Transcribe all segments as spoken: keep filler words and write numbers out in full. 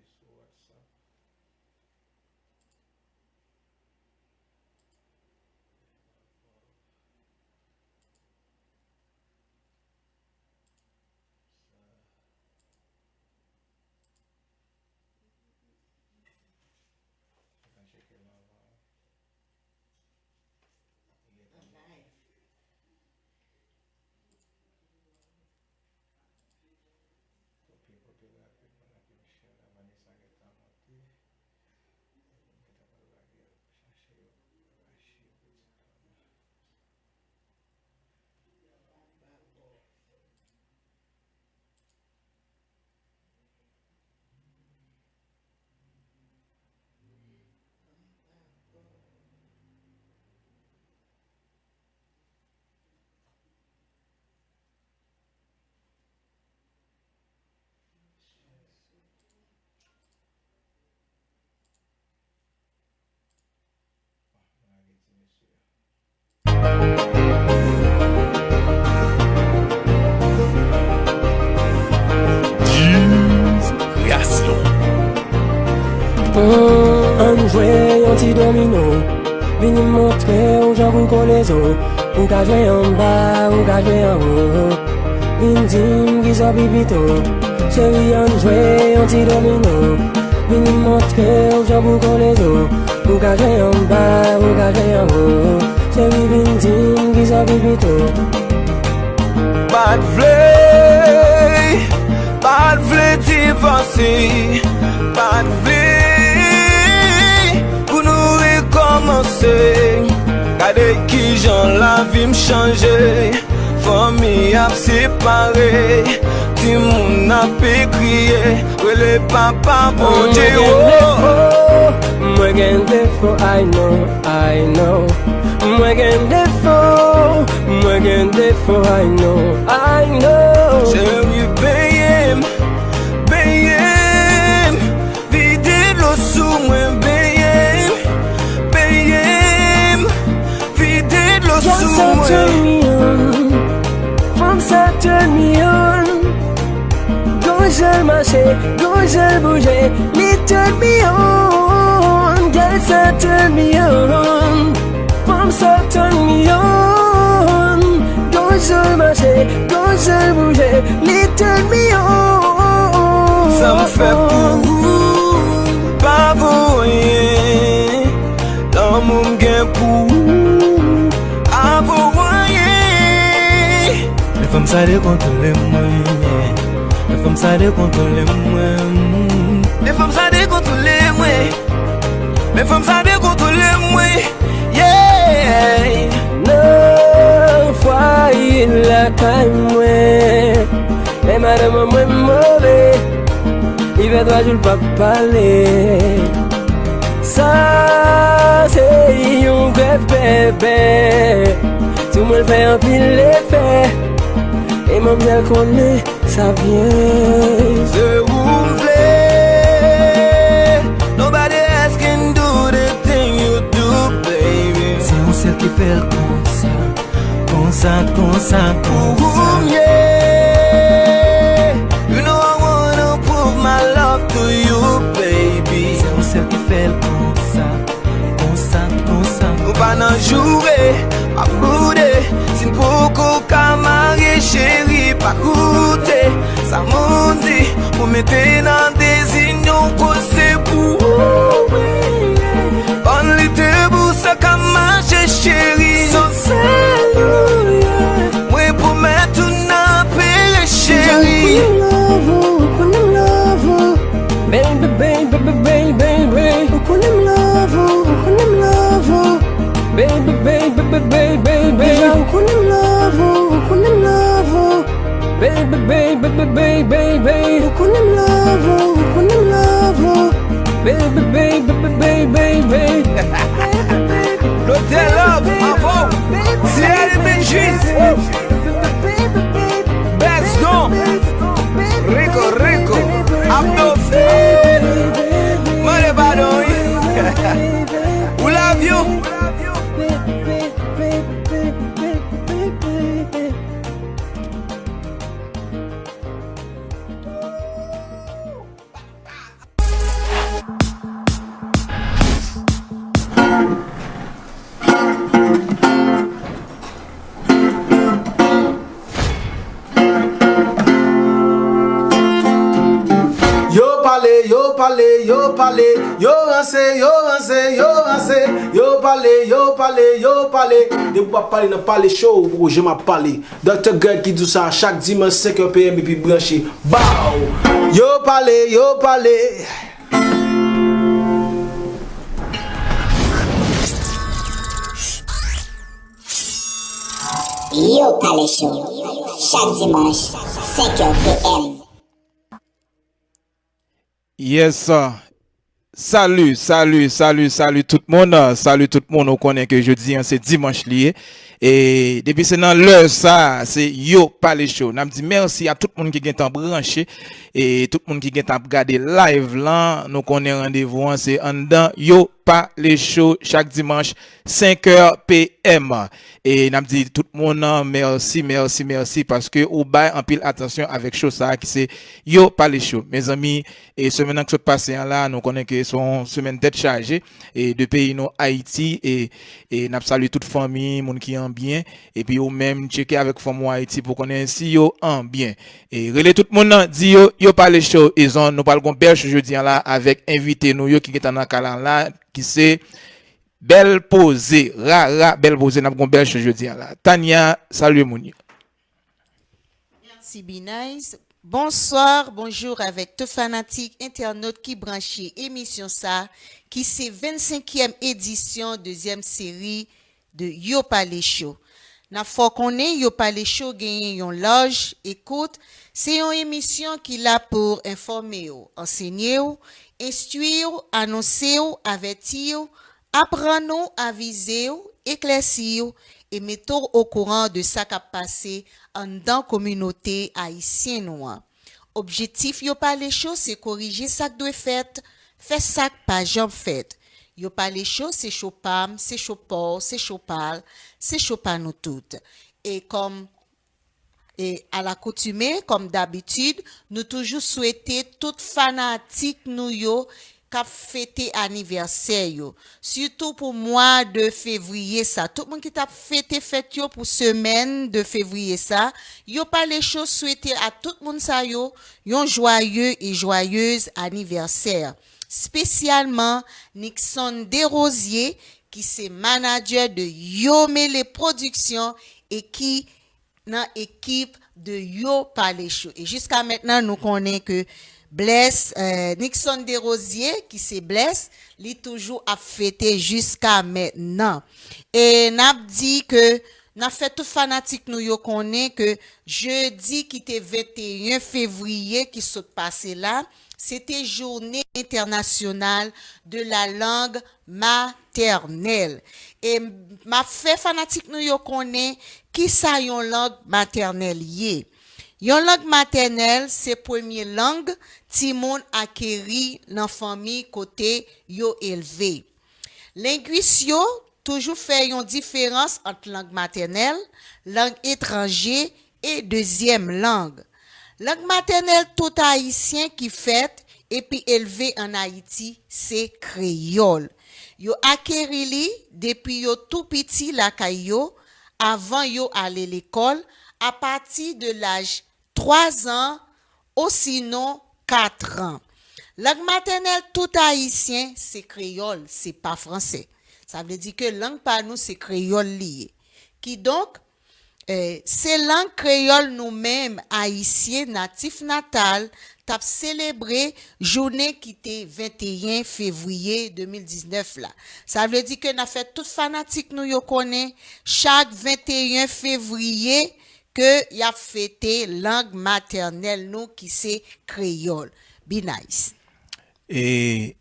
Sou WhatsApp. Sa. Mwen ka tcheke l anvan. Li gentan. Kopi, kopi rapid pandan ke m share la. Vanessa gentan monte. Mwen gentan pral lage chache yo, rache yo pitit la. Ann jwe yon ti domino. Vini montre w jan pou kole zo. Ou ka jwe anba, ou ka jwe anwo. Vin di m kisa w pi pito. Cheri, ann jwe yon ti domino. Vini montre w jan pou kole zo. Ou ka jwe anba, ou ka jwe anwo. Cheri, vin di m kisa w pi pito. Pa t vle, pa t vle divòse, pa t vle pou nou rekòmanse. Gade kijan lavi m chanje. Fanmi ap separe, timoun ap kriye, rele papa Bondye. Mwen gen defo, mwen gen defo, I know, I know. Mwen gen defo, mwen gen defo, I know, I know. Cheri, benyen m, benyen m. Vide dlo sou mwen, benyen m, benyen m. Vide dlo sou mwen. Girl sa turn me on. Fanm sa turn me on. Gon jan l mache, gon jan l bouje, li turn me on. Girl sa turn me on. Fanm sa turn me on. Gon jan l mache, gon jan l bouje, li turn me on. Sa m fè pou ou pa vo anyen. Lanmou m gen pou ou pa vo anyen. Men fanm sa dekontwole mwen. Men fanm sa dekontwole mwen. Men fanm sa dekontwole mwen. Men fanm sa dekontwole mwen. Yeah. Nan fwaye lakay mwen, men madanm mwen move. Li fè twa jou l p ap pale. Sa se yon grèv bèbè. Sou mwen l fè anpil efè. E manmzèl konnen sa byen. Se ou m vle. Nobody else can do the thing you do, baby. Se ou sèl ki fè l konsa, konsa, konsa, konsa. Pou ou m ye. You know I wanna prove my love to you, baby. Se ou sèl ki fè l konsa. Konsa, konsa. Nou pa nan joure, pa boude. Si n poko ka marye, cheri, pa koute. Sa moun di, pou mete nan dezinyon, koz se pou ou, wi. Fò n lite pou sa ka mache, cheri. So sèl ou ye. Mwen pwomèt ou n ap pere, cheri. Ou konnen m love ou, ou konnen m love ou. Baby, baby, baby, baby. Ou konnen m love ou, ou konnen m love ou. Baby, baby, baby, baby. Deja ou konnen m love ou, ou konnen m love ou. Baby, baby, baby, baby. Ou konnen m love ou, ou konnen m love ou. Baby, baby, baby, baby. Lotè Love, Mavo, Thierry Benjis. Best Don, Rico, Rico, Abdo. Mande padon, wi. We love you. Pale, yo ranse, yo ranse, yo ranse, yo pale, yo pale, yo pale. Depi w ap pale nan Pale Show, ou poko janm ap pale. Doktè Greg ki di w sa chak dimanch senk è P M epi branche. Baw! Yo pale, yo pale. Yo Pale Show, chak dimanch, senk è P M. Yes, sir. Salut, salut, salut, salut tout moun. Salut tout moun. Ou konnen ke jodi an se dimanch li ye. E depi se nan lè sa, se Yo Pale Show. N ap di mèsi a tout moun ki gentan branche e tout moun ki gentan ap gade live lan. Nou konnen randevou an se anndan Yo Pale Show chak dimanch senk è P M. E n ap di tout moun mèsi, mèsi, mèsi paske ou bay anpil atansyon avèk show sa a ki se Yo Pale Show. Mezanmi, e semèn nan k sot pase an la, nou konnen ke se yon semèn tèt chaje e de peyi nou Ayiti e e n ap salye tout fanmi, moun ki an byen, epi ou menm tcheke avèk fanm ou Ayiti pou konnen si yo an byen. E rele tout moun nan, di yo Yo Pale Show. Izon, nou pral gon bèl show jodi an la avèk envite nou yo ki gentan nan kay lan la, ki se Bèl Poze, Rara Bèl Poze. N ap gon bèl show jodi an la. Tania, salye moun yo. Mèsi Binice. Bonswa, bonjou avèk tout fanatik, entènot ki branche emisyon sa ki se vennsenkyèm edisyon dezyèm seri de Yo Pale Show. N ap fè w konnen Yo Pale Show genyen yon laj ekout. Se yon emisyon ki la pou enfòme w, ansenye w, enstwi w, anonse w, avèti w, aprann ou, avize w, eklèsi w e mete w okouran de sa k ap pase anndan kominote ayisyen nou an. Objektif Yo Pale Show se korije sa k dwe fèt, fè sa k pa janm fèt. Yo Pale Show se show pa m, se show pa w, se show pa l, se show pa nou tout. E kòm e alakoutume, kòm dabitid, nou toujou swete tout fanatik nou yo k ap fete anivèsè yo, sitou pou mwa de fevriye sa. Tout moun ki t ap fete fèt yo pou semèn de fevriye sa, Yo Pale Show swete a tout moun sa yo yon jwaye e jwayez anivèsè. Spesyalman Nixon Desrosiers, ki se manadjè de Yo Mele Pwodiksyon e ki nan ekip de Yo Pale Show. E jiska mentnan, nou konnen ke Bless, eh, Nixon Desrosiers, ki se Bless, li toujou ap fete jiska mentnan. E n ap di ke n ap fè tout fanatik nou yo konnen ke jedi ki te venteyen fevriye ki sot pase la, se te jounen entènasyonal de la langue maternelle. E m ap fè fanatik nou yo konnen kisa yon lang matènèl ye. Yon lang matènèl se premye lang timoun akeri nan fanmi kote yo elve. Lengwis yo toujou fè yon diferans ant lang matènèl, lang etranje e dezyèm lang. Lang matènèl tout Ayisyen ki fèt epi elve ann Ayiti se kreyòl. Yo akeri li depi yo tou piti lakay yo, avan yo ale lekòl, apati de laj twazan osinon katran. Lang matènèl tout Ayisyen se kreyòl, se pa franse. Sa vle di ke lang pa nou se kreyòl li ye. Kidonk, eh, se lang kreyòl nou menm, Ayisyen natif natal, t ap selebre jounen ki te venteyen fevriye de mil diznèf la. Sa vle di ke n ap fè tout fanatik nou yo konnen chak venteyen fevriye ke y ap fete lang matènèl nou ki se kreyòl. Be nice. E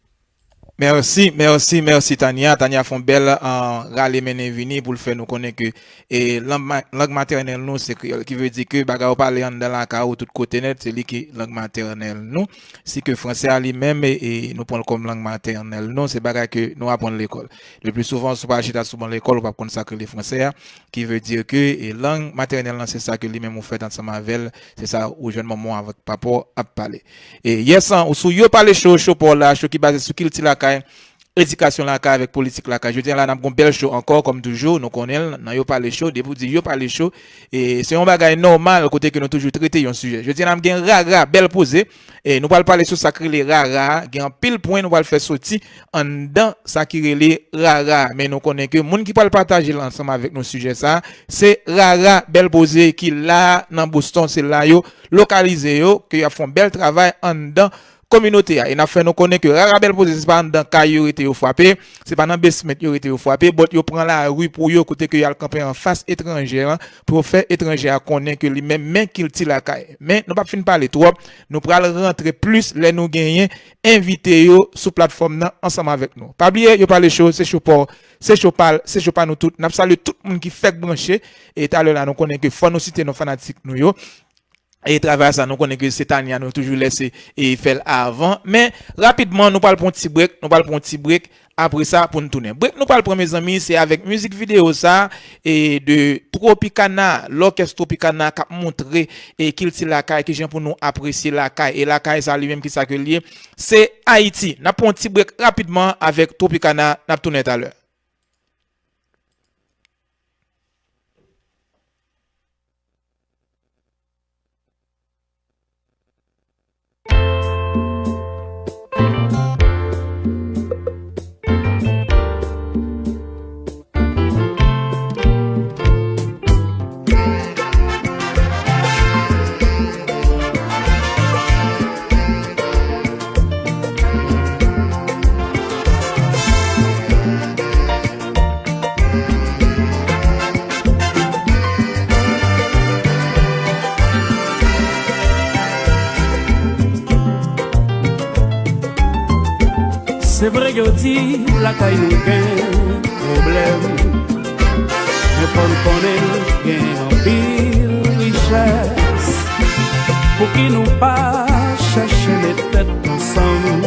mèsi, mèsi, mèsi Tania. Tania fè yon bèl uh, rale mennen vini pou l fè nou konnen ke e, lang, lang matènèl nou se kreyòl. Ki vle di ke bagay ou pale anndan lakay ou tout kote nèt, se li ki lang matènèl nou. Si ke franse a li menm, e, e, nou pran l kòm lang matènèl nou, se bagay ke nou aprann lekòl. Le pli souvan, si w pa chita sou ban lekòl, ou p ap konn sa k rele franse a. Ki vle di ke e, lang matènèl lan, se sa ke li menm ou fèt ansanm avè l, se sa ou jwenn manman w avèk papa w ap pale. E yès an, ou sou Yo Pale Show, show pa w la, show ki baze sou kilti lakay, edikasyon lakay avèk politik lakay. Jodi a la, n ap gon bèl show ankò, kòm toujou, nou konnen l, nan Yo Pale Show, depi w di Yo Pale Show, e se yon bagay nòmal kote ke nou toujou trete yon sijè. Jodi a, n ap gen rara, bèl poze, e nou pral pale sou sa k rele rara, gen anpil pwen nou pral fè soti anndan sa ki rele rara, men nou konnen ke moun ki pral pataje l ansanm avèk nou sijè sa, se rara, bèl poze ki la nan Boston, se la yo lokalize yo, ke y ap fè yon bèl travay anndan kominote a. E n ap fè nou konnen ke rara bèl poze se pa anndan kay yo rete yo frape, se pa nan basement yo rete yo frape, but yo pran lari pou yo kote ke y al kanpe anfas etranjè an pou yo fè etranjè a konnen ke li menm men kilti lakay. Men nou p ap fin pale twòp, nou pral rantre plis lè nou genyen envite yo sou platfòm nan ansanm avèk nou. Pa bliye, Yo Pale Show, se show pa w, se show pa l, se show pa nou tout. N ap salye tout moun ki fèk branche, e talè la nou konnen ke fò nou site non fanatik nou yo. E travay sa, nou konnen ke se Tania nou toujou lèse e fè l avan. Men, rapidman, nou pral pran yon ti brek, nou pral pran yon ti brek, apre sa, pou n tounen. Brek nou pral pran, mezanmi, se avèk mizik videyo sa, e de Tropicana, lòkès Tropicana k ap montre e kilti lakay, kijan pou nou apresye lakay. E lakay sa, li menm, kisa ke l ye? Se Ayiti. N ap pran yon ti brek rapidman avèk Tropicana, n ap tounen talè. Se vre yo di lakay nou gen pwoblèm, men fò n konnen gen anpil richès. Pouki nou pa chèche met tèt ansanm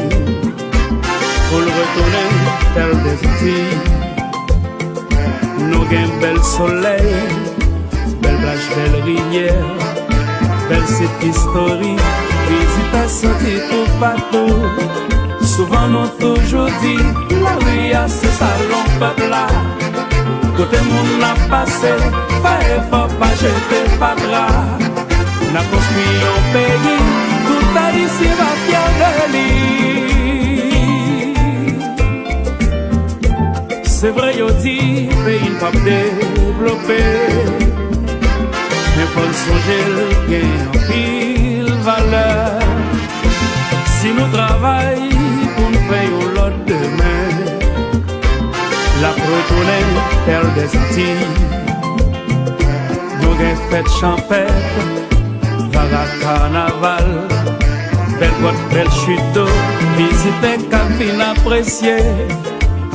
pou l retounen tèl dèzanti? Nou gen bèl solèy, bèl plaj, bèl rivyè, bèl sit istorik, vizitè soti toupatou. Souvan nou toujou di, lari a se salon pèp la. Kote moun ap pase, fè efò pa jete fatra. N ap konstwi yon peyi, tout Ayisyen va fyè de li. Se vre yo di peyi n p ap devlope, men fò n sonje l gen anpil valè. Si nou travay pou n fè yon lòt demen, l ap retounen tèl dèzanti. Nou gen fèt chanpèt, rara kanaval, bèl gwòt, bèl chit dlo, vizitè k ap vin apresye.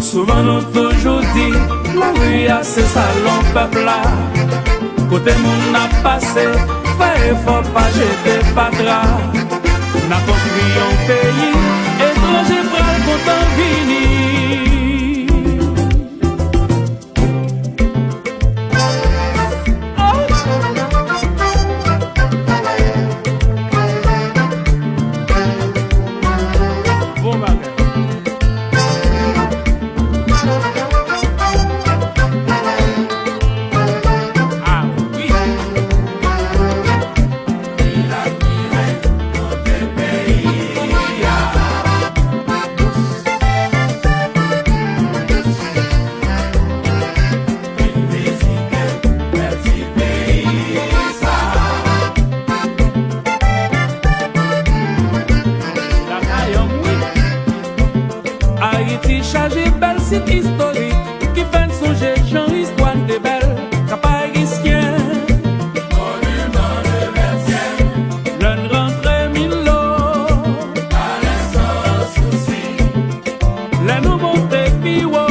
Souvan nou toujou di, lari a se salon pèp la. Kote moun ap pase, fè efò pa jete fatra. N ap konstwi yon peyi, etranje pral kontan vini. Bon bagay. Ah wi. Lakay an m wi. Ayiti chaje bèl sit istorik ki fè n sonje jan istwa n te bèl. Kap Ayisyen, lè n rantre Milo, lè nou monte pi wo,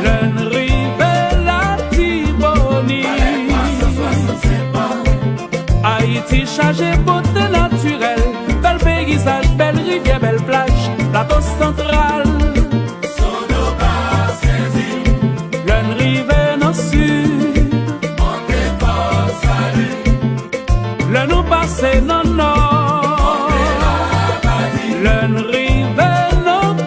lè n rive Latibonit. Ayiti chaje bote natirèl, bèl peyizaj, bèl rivyè, bèl plaj, Plato Santral. Lè n rive nan sid, lè nou pase nan nò, lè n rive nan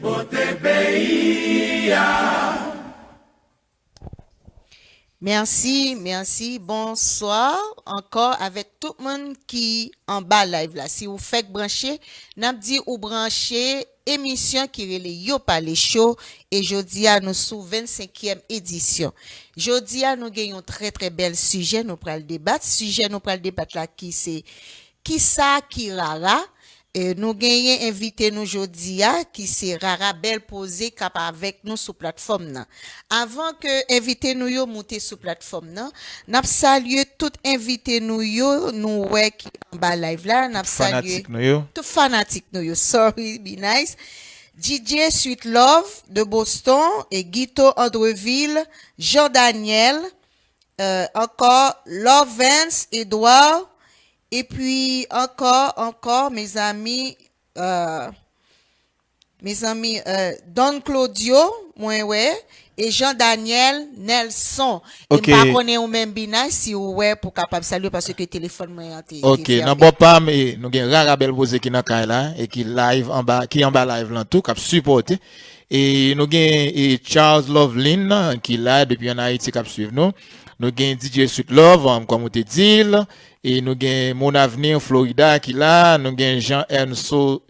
Bote peyi a. Mèsi, mèsi. Bonswa ankò avèk tout moun ki anba live la. Si ou fèk branche, n ap di ou branche emisyon ki rele Yo Pale Cho. E jodi a, nou sou vennsenkyèm edisyon. Jodi a, nou gen yon trè, trè bèl sijè nou pral debat. Sijè nou pral debat la ki se kisa ki rara? E, nou genyen envite nou jodi a, ki se Rara Bèl Poze k ap avèk nou sou platfòm nan. Avan ke envite nou yo moute sou platfòm nan, n ap salye tout envite nou yo, nou wè ki anba live la, n ap salye Fanatik nou yo. tout fanatik nou yo. Sorry, be nice. D J Sweet Love de Boston, e Guito Andreville, Jean Daniel, euh, ankò Lovens Edouard, epi ankò, ankò, mezanmi, euh, mezanmi, euh, Don Claudio, mwen wè, e Jean Daniel Nelson. E Ok. M pa konnen ou menm, Binay, si ou wè pou kapab salye paske telefòn mwen an te te Ok, fèmen. Nan bò pa m, e, nou gen Rara Bèl Poze ki nan kay la, e ki live anba, ki anba live lan tou, k ap sipòte. E nou gen e Charles Lovelin ki la depi an Ayiti k ap swiv nou. Nou gen D J Sweet Love, um, kòm ou te di l. E nou gen Mon Avenir Florida ki la. Nou gen Jean Ernso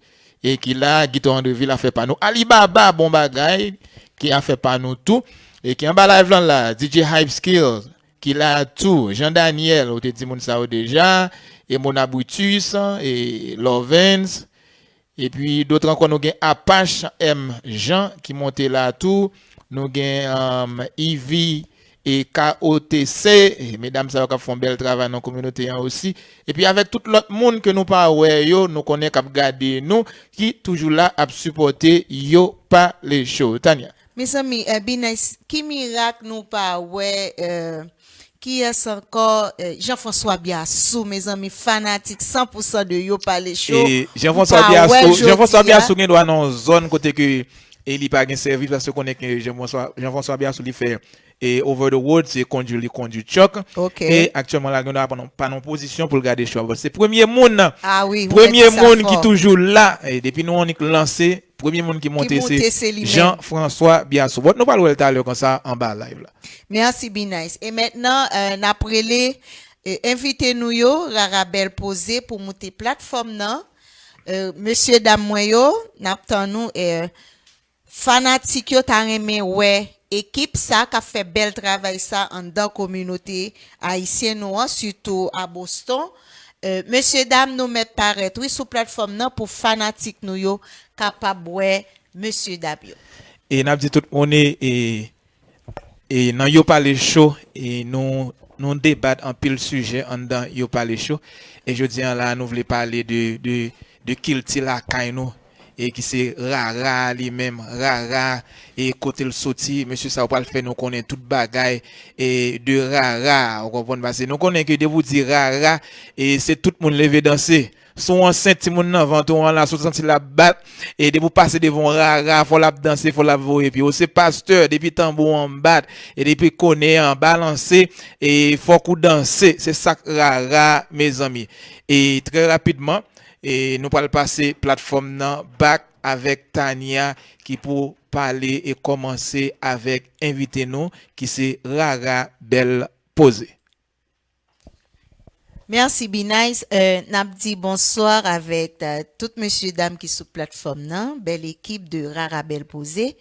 e ki la. Guito Andreville afè pa nou. Alibaba, bon bagay, ki afè pa nou tou. E ki anba live lan la, D J Hype Skills ki la tou. Jean Daniel, ou te di moun sa yo deja. E Mona Brutus, e Lovens. Epi dòt ankò, nou gen Apache M Jean ki monte la tou. Nou gen um, Ivy e K O T C. E medam sa yo k ap fè yon bèl travay nan kominote an osi. Epi avèk tout lòt moun ke nou pa wè yo, nou konnen k ap gade nou, ki toujou la ap sipòte Yo Pale Cho. Tania. Mezanmi, eh, Binay, ki mirak nou pa wè, eh, kiyès ankò, eh, Jean-François Biassou, mezanmi, fanatik san pou san de Yo Pale Cho. E Jean-François Biassou, Jean-François Biassou gen dwa nan yon zòn kote ke e li pa gen sèvis paske konnen ke Jean-François Jean-François Biassou li fè e over the road, se kondwi li kondwi truck. Ok. E aktyèlman la gen dwa pa nan, pa nan pozisyon pou l gade show. Se premye moun, Ah wi, ou premye mèt di sa moun fò. Ki toujou la, e depi nou annik lanse, premye moun ki monte monte, se se li menm. Jean-François Biassou. But nou pral wè l talè konsa anba live la. Mèsi, Binay. E mentnan, eh, n ap rele, eh, envite nou yo, Rara Bèl Poze, pou moute platfòm nan. Eh, mesye dam mwen yo, n ap tann nou. Eh, fanatik yo ta renmen wè ekip sa k ap fè bèl travay sa anndan kominote ayisyen nou an, sitou a Boston. Eh, mesye dam, nou mèt parèt, wi, sou platfòm nan pou fanatik nou yo kapab wè mesye dam yo. E n ap di tout moun e, e, e nan Yo Pale Cho, e nou, nou debat anpil sijè anndan Yo Pale Cho. E jodi an la, nou vle pale de, de, de kilti lakay nou, e ki se rara li menm, rara, e kote l soti. Mesye sa yo pral fè nou konnen tout bagay e de rara, ou konprann, paske nou konnen ke depi w di rara, e se tout moun leve danse. Si w ansent, timoun nan vant ou an la, si w santi l ap bat, e depi w pase devan yon rara, fò l ap danse, fò l ap voye pye. Ou se pastè, depi tanbou an bat, e depi kònè an balanse, e fòk ou danse. Se sa k rara, mezanmi. E trè rapidman, e nou pral pase platfòm nan back avèk Tania ki pou pale e kòmanse avèk envite nou ki se Rara Bèl Poze. Mèsi, Binice. Euh, n ap di bonswa avèk, euh, tout mesye dam ki sou platfòm nan, bèl ekip de Rara Bèl Poze.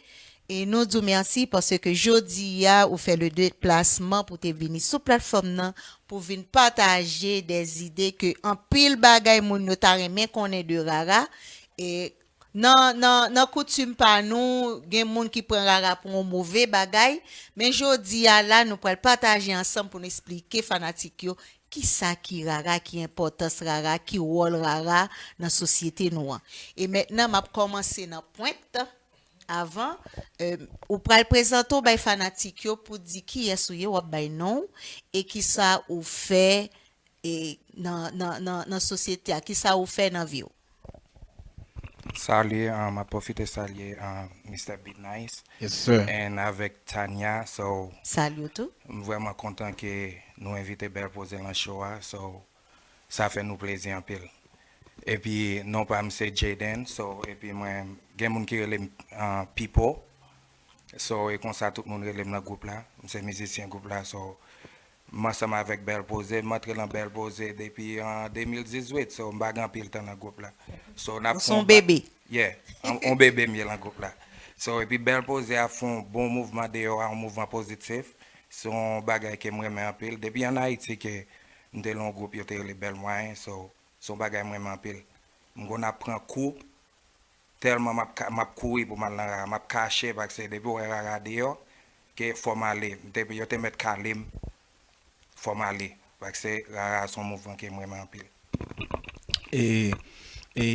E nou di w mèsi paske jodi a ou fè le deplasman pou te vini sou platfòm nan pou vin pataje dè zide ke anpil bagay moun yo ta renmen konnen de Rara. E nan, nan, nan koutim pa nou, gen moun ki pran Rara pou yon move bagay, men jodi a la, nou pral pataje ansanm pou n esplike fanatik yo kisa ki Rara, ki enpòtans Rara, ki wòl Rara nan sosyete nou an. E mentnan, m ap kòmanse nan pwent avan, euh, ou pral prezante w bay fanatik yo pou di kiyès ou ye, w ap bay non w, e kisa ou fè, e nan, nan, nan, nan sosyete a, kisa ou fè nan vi w. Salye, um, m ap pwofite salye, um, Mister Binice Yes, sir. and avèk Tania, so Salye w tou. M vrèman kontan ke nou envite Bèl Poze lan show a, so sa fè nou plezi anpil. Epi non pa m se Jayden, so, epi mwen, gen moun ki rele m, ah, Pipo. So, e konsa tout moun rele m nan gwoup la. M se mizisyen gwoup la, so, m ansanm avèk Bèl Poze, m antre nan Bèl Poze depi an de mil dizuit, so, m pa gen anpil tan nan gwoup la. So, n ap Ou se fè yon yon ba- bebe. Yeah, on, on bebe m ye nan gwoup la. So, epi Bèl Poze ap fè yon bon mouvman deyò a, yon mouvman pozitif. Se yon bagay ke m renmen anpil. Depi an Ayiti ke m te nan yon gwoup yo te rele Bèl Mwayen, so, se yon bagay m renmen anpil. M konn ap pran kou, tèlman m ap ka- m ap kouri pou m al nan rara, m ap kache, paske depi w wè rara deyò, ke fò m ale. M te, yo te mèt kale m, fò m ale. Paske rara se yon mouvman ke m renmen anpil. E, e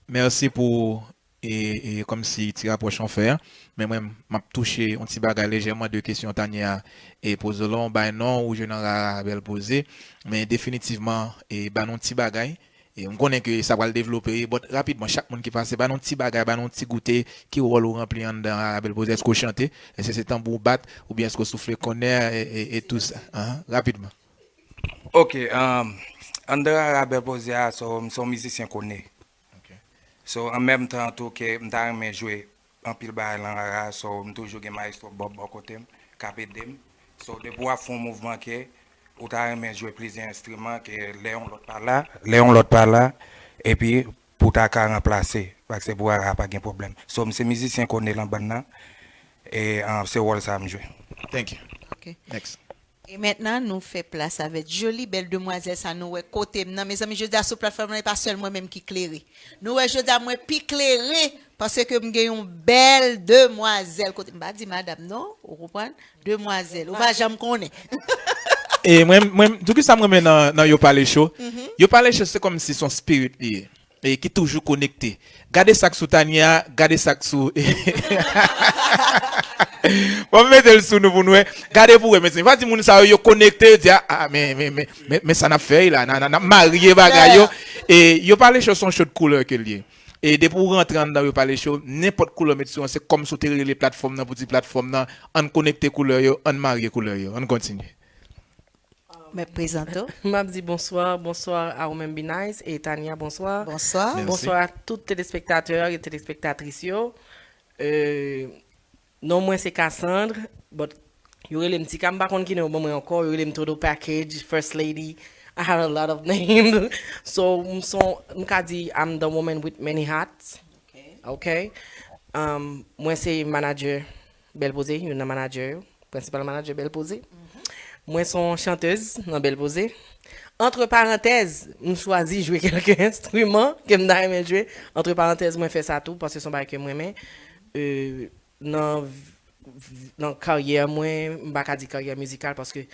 mèsi pou e, e kòmsi ti rapwoch ou fè a. Men mwen, m ap touche yon ti bagay lejèman de kesyon Tania e poze w la. Ou bay non, ou jwe nan rara Bèl Poze. Men definitivman, e ba nou yon ti bagay. E m konnen ke sa pral devlope, but rapidman, chak moun ki pase, ba nou yon ti bagay, ba nou yon ti goute, ki wòl ou ranpli anndan rara Bèl Poze? Èske w chante? Èske se tanbou w bat? Oubyen èske w soufle kònè e, e, e tou sa? Ahan, rapidman. Ok, um, anndan rara Bèl Poze a, so, m se yon mizisyen kònè. So, an menm tan tou ke m ta renmen jwe anpil bagay nan rara, so, m toujou gen mayestwo Bob bò kote m, k ap ede m. So, depi w ap fè yon mouvman ke ou ta renmen jwe plizyè enstriman, ke lè yon lòt pa la, lè yon lòt pa la, epi pou w ta ka ranplase, paske pou rara pa gen pwoblèm. So, m se mizisyen kònè nan bann nan, e ah, se wòl sa a m jwe. Thank you. Ok. Next. E mentnan, nou fè plas avèk joli bèl demwazèl sa nou wè kote m nan. Mezanmi, jodi a sou platfòm nan, e pa sèl mwen menm ki klere. Nou wè jodi a mwen pi klere paske m gen yon bèl demwazèl kote m. M pa di madanm non, ou konprann? Demwazèl, ou pa janm konnen. E mwen, mwen, tou ki sa mwen renmen nan, nan Yo Pale Cho. Yo Pale Cho, se kòmsi se yon spirit li ye. E ki toujou konekte. Gade sa k sou Tania, gade sa k sou. Bon, m mete l sou nou pou nou wè. Gade pou wè, mezanmi. Pa di moun sa yo, yo konekte, yo di, ah, ah, men, men, men, men, men sa n ap fè la, n a, n a, n ap marye bagay yo. E Yo Pale Cho se yon show de koulè ke l ye. E depi w rantre anndan Yo Pale Cho, nenpòt koulè w met sou an, se kòmsi w te rele platfòm nan pou di platfòm nan, ann konekte koulè yo, ann marye koulè yo. Ann kontinye. Mwen prezante w. M ap di bonswa, bonswa a ou menm Binice e Tania, bonswa. Bonswa. Merci. Bonswa a tout telespektatè e telespektatris yo. Euh, non mwen se Cassandre, but yo rele m Tika, m pa konn ki non yo ban mwen ankò, yo rele m Todo Package, First Lady, I have a lot of names. So, m son, m ka di I'm the woman with many hats. Ok. Um, mwen se manager Bèl Poze, youn nan manager yo, prensipal manager Bèl Poze. Mwen se yon chantèz nan Bèl Poze. Antre parantèz, m chwazi jwe kèlke enstriman ke m ta renmen jwe. Antre parantèz, mwen fè sa tou paske se yon bagay ke m renmen. Euh, nan, nan karyè mwen, m pa ka di karyè mizikal paske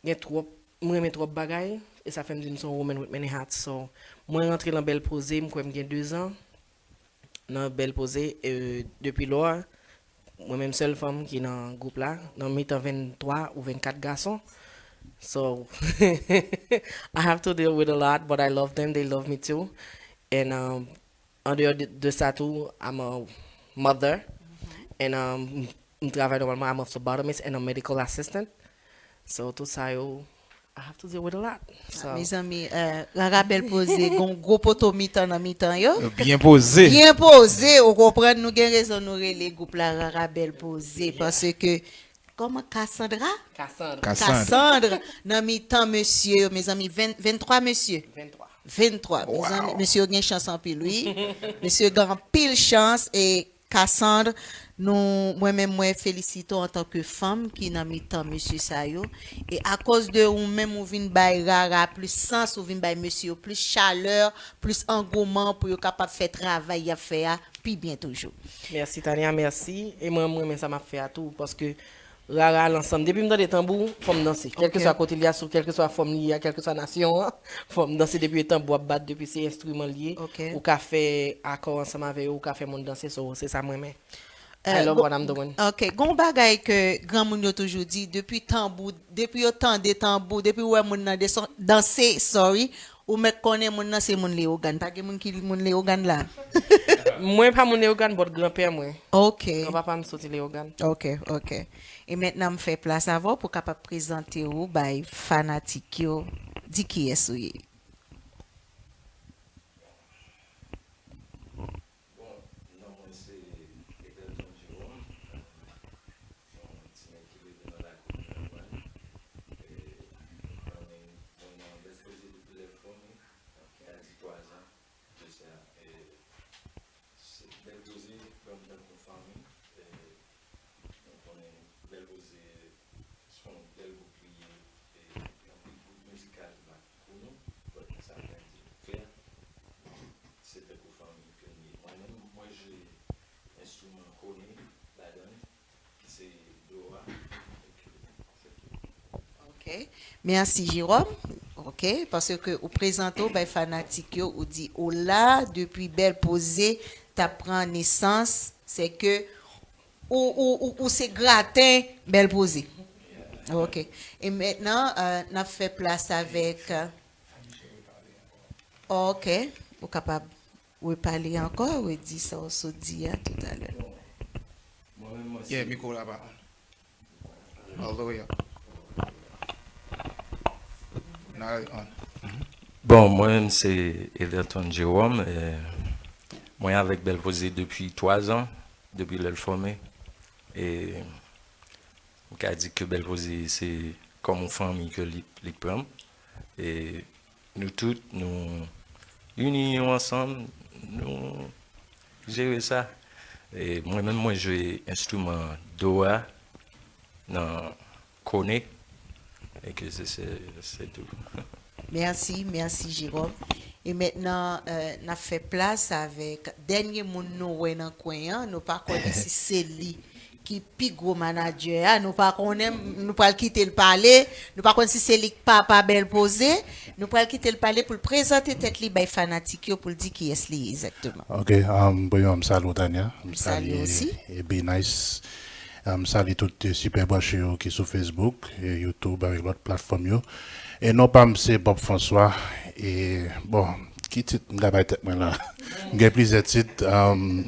gen twòp, m renmen twòp bagay e sa fè m di m se yon woman with many hats. So, mwen rantre nan Bèl Poze, m kwè m gen dezan nan Bèl Poze, e depi lò, mwen menm sèl fanm ki nan gwoup la, nan mitan venntwa ou vennkat gason. So, I have to deal with a lot, but I love them, they love me too. And um, an deyò de, de sa tou, I'm a mother. And um, m travay nòmalman, I'm a phlebotomist and a medical assistant. So, tout sa yo, I have to deal with a lot. So, Mezanmi, euh, rara Bèl Poze, gon gwo poto mitan nan mitan yo. Byen poze. Byen poze, ou konprann, nou gen rezon nou rele gwoup la rara Bèl Poze, paske, kòman, Cassandra? Cassandre, Cassandre. Cassandre, nan mitan mesye yo, mezanmi, ven, venntwa mesye. Venntwa. Venntwa, mezanmi, mesye yo gen chans anpil, wi. Mesye yo gen anpil chans, e Cassandre, nou, mwen menm, mwen felisite w antanke fanm ki nan mitan mesye sa yo. E akoz de ou menm, ou vin bay rara plis sans, ou vin bay mesye yo plis chalè, plis angouman pou yo kapab fè travay y ap fè a pi byen toujou. Mèsi Tania, mèsi. E mwen, mwen renmen sa m ap fè a tou, paske rara lansam. Depi m tande tanbou, fò m danse. Kèlkeswa kote li a, sou kèlkeswa fòm li a, kèlkeswa nasyon an, fò m danse depi tanbou ap bat, depi se enstriman li ye. Ok. Ou ka fè akò ansanm avè yo, ou ka fè moun danse, so, se sa m renmen. I Euh, love go- what I'm doing. Ok, gon bagay ke granmoun yo toujou di, depi tanbou, depi yo tande tanbou, depi yo wè moun nan desan- danse, sorry, ou mèt konnen moun nan se moun Leyogàn. Pa gen moun ki moun Leyogàn la. Mwen pa moun Leyogàn, but granpè mwen. Ok, Granpapa m soti Leyogàn. ok, ok. E mentnan m fè plas avè w pou kapab prezante w bay fanatik yo, di kiyès ou ye. jwe enstriman kone ladan l, ki se dora. Ok. Mèsi, Jérôme. Ok, paske ou prezante w bay fanatik yo, ou di, Ola, depi Bèl Poze ta pran nesans, se ke ou, ou, ou, ou se graten Bèl Poze. Ok. E mentnan, euh, n ap fè plas avèk, euh, ok, ou kapab repale ankò, redi sa w sot di a toutalè. Yeah, mikwo la pa on. All the way up. Now it on. Bon, mwen menm se Everton Jerome. Eh, mwen avèk Bèl Poze depi twa zan, depi lè l fòme. E m ka di ke Bèl Poze se kòm yon fanmi ke li, li pran m. E nou tout, nou ini nou ansanm, nou jere sa. E mwen menm, mwen jwe enstriman do a nan kone. E ke se, se, se tou. Mèsi, mèsi, Jeròm. E mentnan, euh, n ap fè plas avèk dènye moun nou wè nan kwen an. Nou pa konnen si se li ki pi gwo manadjè a. Nou pa konnen, nou pral kite l pale. Nou pa konn si se li k papa Bèl Poze. Nou pral kite l pale pou l prezante tèt li bay fanatik yo, pou l di kiyès li ye egzakteman. Ok, um, premyèman, m salye w, Tania. M salye w osi. E Be Nice. M salye tout, eh, sipè branche yo ki sou Facebook, eh, YouTube, avèk lòt platfòm yo. E non pa m se Bob François. E bon, ki tit m ka bay tèt mwen la? M gen plizyè tit, um,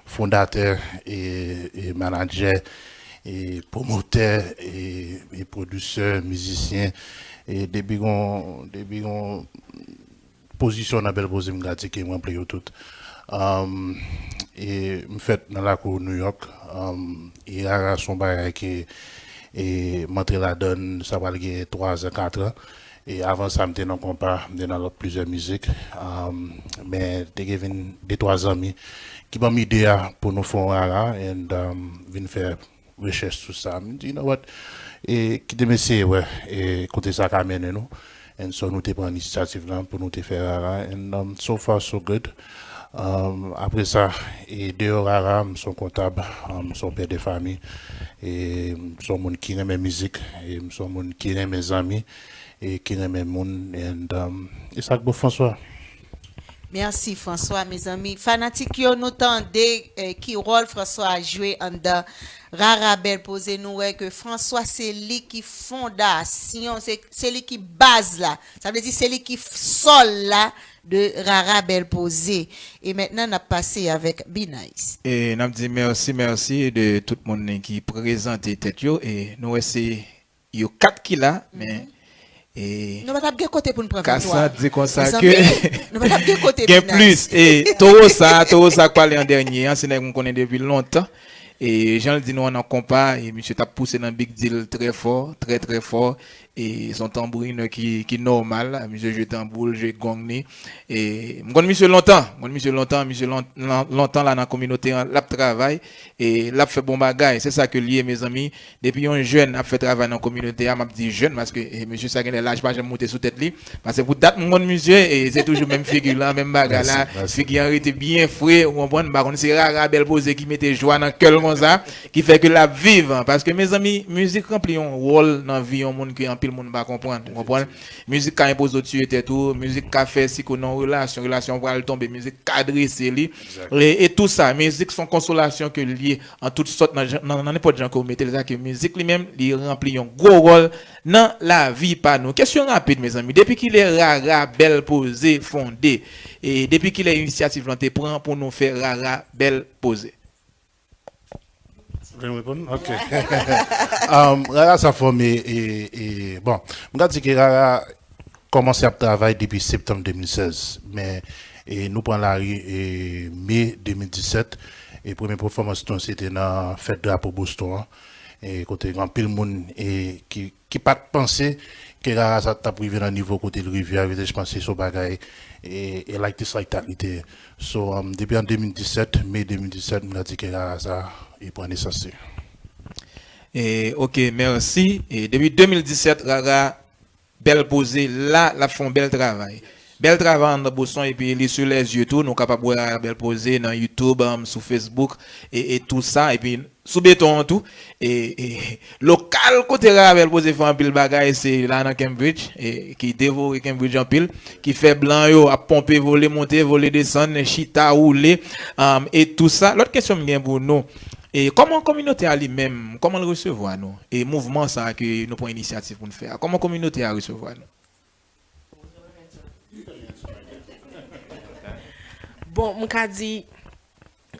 fondatè, e, e manadjè, e pwomotè, e, e pwodisè, mizisyen. E depi gon, depi gon pozisyon nan Bèl Poze, m ka di ke mwen play yo tout. Um, e m fèt nan lakou New York. Um, e rara se yon bagay ke, e m antre ladan l, sa pral gen twa zan, kat an. E avan sa, m te nan konpa, m te nan lòt plizyè mizik. Um, men te gen vin de twa zanmi ki ban m ide a pou nou fè yon rara, and, um, vin fè rechèch sou sa. M di, you know what? E kite m eseye wè, e kote sa ka mennen nou. And so nou te pran inisyativ lan pou nou te fè rara. And, um, so far so good. Um, apre sa, e deyò rara, m se yon kontab, um, m se yon pè de fanmi. E m se yon moun ki renmen mizik. E m se yon moun ki renmen zanmi. E ki renmen moun. And, um, e sa k bon, François. Mèsi, François. Mezanmi, fanatik yo, nou tande, eh, ki wòl François jwe anndan Rara Bèl Poze. Nou wè ke François se li ki fondasyon, se, se li ki baz la. Sa vle di se li ki sòl la de Rara Bèl Poze. E mentnan, n ap pase avèk Be Nice. E n ap di mèsi, mèsi de tout moun ki prezante tèt yo. E nou wè se yo kat ki la, men e Nou pa t ap gen kote pou n pran ka sa viktwa. Di konsa Mezanmi, ke nou pa t ap gen kote gen pou n plis. E towo sa, towo sa k pale an dènye an, se nèg m konnen depi lontan. E jan l di nou an nan konpa, e misye t ap pouse nan big deal trè fò, trè, trè fò. E se yon tanbourinè ki, ki nòmal. Misye jwe tanbou l, jwe gong li. E m konn misye lontan. M konn misye lontan. Misye lon- lon- lontan la nan kominote an, l ap travay. E l ap fè bon bagay. Se sa ke l ye, mezanmi. Depi yon jèn ap fè travay nan kominote a, m ap di jèn, paske, e, mesye sa genlè laj pa janm moute sou tèt li. Paske pou dat m konn misye, e, se toujou menm figi lan, menm bagay la. Figi an rete byen fre, ou konprann? M pa konn se Rara Bèl Poze ki mete jwa nan kè l konsa, ki fè ke l ap viv. Paske, mezanmi, mizik ranpli yon wòl nan vi yon moun ke anpil moun pa konprann, ou konprann? Mizik ka enpoze w tiye tèt ou, mizik ka fè si ke nan yon relasyon, relasyon an pral tonbe, mizik ka drese li. E, e tou sa, mizik se yon konsolasyon ke l ye an tout sòt nan, jan- nan, nan nenpòt jan ke w mete l, sa ke mizik li menm, li ranpli yon gwo wòl nan lavi pa nou. Kesyon rapid, mezanmi. Depi kilè Rara Bèl Poze fonde? E depi kilè inisyativ lan te pran pou nou fè Rara Bèl Poze? Vle m reponn? Ok. Um, Rara sa fòme, e, e, bon, m ka di ke Rara kòmanse ap travay depi septanm de mil sèz, men, e, nou pran lari, e, me de mil disèt, e premye pèfòmans nou se te nan fèt drapo Boston an, e kote gen anpil moun, e, ki, ki pa t panse ke Rara sa t ap rive nan nivo kote l rive a, yo te jis panse se yon bagay, e, e like this, like that li te ye. So, um, depi an de mil disèt, me de mil disèt, m ka di ke Rara sa, e pran nesans li. E, ok, mèsi. E depi de mil disèt, Rara Bèl Poze la, l ap fè yon bèl travay. Bèl travay anndan Boston, epi li sou lèzye tou, nou kapab wè Rara Bèl Poze nan YouTube, um, sou Facebook, e, e tou sa, epi sou beton an tou, e, e lokal kote Rara Bèl Poze fè anpil bagay, se la nan Cambridge, e ki devore Cambridge anpil, ki fè blan yo ap ponpe, vole monte, vole desann, chita, woule, um, e tou sa. Lòt kesyon m gen pou nou, e kòman kominote a li menm, kòman l resevwa nou? E mouvman sa a ke nou pran inisyativ pou n fè a, kòman kominote a resevwa nou? Bon, m ka di,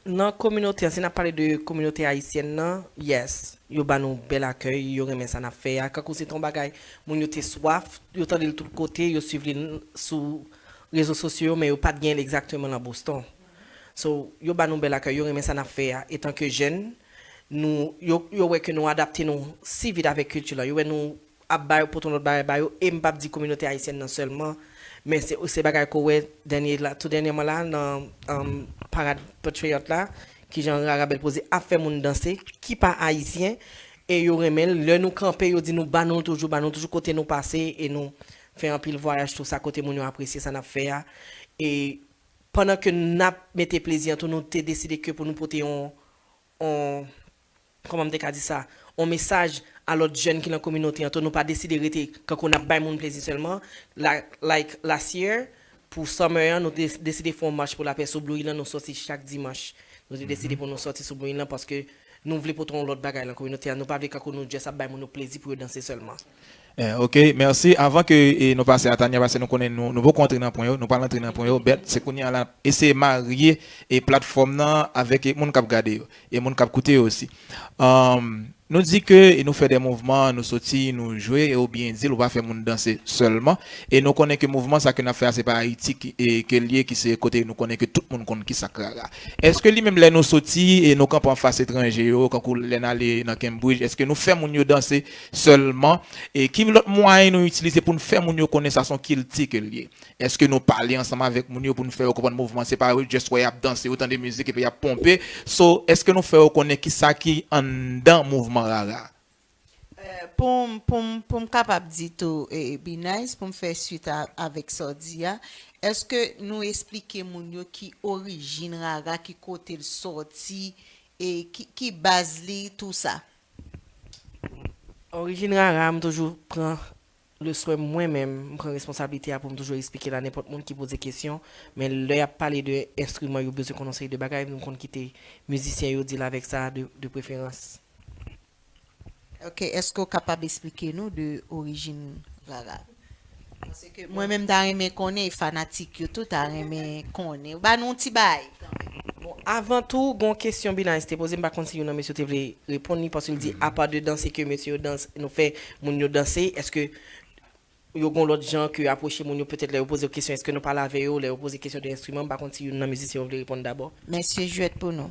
nan kominote an, si n ap pale de kominote ayisyèn nan, yes, yo ba nou bèl akèy, yo renmen sa n ap fè a. Kankou se te yon bagay, moun yo te swaf, yo tande l tout kote, yo swiv li n- sou rezo sosyo yo, men yo pa t gen l egzakteman nan Boston. So, yo ba nou bèl akèy, yo renmen sa n ap fè a. Etanke jèn, nou, yo, yo wè ke nou adapte nou si vit avèk kilti la. Yo wè nou ap ba yo, pote yon lòt bagay ba yo, e m p ap di kominote ayisyèn nan sèlman, men se, se bagay ke w wè dènye la, tou dènyèman la, nan um, Parad Patriyòt la, kijan Rara Bèl Poze ap fè moun danse, ki pa ayisyen, e yo renmen l. Lè nou kanpe, yo di nou ba nou l toujou, ba nou l toujou kote nou pase, e nou fè anpil vwayaj tou sa, kote moun yo apresye sa n ap fè a. E pandan ke n ap mete plezi an tou, nou te deside ke pou nou pote yon, yon, kòman m te ka di sa, yon mesaj a lòt jèn ki nan kominote an tou. Nou pa deside rete kankou n ap bay moun plezi sèlman. La, like last year, pou summer an, nou te deside fè yon mach pou lapè sou Blue Hill lan, nou sòti chak dimanch. Nou te deside pou nou sòti sou Blue Hill lan paske nou vle pote yon lòt bagay nan kominote a. Nou pa vle kankou nou just ap bay moun yo plezi pou yo danse sèlman. Eh, ok, mèsi. Avan ke e, nou pase a Tania, paske nou konnen nou, nou poko antre nan pwen yo, nou pral antre nan pwen yo, but se kounye a la n ap eseye marye e platfòm nan avèk e, moun k ap gade yo e moun k ap koute yo osi. Um, nou di ke e, nou fè de mouvman, nou soti, nou jwe, e oubyen di l, ou pa fè moun danse sèlman. E nou konnen ke mouvman sa ke n ap fè a, se pa Ayiti ki, e, ke l ye, ki se kote nou konnen ke tout moun konn ki sa k rara. Èske li menm lè nou soti e nou kanpe anfas etranje yo, kankou lè n ale nan Cambridge, èske nou fè moun yo danse sèlman? E ki lòt mwayen nou itilize pou n fè moun yo konnen sa se yon kilti ke l ye? Èske nou pale ansanm avèk moun yo pou n fè yo konprann mouvman se pa yo just wè y ap danse, yo tande mizik epi y ap ponpe? So, èske nou fè yo konnen ki sa ki anndan mouvman rara? Pou m pou m pou m kapab di tou e, Be Nice, pou m fè swit a, avèk sa w di a, èske nou esplike moun yo ki orijin rara, ki kote l sòti, e ki, ki baz li, tou sa? Orijin rara, m toujou pran le swen mwen menm, m pran responsablite a pou m toujou esplike l a nenpòt moun ki poze kesyon, men lè y ap pale de enstriman, yo bezwen konn yon seri de bagay, nou konn kite mizisyen yo di l avèk sa de, de preferans. Ok, èske w kapab esplike nou de orijin rara? Paske mwen menm ta renmen konnen, e fanatik yo tou ta renmen konnen. Ou ba nou yon ti bay kanmenm. Bon, avan tou, gon kesyon Be Nice te poze, m pa konn si youn nan mesye te vle reponn li, paske l di apa de danse ke mesye yo danse, nou fè moun yo danse, èske yo gon lòt jan ke apwoche moun yo, petèt lè yo poze yo kesyon, èske nou pale avè yo, lè yo poze kesyon de enstriman, m pa konn si youn nan mizisyen yo vle reponn dabò. Mesye jwèt pou nou.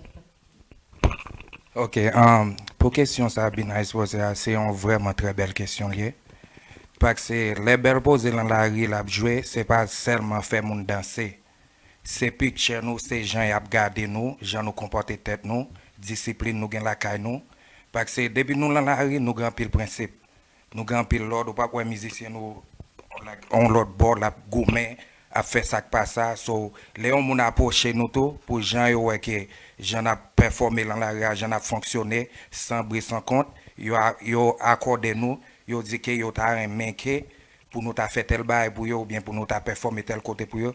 Ok, um, pou kesyon sa Be Nice poze a, se yon vrèman trè bèl kesyon l ye. Paske lè Bèl Poze lan lari l ap jwe, se pa sèlman fè moun danse. Se picture nou, se jan y ap gade nou, jan nou konpòte tèt nou, disiplin nou gen lakay nou. Paske depi nou lan lari, nou gen anpil prensip. Nou gen anpil lòd, ou p ap wè mizisyen nou on lòt bò l ap goumen, ap fè sa k pa sa. So, lè yon moun apwoche nou tou, pou jan yo wè ke jan n ap pèfòme lan lari a, jan n ap fonksyone, san bri san kont, yo, yo akòde nou, yo di ke yo ta renmen ke pou nou ta fè tèl bagay pou yo oubyen pou nou ta pèfòme tèl kote pou yo.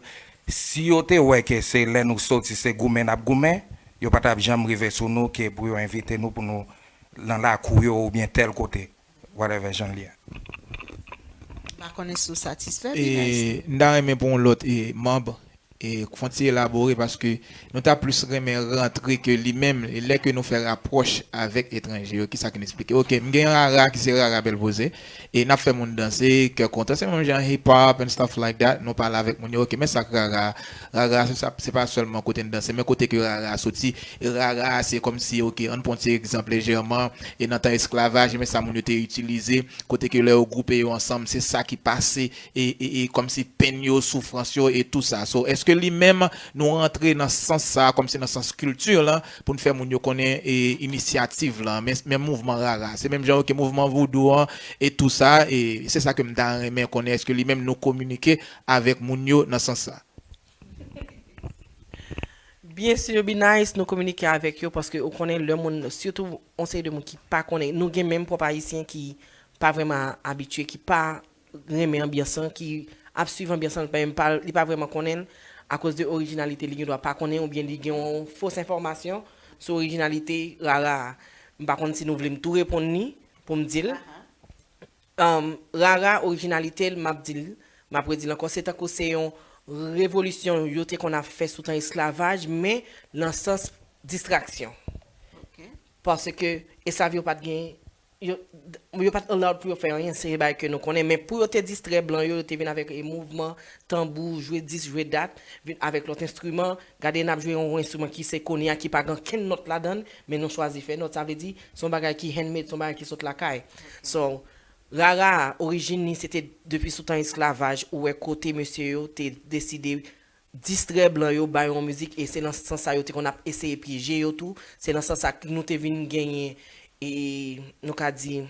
Si yo te wè ke se lè nou soti se goumen n ap goumen, yo pa t ap janm rive sou nou ke pou yo envite nou pou nou lan lakou yo oubyen tèl kote. Whatever jan l ye. M pa konnen si w satisfè, Be Nice. E, m ta renmen pou yon lòt e, manb e, fè yon ti elabore paske nou ta plis renmen rantre ke li menm, e lè ke nou fè rapwòch avèk etranje yo, kisa ki n eksplike. Ok, m gen rara ki se rara Bèl Poze, e n ap fè moun danse, kè kontan, se menm jan hip hop and stuff like that, nou pale avèk moun yo, ok, men sa k rara, rara se, sa, se pa sèlman kote n danse, men kote ke rara soti, e rara se kòmsi, ok, ann pran yon ti egzanp lejèman, e nan tan esklavaj, men sa moun yo te itilize, kote ke lè yo gwoupe yo ansanm, se sa ki pase, e, e, e kòmsi penn yo, soufrans yo, e tou sa. So, èske Èske li menm, nou rantre nan sans sa, kòmsi nan sans kilti lan, pou n fè moun yo konnen e, inisyativ lan, men, men mouvman Rara? Se menm jan ke mouvman vodou an e tou sa, e se sa ke m ta renmen konnen, èske li menm nou kominike avèk moun yo nan sans sa? Byen si, Be Nice, nou kominike avèk yo paske ou konnen lè moun, sitou yon seri de moun ki pa konnen, nou gen menm pwòp Ayisyen ki pa vrèman abitye, ki pa renmen anbyans lan, ki ap swiv anbyans lan, li pa menm pa, li pa vrèman konnen l, akoz de orijinalite li gendwa pa konnen oubyen li gen yon fos enfòmasyon sou orijinalite Rara a. M pa konn si nou vle m tou reponn li pou m di l. Um, Rara, orijinalite l, m ap di l, m ap redi l ankò, se tankou se yon revolisyon yo te konn ap fè sou tan esklavaj, men nan sans distraksyon. Paske esklav yo pa t gen, yo, yo pa t allowed pou yo fè anyen, se bagay ke nou konnen, men pou yo te distrè blan yo, yo te vin avèk e mouvman, tanbou, jwe dis, jwe dat, vin avèk lòt enstriman. Gade n ap jwe yon enstriman ki se kounye a ki pa gen kenn nòt ladan l, men nou chwazi fè nòt. Sa vle di, se yon bagay ki handmade, se yon bagay ki sot lakay. So, Rara a, orijin li se te depi sou tan esklavaj, ou wè kote mesye yo te deside distrè blan yo, ba yo yon mizik, e se nan sans sa yo te konn ap eseye pyeje yo tou. Se nan sans sa nou te vin genyen, e nou ka di,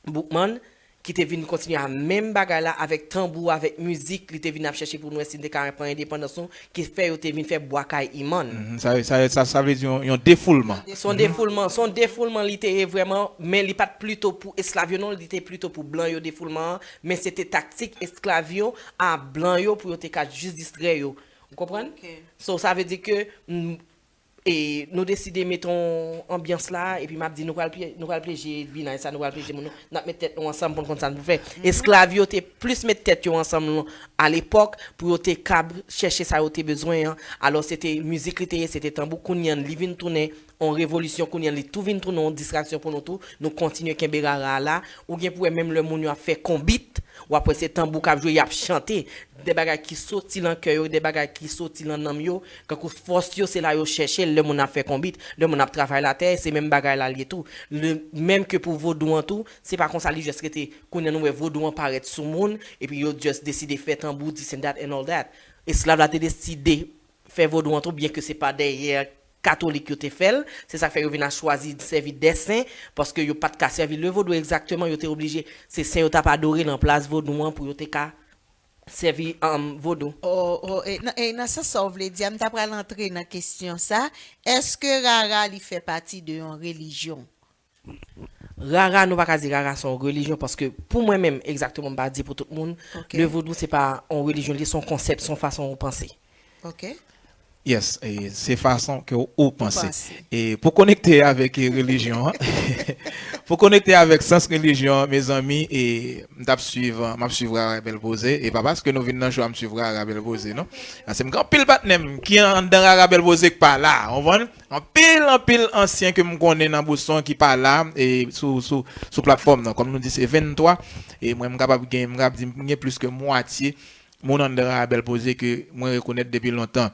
Boukman, ki te vin kontinye a menm bagay la avèk tanbou, avèk mizik, li te vin ap chèche pou nou wè si n te ka pran endepandans nou, ki fè yo te vin fè Bwa Kayiman. Mhm, sa, sa, sa, sa vle di yon, yon defoulman. Se yon defoulman, se yon defoulman li te ye vrèman, men li pa t plito pou esklav yo non, li te plito pou blan yo defoulman an, men se te taktik esklav yo a blan yo pou yo te ka jis distrè yo. Ou konprann? So, sa vle di ke, mm, e nou deside mete yon anbyans la, epi m ap di nou pral pye-, nou pral pyeje Be Nice sa, nou pral pyeje moun, n ap met tèt nou ansanm pou n konn sa n pou fè. Esklav yo te plis met tèt yo ansanm alepòk pou yo te kab chèche sa yo te bezwen an. Alò, se te mizik li te ye, se te tanbou. Kounye a, li vin tounen yon revolisyon, kounye a, li tou vin tounen yon distraksyon pou nou tou. Nou kontinye kenbe Rara a la. Ou gen pou wè menm lè moun yo ap fè konbit, w ap wè se tanbou k ap jwe, y ap chante. De bagay ki soti lan kè yo, de bagay ki soti lan nanm yo, kankou fòs yo, se la yo chèche l lè moun ap fè konbit, lè moun ap travay latè, se menm bagay la l ye tou. Le, menm ke pou vodou an tou, se pa konsa li just rete. Kounye a nou wè vodou an parèt sou moun, epi yo just deside fè tanbou, this and that and all that. Esklav la te deside fè vodou an tou, byen ke se pa dèyè katolik yo te fè l, se sa k fè yo vin a chwazi sèvi de sen, paske yo pa t ka sèvi le vodou egzakteman, yo te oblije, se sen yo t ap adore nan plas vodou an pou yo te ka sèvi, um, vodou. Oh, oh, e, nan, e nan sans sa w vle di a, m ta pral antre nan kesyon sa, èske Rara li fè pati de yon relijyon? Rara, nou pa ka di Rara se yon relijyon, paske pou mwen menm, egzakteman, m pa di pou tout moun, le vodou se pa yon relijyon, li se yon konsèp, se yon fason ou panse. Ok. Yes, e se fason ke ou panse. E pou konekte avèk, e, relijyon an, pou konekte avèk sans relijyon an, mezanmi, e m t ap swiv, m ap swiv Rara Bèl Poze, e pa paske nou vin nan show a m swiv Rara Bèl Poze, non. Paske m gen anpil patnè m ki anndan Rara Bèl Poze k pa la, ou konprann? Anpil, anpil ansyen ke m konnen nan Boston ki pa la, e sou, sou, sou platfòm nan. Kòm nou di, se venntwa, e mwen, m kapab gen, m kapab di, m gen plis ke mwatye moun anndan Rara Bèl Poze ke mwen rekonèt depi lontan.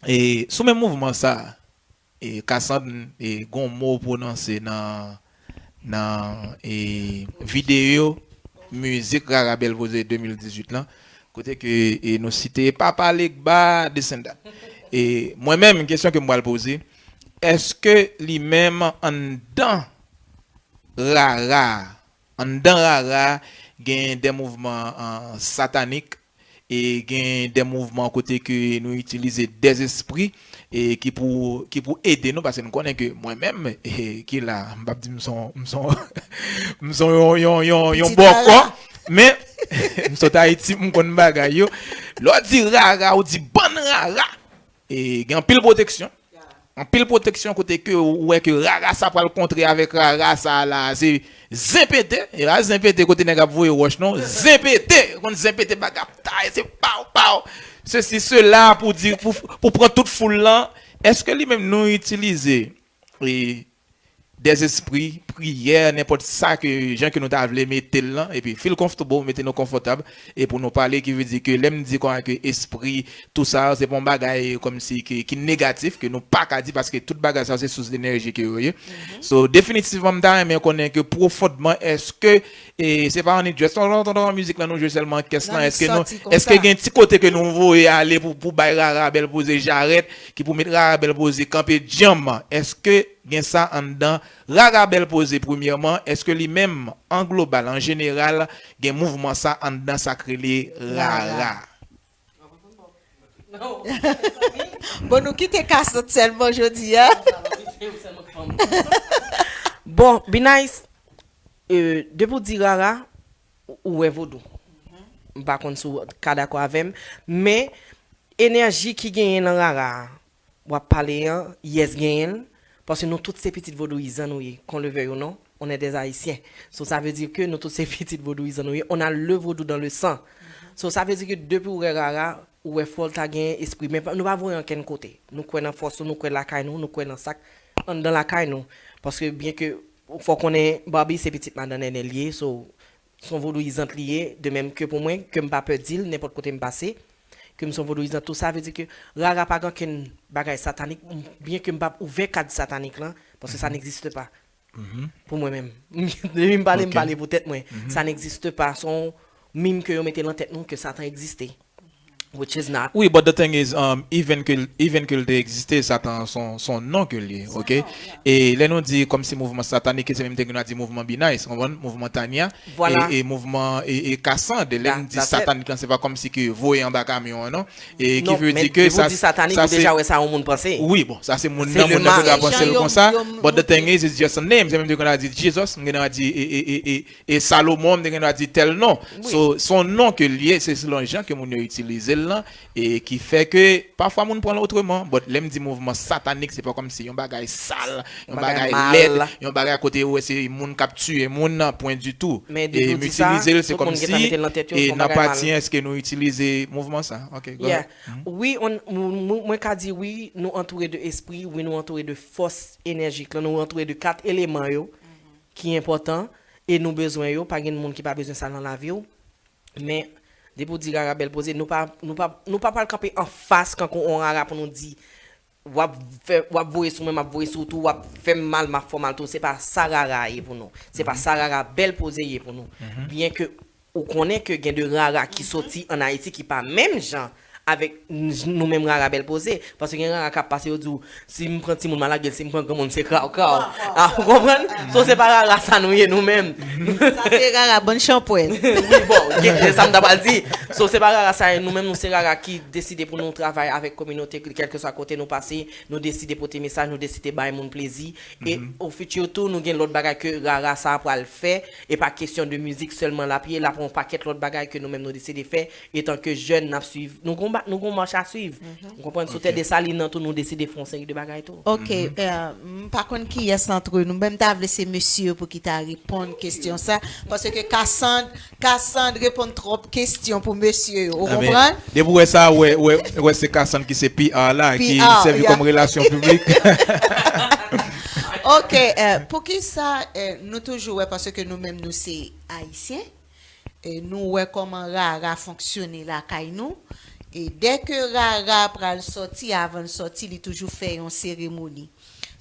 E sou menm mouvman sa, e Cassandre, e gon mo pwononse nan, nan, e videyo mizik Rara Bèl Poze de mil dizuit lan, kote ke, e nou site Papa Legba, this and that. E mwen menm, kesyon ke m pral poze, èske li menm anndan Rara, anndan Rara, gen de mouvman, uh, satanik, e gen de mouvman kote ke nou itilize de zespri, e ki pou, ki pou ede nou, paske nou konnen ke mwen menm, e, ki la, m p ap di m son, m son, m son yon, yon, yon, yon bòkò, men m sot Ayiti, m konn bagay yo. Lè w di Rara, ou di bann Rara. E gen anpil pwoteksyon. Anpil pwoteksyon kote ke ou wè ke Rara sa pral kontre avèk Rara sa la, se zen pete, e pa zen pete kote nèg ap voye wòch non, zen pete, konn zen pete bag ap taye, se paw, paw, sesi, sela pou di, pou, pou pran tout foul lan. Èske li menm nou itilize, e, dèzespri, priyè, nenpòt sa ke jan ke nou ta vle mete l lan, epi feel comfortable, mete nou konfòtab, e pou nou pale, ki vle di ke lè m di konsa ke espri, tou sa, se pa yon bagay kòmsi ki, ki negatif, ke nou pa ka di, paske tout bagay sa se sous denèji ke yo ye. So, definitivman, m ta renmen konnen ke pwofondman, èske, e se pa annik just ton, ton, ton, ton, mizik lan nou jwe sèlman kès lan, èske nou, èske gen ti kote ke nou voye ale pou, pou bay rara bèl poze jarèt, ki pou met rara bèl poze kanpe djanm, èske gen sa anndan rara bèl poze, premyèman, èske li menm, an global, an jeneral, gen mouvman sa anndan sa k rele rara? Bon, nou kite Kasant sèlman jodi a. Bon, Binice, depi w di rara, ou wè vodou. M pa konn si w ka dakò avè m, men enèji ki genyen nan rara a, w ap pale an, yes, genyen l, paske nou tout se pitit vodouyizan nou ye, qu'on le veuille ou non, on est des Haïtiens. So, sa vle di ke nou tout se pitit vodouyizan nou ye, on a le vodou dans le sang. So, sa vle di ke depi w wè rara, ou wè fò l ta gen espri, men nou pa voye ankenn kote. Nou kwè nan fòs nou, nou kwè lakay nou, nou kwè nan sa k anndan lakay nou. Paske byen ke, fò w konnen, Barbie se pitit madan Nènè l ye, so, s on vodouyizant li ye, de menm ke pou mwen, ke m pa pè di l, nenpòt kote m pase, ke m s on vodouyizant tou, sa vle di ke rara pa gen okenn bagay satanik, byen ke m p ap ouvè kad satanik lan, paske sa n'existe pa. Pou mwen menm. Depi m pale, m pale pou tèt mwen. Sa n'existe pa. S on mim ke yo mete lan tèt nou ke Satan egziste. Which is not. Wi, but the thing is, um, even ke, even ke l te egziste, Satan s on, s on non ke l ye, ok? E lè nou di kòmsi mouvman satanik, se menm jan ke nou di mouvman Binice, konprann? Mouvman Tania, e, e mouvman e, e Kasand, lè nou di satanik lan, se pa kòmsi ke voye anba kamyon an, non? E ki vle di ke sa, sa se... Wi, bon, sa se moun nan, moun nan ki ka panse l konsa, but the thing is, it's just a name, se menm jan ke nou di Jesus, nou ka di e, e, e, e, e Salomon, m te gen dwa di tèl non. So, s on non ke l ye, se selon jan ke moun yo itilize l lan, e ki fè ke pafwa moun pran l otreman. But lè m di mouvman satanik, se pa kòmsi yon bagay sal, yon bagay lèd, yon bagay kote ou wè se moun k ap tiye moun nan, pwen ditou. E m itilize l, se kòmsi, e nan pati, èske nou itilize mouvman sa? Ok, go ahead. Wi, mwen ka di wi, nou antoure de espri, wi, nou antoure de fòs enèjik lan, nou antoure de kat eleman yo ki enpòtan e nou bezwen yo, pa gen moun ki pa bezwen sa nan lavi w. Men, depi w di rara bèl poze, nou pa, nou pa, nou pa pral kanpe anfas kankou on rara pou nou di, w ap fè, w ap voye sou mwen, m ap voye sou ou tou, w ap fè m mal, m ap fè w mal tou. Se pa sa rara ye pou nou. Se pa sa rara bèl poze ye pou nou. Byen ke ou konnen ke gen de rara ki soti ann Ayiti ki pa menm jan avèk nou menm rara bèl poze. Paske gen rara k ap pase, yo di w, si m pran timoun m a lage l, si m pran granmoun se kraw kraw. A, ou konprann? So se pa rara sa nou ye nou menm. Sa se rara bann chanpwèl. Wi, bon, gen, se sa m ta pral di. So se pa rara sa ye nou menm, nou se rara ki deside pou nou travay avèk kominote, kèlkeswa kote nou pase, nou deside pote mesaj, nou deside bay moun plezi. E o fiti tou, nou gen lòt bagay ke rara sa a pral fè. E pa kesyon de mizik sèlman l ap ye, l ap yon pakèt lòt bagay ke nou menm nou deside fè. Etan ke jèn, n ap swiv. Nou gon ba, nou gon mach a swiv. Ou konprann? Sou tè Desalin nan tou, nou deside fè yon seri de bagay tou. Ok, m pa konn kiyès antre nou, men m ta vle se mesye yo pou ki ta reponn kesyon sa, paske Kasand, Kasand reponn twòp kesyon pou mesye yo, ou konprann? Depi w wè sa, w wè, w wè, w wè se Kasand ki se P R la, ki sèvi kòm relasyon piblik. Ok, poukisa nou toujou wè, paske nou menm nou se Ayisyen, e nou wè kòman rara fonksyone lakay nou. E dèke rara pral sòti, avan l sòti, li toujou fè yon seremoni.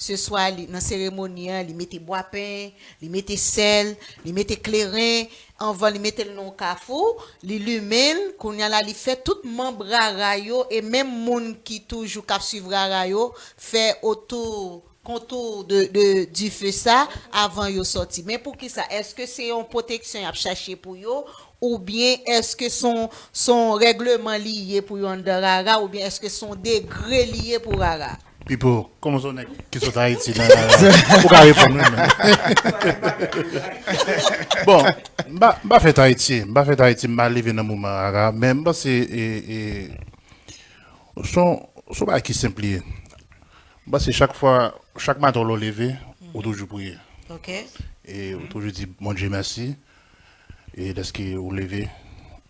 Se swa li, nan seremoni an, li mete bwapen, li mete sèl, li mete kleren, anvan li mete l nan yon kafou, li limen l, kounye a la li fè tout manm rara yo, e menm moun ki toujou k ap swiv rara yo, fè otou kontou de, de dife sa avan yo sòti. Men poukisa? Èske se yon pwoteksyon y ap chache pou yo? Oubyen èske se yon, se yon règleman li ye pou yo anndan rara? Oubyen èske se yon degre li ye pou rara? Pipo, kòman se yon nèg ki sot Ayiti nan rara? Ou ka reponn wi menm. Bon, m pa, m pa fèt Ayiti, m pa fèt Ayiti, m pa leve nan mouvman rara, men m panse e, e, se yon, se yon bagay ki senp li ye. M panse chak fwa, chak maten lè w leve, ou toujou priye. E ou toujou di Bondye mèsi. E dèske ou leve,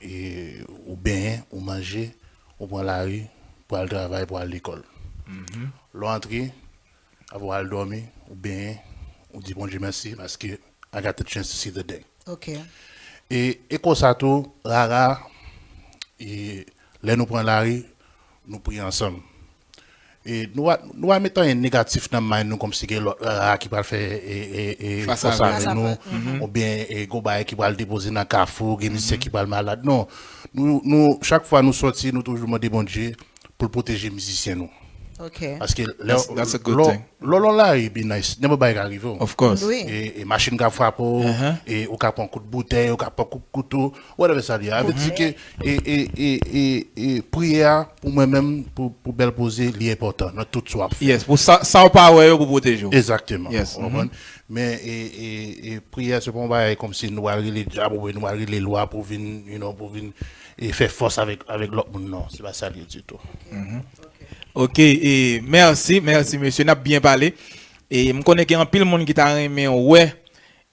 e ou benyen, ou manje, ou pran lari, pou al travay, pou al lekòl. Lè w antre, apre w al dòmi, ou benyen, ou di Bondye mèsi paske I got the chance to see the day. Ok. E, e konsa tou, rara, e, lè nou pran lari, nou priye ansanm. E nou va, nou va met anyen negatif nan mind nou kòmsi gen lòt rara ki pral fè e, e, e, Fas fas avè avè nou, nou, oubyen e, gon bagay ki pral depoze nan kafou, gen mizisyen ki pral malad. Non, nou, nou, chak fwa nou sòti, nou toujou mande Bondye pou l pwoteje mizisyen nou. Ok. Paske lè That's- that's a good lò- thing. lò lò lari be nice, nenpòt bagay ka rive w. Of course. Wi. E, e machin ka frape w, Uh-huh. e ou ka pran kout boutèy, ou ka pran kout kouto, whatever sa li ye. A vle di ke e, e, e, e, e priyè a pou mwen menm, pou, pou bèl poze, li enpòtan nan tout sa w ap fè. Yes, pou sa, sa w pa wè yo pou pwoteje w. Egzakteman. Yes, Ou konprann? Men e, e, e priyè se pa yon bagay kòmsi nou al rele dyab oubyen nou al rele lwa pou vin, you know, pou vin e fè fòs avèk, avèk lòt moun, non. Se pa sa li ye ditou. Ok, e mèsi, mèsi mesye, n ap byen pale. E m konnen gen anpil moun ki ta renmen wè,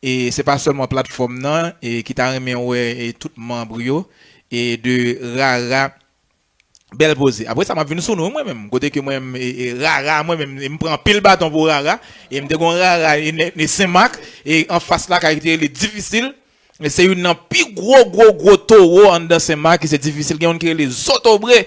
e se pa sèlman platfòm nan, e ki ta renmen wè e tout manm yo, e de Rara Bèl Poze. Apre sa, m ap vin sou nou, mwen menm. Kote ke mwen, e, e, Rara, mwen menm, e m pran anpil baton pou Rara. E m te gon Rara, e, ne, ne Senmak, e anfas lakay ki te rele Difisil. E se youn nan pi gwo, gwo, gwo towo anndan Senmak, ki se Difisil. Gen youn ki rele Zotobre,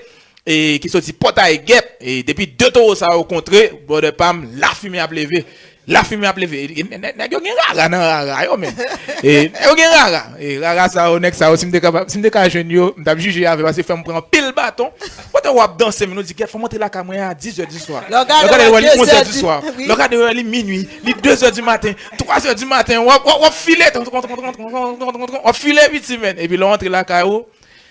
e ki soti Pòtay Gèp. E depi de towo sa yo kontre, brother pa m, lafimen ap leve. Lafimen ap leve. E, e, nè- Nèg yo gen rara nan rara yo, men. E, nèg yo gen rara. E, rara sa yo, nèg sa yo, si m te kapab, si m te ka jwenn yo, m t ap jije avè, paske fè m pran pil baton. Kote w ap danse, men nou di, gèt, fò m antre lakay mwen a dizè di swa. Lè w gade, Lè w gade, wè wè li dezè onzè di di- swa. wi. Lè w gade, wè li minui. Li dezè di maten, twazè di maten. W ap, w ap, w ap file, w ap file piti, men. Epi lè w antre lakay ou,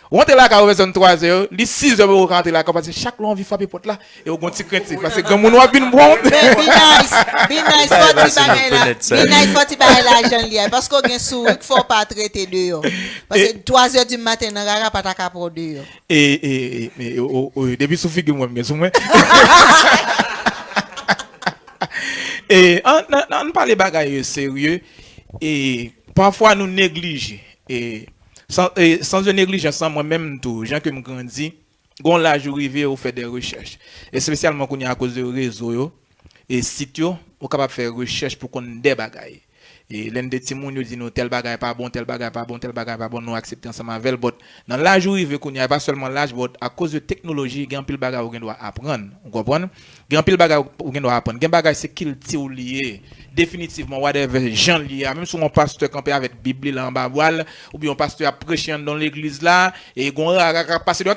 ou antre lakay ou vè zòn twazè, li sizè pou ou ka antre lakay ou, paske chak lè w anvi frape pòt la, e ou gon ti krentif, paske granmoun w ap vin bon. Men be nice, be nice, fò ti bagay la, be nice, fò ti bagay la jan li ye, paske w gen souri, fò w pa trete deyò. Paske twazè di maten nan rara pa ta ka pran w deyò. E, e, e, e, o, o, depi sou figi m wè m gen sou mwen. E, an, an, an pale bagay yo serye. E, pafwa nou neglije. E, sans, e, sans de neglijans lan, mwen menm tou, jan ke m grandi, gon laj ou rive, ou fè de rechèch. Espesyalman kounye a akoz de rezo yo, e sit yo, ou kapab fè rechèch pou konn de bagay. E lè n te timoun, yo di nou tèl bagay pa bon, tèl bagay pa bon, tèl bagay pa bon, nou aksepte ansanm avè l. But nan laj ou rive kounye a, e pa sèlman laj, but akoz de teknoloji, gen anpil bagay ou gen dwa aprann. Ou konprann? Gen anpil bagay ou gen dwa aprann. Gen bagay se kilti w li ye. Definitivman, whatever jan li ye a. Menm si yon pastè kanpe avèk Bib li la anba bra l, oubyen yon pastè ap preche anndan legliz la, e gon rara k ap pase deyò,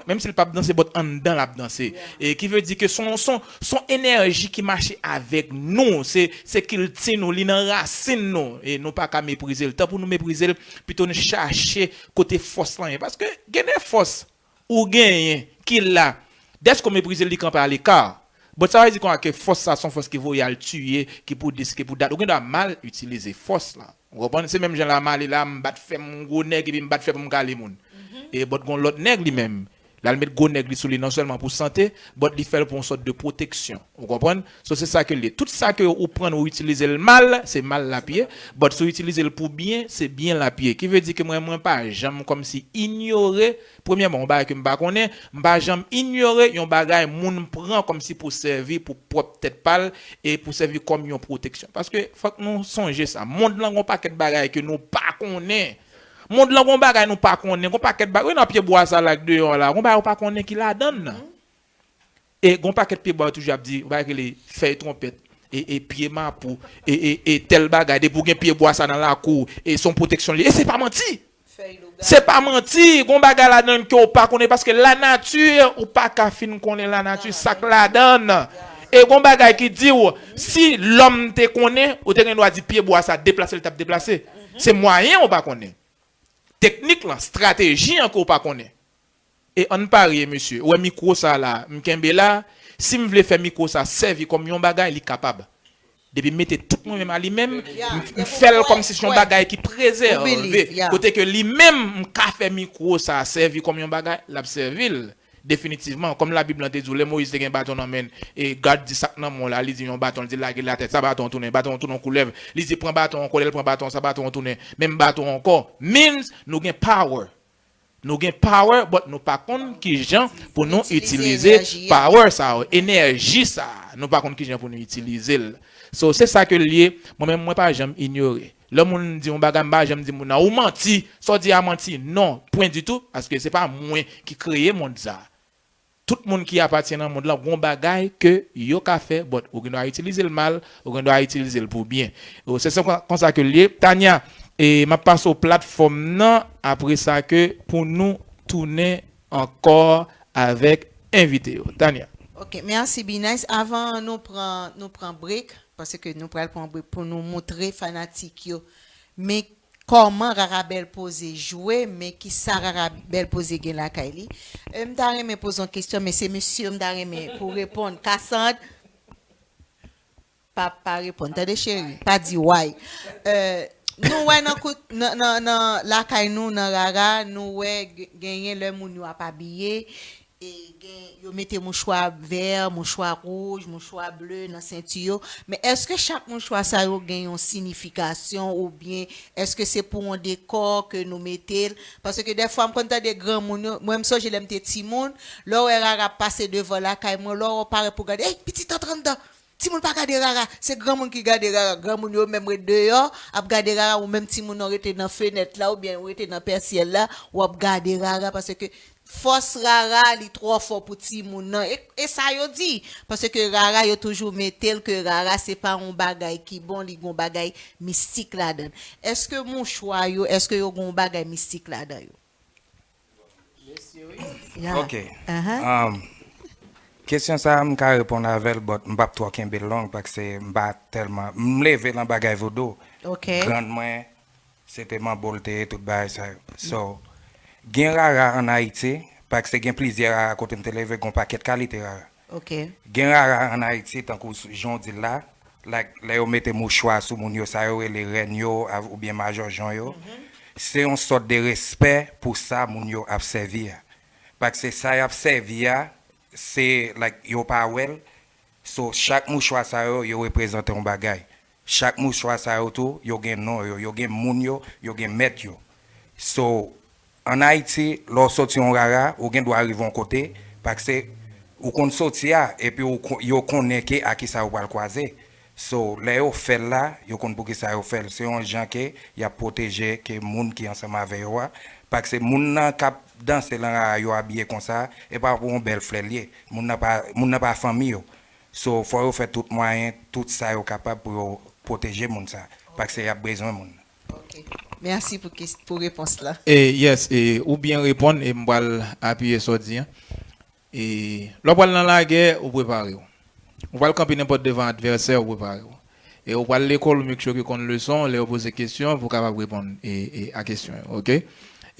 menm si l p ap danse, but anndan l ap danse. E ki vle di ke son, son, son enèji ki mache avèk nou, se, se kilti nou, li nan rasin nou. E nou pa ka meprize l. Tan pou nou meprize l, pito n chache kote fòs lan ye. Paske gen de fòs ou genyen ki la. Dèske w meprize l, li kanpe aleka. But sa vle di konsa ke fòs sa se yon fòs ki voye al tiye, ki pou dis, ki pou dat. Ou gen dwa mal itilize fòs la. Ou konprann? Se menm jan la m ale la, m bat fè m yon gwo nèg, epi m bat fè pou m kale moun. E but gon lòt nèg li menm, l al met gwo nèg li sou li non sèlman pou sante, but li fè l pou yon sòt de pwoteksyon. Ou konprann? So se sa ke l ye. Tout sa ke ou pran, ou itilize l mal, se mal l ap ye. But si w itilize l pou byen, se byen l ap ye. Ki vle di ke mwen, mwen pa janm kòmsi inyore, premyèman, yon bagay ke m pa konnen, m pa janm inyore yon bagay moun pran kòmsi pou sèvi pou pwòp tèt pa l e pou sèvi kòm yon pwoteksyon. Paske fòk nou sonje sa. Mond lan gon pakèt bagay ke nou pa konnen. Mond lan gon bagay nou pa konnen. Gon pakèt bagay. Wi, nan pye bwa sa la k deyò la. Gon bagay ou pa konnen ki ladan l nan. E gon pakèt pye bwa yo toujou ap di, yon bagay ki rele fèy twonpèt, e, e pye mapou, e, e, e tèl bagay, depi w gen pye bwa sa nan lakou w, e se yon pwoteksyon li ye. E se pa manti! Se pa manti! Gon bagay ladan l ke w pa konnen, paske lanati, ou pa ka fin konnen lanati, sa k ladan l. E gon bagay ki di w, si lòm te konnen, ou te gen dwa di pye bwa sa deplase, l t ap deplase. Se mwayen ou pa konnen. Teknik lan, estrateji an ke w pa konnen. E ann parye, mesye. Ou wè mikwo sa la, m kenbe la. Si m vle fè mikwo sa sèvi kòm yon bagay, li kapab. Depi m mete tout mwen menm a li menm, m, m fè l kòmsi se yon bagay ki prezève. Kote ke li menm, m ka fè mikwo sa sèvi kòm yon bagay, l ap sèvi l. Definitivman, kòm Labib lan te di w, lè Moyiz te gen baton nan men l, e God di sa k nan men w la, li di yon baton, li di lage l atè, sa baton an tounen, baton an tounen yon koulèv. Li di pran baton ankò, lè l pran baton an, sa baton an tounen, menm baton an ankò. Means, nou gen power. Nou gen power, but nou pa konn kijan pou nou itilize power sa yo, enèji sa a. Nou pa konn kijan pou nou itilize l. So, se sa ke l ye. Mwen menm, mwen pa janm inyore. Lè moun di yon bagay, m pa janm di moun nan, "Ou manti, sa w di a manti." Non, pwen ditou, paske se pa mwen ki kreye mond sa. Tout moun ki apatyen nan mond lan, gon bagay ke yo ka fè, but ou gen dwa itilize l mal, ou gen dwa itilize l pou byen. Se sa, konsa ke l ye. Tanya, e m ap pase w platfòm nan, apre sa ke pou nou tounen ankò avèk envite yo. Tanya. Ok, mèsi Binice. Avan nou pran, nou pran break, paske nou pral pran break pou nou montre fanatik yo. Men kòman Rara Bèl Poze jwe, men kisa Rara Bèl Poze gen lakay li. E, m ta renmen poze yon kesyon, men se mesye m ta renmen pou reponn. Kasand, pa, pa reponn, tande cheri, pa di way. E, nou wè nan kout, nan, nan, nan lakay nou, nan Rara, nou wè genyen lè moun yo ap abiye, e gen, yo mete mouchwa vè, mouchwa wouj, mouchwa ble nan senti yo. Men èske chak mouchwa sa yo gen yon sinifikasyon oubyen èske se pou yon dekò ke nou mete l? Paske dèfwa m konn tande granmoun yo, mwen m sonje lè m te timoun, lè w wè Rara ap pase devan lakay mwen, lè w parèt pou gade, "Ey, pitit, antre anndan! Timoun pa gade Rara, se granmoun ki gade Rara." Granmoun yo menm ret deyò, ap gade Rara, ou menm timoun nan rete nan fenèt la oubyen ou rete nan pèsyèl la, w ap gade Rara, paske fòs Rara, li twò fò pou timoun nan. E, e sa yo di, paske Rara, yo toujou mete l ke Rara, se pa yon bagay ki bon, li gon bagay mistik ladan l. Èske mouchwa yo, èske yo gon bagay mistik ladan yo? Ok. Kesyon sa a, m ka reponn avè l, but m p ap twò kenbe l long, paske m pa tèlman, m leve nan bagay vodou. Grann mwen, se te manbo l te ye, tout bagay sa yo. So, gen Rara ann Ayiti, paske gen plizyè Rara kote m te leve, gen yon pakèt kalite Rara. Gen Rara ann Ayiti, tankou jan w di l la, like, lè yo mete mouchwa sou moun yo, sa yo rele rèn yo, oubyen majòjon yo, se yon sòt de respè pou sa moun yo ap sèvi a. Paske sa y ap sèvi a, se, like, yo pa wè l. So, chak mouchwa sa yo, yo reprezante yon bagay. Chak mouchwa sa yo tou, yo gen non yo, yo gen moun yo, yo gen mèt yo. So, ann Ayiti, lè w soti yon Rara, ou gen dwa rive yon kote, paske ou konn soti a, epi ou, yo konnen ke a kisa yo pral kwaze. So, lè yo fè l la, yo konn poukisa yo fè l. Se yon jan ke y ap pwoteje ke moun ki ansanm avè yo a. Paske moun nan k ap danse lan Rara, yo abiye konsa, e pa pou yon bèl flè l ye. Moun nan pa, moun nan pa fanmi yo. So, fò yo fè tout mwayen, tout sa yo kapab pou yo pwoteje moun sa. Paske y ap bezwen moun nan. Mèsi pou, pou repons la. E, yes, e, ou byen reponn, e m pral apiye sa w di an. E, lè w pral nan lagè, ou prepare w. Ou pral kanpe nenpòt devan advèsè, ou prepare w. E ou pral lekòl, ou make sure ke konn leson, lè yo poze kesyon, pou w kapab reponn e, e, a kesyon yo, oke?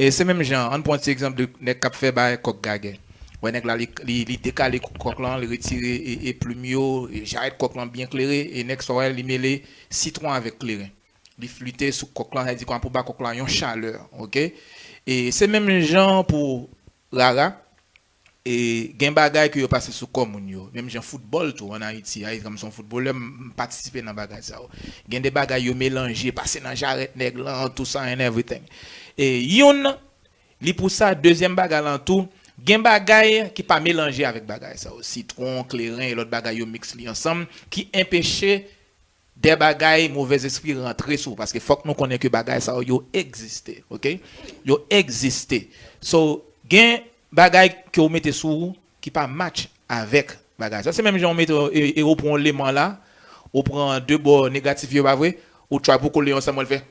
E se menm jan, ann pran ti egzanp de nèg k ap fè bagay kòk gagè. Wè nèg la, li, li, li dekale kòk lan, li retire e, e plim yo, e jarèt kòk lan byen klere, e nèg sa w wè, li mele sitwon avèk kleren. Li flite sou kòk lan, sa vle di kòman pou ba kòk lan yon chalè, oke? E se menm jan pou Rara, e gen bagay ke yo pase sou kò moun yo. Menm jan foutbòl tou, ann Ayiti, a, kòm se yon foutbolè, m, m patisipe nan bagay sa yo. Gen de bagay yo melanje, pase nan jarèt nèg lan, tout sa and everything. E youn, li pou sa, dezyèm bagay lan tou, gen bagay ki pa melanje avèk bagay sa yo. Sitwon, kleren, e lòt bagay yo mix li ansanm, ki enpeche de bagay movèzespri rantre sou ou, paske fòk nou konnen ke bagay sa yo, yo egziste, oke? Yo egziste. So, gen bagay ke ou mete sou ou ki pa match avèk bagay sa. Se menm jan ou mete, e, e ou pran yon leman la, ou pran de bò negatif yo, pa vre? Ou try pou kole yo ansanm, ou wè l fè.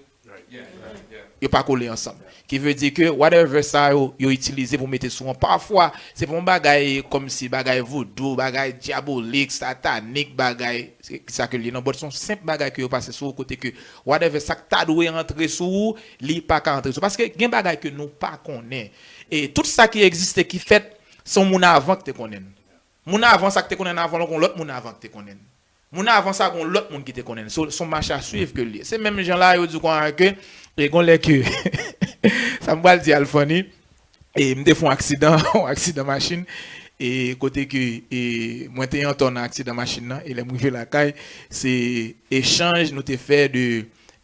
Yo pa kole ansanm. Ki vle di ke whatever sa yo, yo itilize pou mete sou an, pafwa, se pa yon bagay kòmsi bagay vodou, bagay dyabolik, satanik, bagay, se sa ke l ye non, but se yon senp bagay ke yo pase sou ou, kote ke whatever sa k ta dwe antre sou ou, li pa ka antre sou ou. Paske gen bagay ke nou pa konnen. E tout sa ki egziste, ki fèt, se yon moun avan ki te konnen l. Moun avan sa ki te konnen l avan l, gon lòt moun avan ki te konnen l. Moun avan sa, gon lòt moun ki te konnen l. Se, se yon mach a swiv ke l ye. Se menm jan la, yo di w konsa ke, e gon lè ke, sa m pral di a l funny, e m te fè yon aksidan, yon aksidan machin, e kote ke, e mwen te antò nan aksidan machin nan, e lè m rive lakay, se echanj nou te fè de,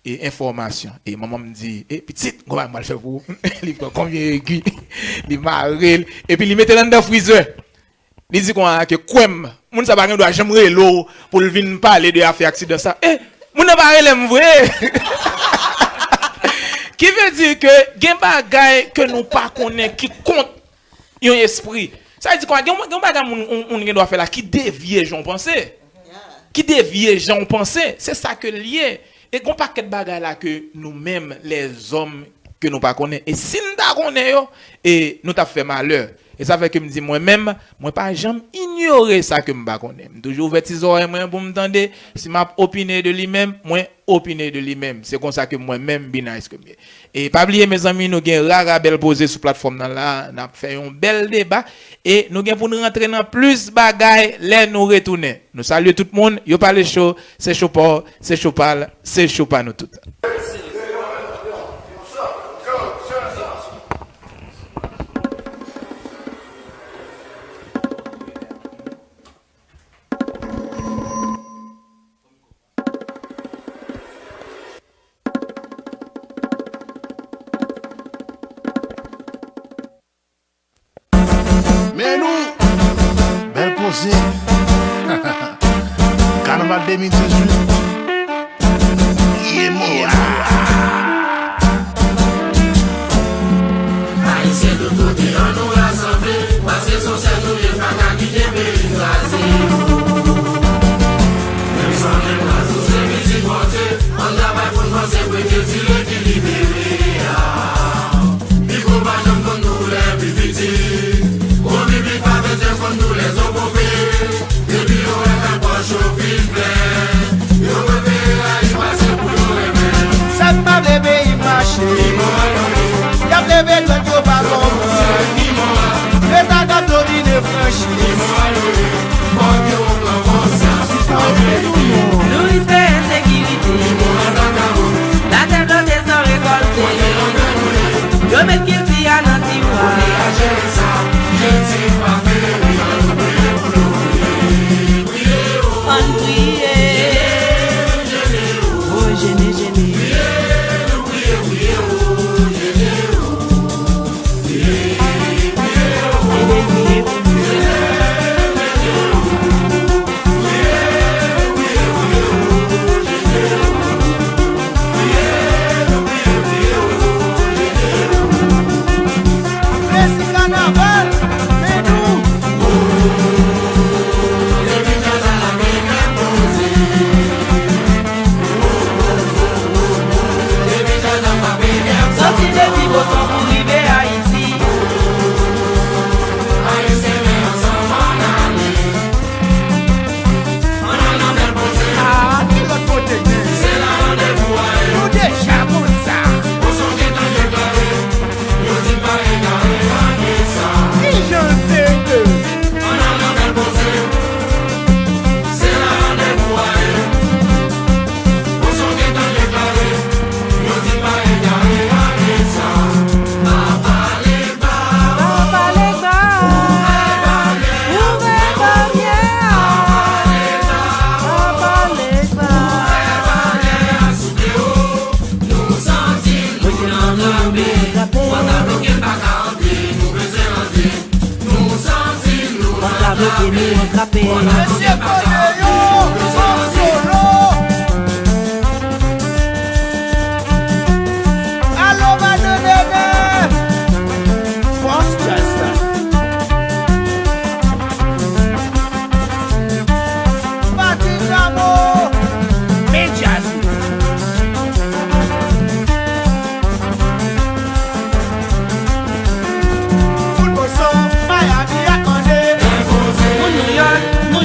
e, enfòmasyon. E manman m di, "E, pitit, gwo bagay m pral fè pou ou." Li pran konbyen egi, li mare l, epi li mete l anndan frizè. Li di konsa ke, "Kwè m, moun sa pa gen dwa janm rele w pou l vin pale de afè aksidan sa." E, moun nan pa rele m vre. Ki vle di ke gen bagay ke nou pa konnen ki kont yon espri. Sa vle di konsa, gen, gen yon bagay moun, moun, moun gen dwa fè la ki devye jan w panse. Ki devye jan w panse. Se sa ke l ye. E gon pakèt bagay la ke nou menm, lèzòm, ke nou pa konnen. E si n ta konnen yo, e nou t ap fè malè. E sa fè ke m di mwen menm, mwen pa janm inyore sa ke m pa konnen. M toujou ouvè ti zòrèy mwen pou m tande. Si m ap opine de li menm, mwen opine de li menm. Se konsa ke mwen menm, Binice, ke m ye. E pa bliye, mezanmi, nou gen rara bèl poze sou platfòm nan la. N ap fè yon bèl deba. E nou gen pou n rantre nan plis bagay lè nou retounen. Nou salye tout moun. Yo pale cho, se cho pa w, se cho pa l, se cho pa nou tout. Men nou, bèl koze. Kanaval de mil dizuit. Ye mo a. Ayisyen tout kote, ann nou rasanble, paske se sèl nou ye, pa ka kite peyi kraze. Menm si anpil kraze, se pitit Bondye, ann travay pou n vanse, pou ekriti lekilibre a. Pifò pa janm konn nou koulè pi piti. Gon biblik pa bezwen konn nou lèzòm konpe. Depi yo wè fè pòch yo fin plen, yo prefere rayi pase pou yo renmen. Sa k pa vle peyi m mache. Y ap leve dwèt yo pa konprann. Leta k ap domine franchiz. Nou riske ensekirite. Latè bloke san rekòlte. Yo met kilti a nan tiwa. Ann priye. O jene, jene. Prezi kanaval, men nou. Soti depi Boston pou rive Ayiti. Ah, ki lòt kote gen? Nou deja konn sa. Ki jan l te ye? Pa pale ba, ouvè baryè a. Pa pale ba. Mwen tèlman nou, nou antrape. Antrave ke nou antrape. Mesye Kodeyo, an solo. Alo, madan Nene. Fòs djaz la. Patrick Rameau. Men djaz. Moun Boston, Miami ak Anze. Moun New York, New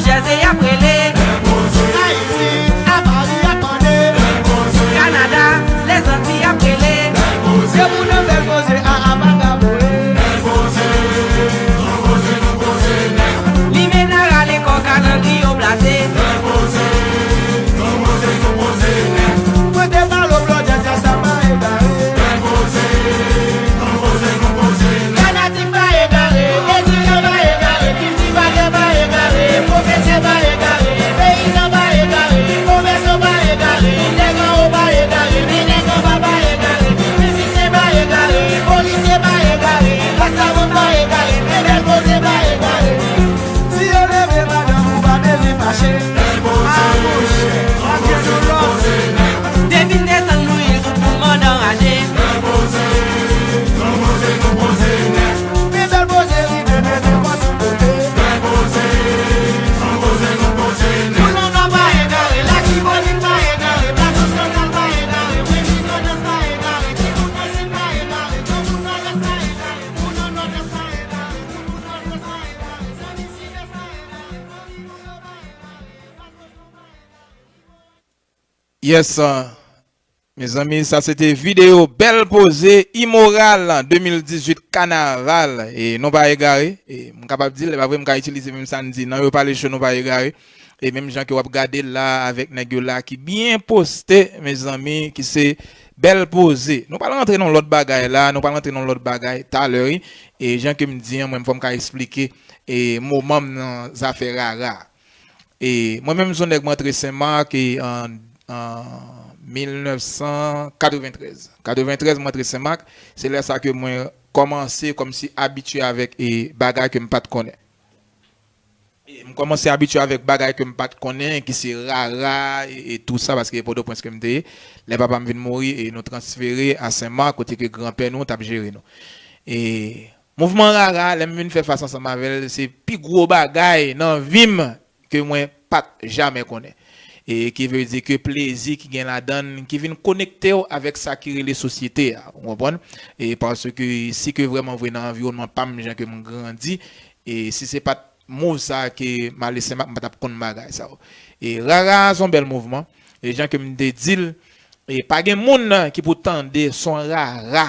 Yes, uh, mezanmi, sa se te videyo Bèl Poze Imoral de mil dizuit Kanaval. E non pa egare, e m kapab di l, e pa vre, m ka itilize menm sa n di, non, yo pale cho, non pa egare. E menm jan ke w ap gade l la avèk nèg yo la ki byen poste, mezanmi, ki se Bèl Poze. Nou pral rantre nan lòt bagay la, nou pral rantre nan lòt bagay talè, wi. E jan ke m di an, mwen, fò m ka eksplike, e moman m nan zafè rara. E mwen menm, se yon nèg mwen antre Senmak, e an, an mil nèf san katreventrèz. Katreventrèz, mwen antre Senmak, se lè sa ke mwen kòmanse kòmsi abitye avèk, e, bagay ke m pa t konnen. E m kòmanse abitye avèk bagay ke m pa t konnen, ki se rara, e, e tou sa, paske Pòtoprens ke m te ye. Lè papa m vin mouri, e nou transfere a Senmak, kote ke granpè nou t ap jere nou. E mouvman rara, lè m vin fè fas ansanm avè l, se pi gwo bagay nan vi m ke mwen pa t jamè konnen. E ki vle di ke plezi ki gen ladan l, ki vin konekte w avèk sa ki rele sosyete a, ou konprann? E paske si ke vrèman vre nan anviwònman pa m, jan ke m grandi, e si se pa t move sa ke m ale Senmak, m pa t ap konn bagay sa yo. E rara a se yon bèl mouvman. E jan ke m te di l, e pa gen moun ki pou tande son rara.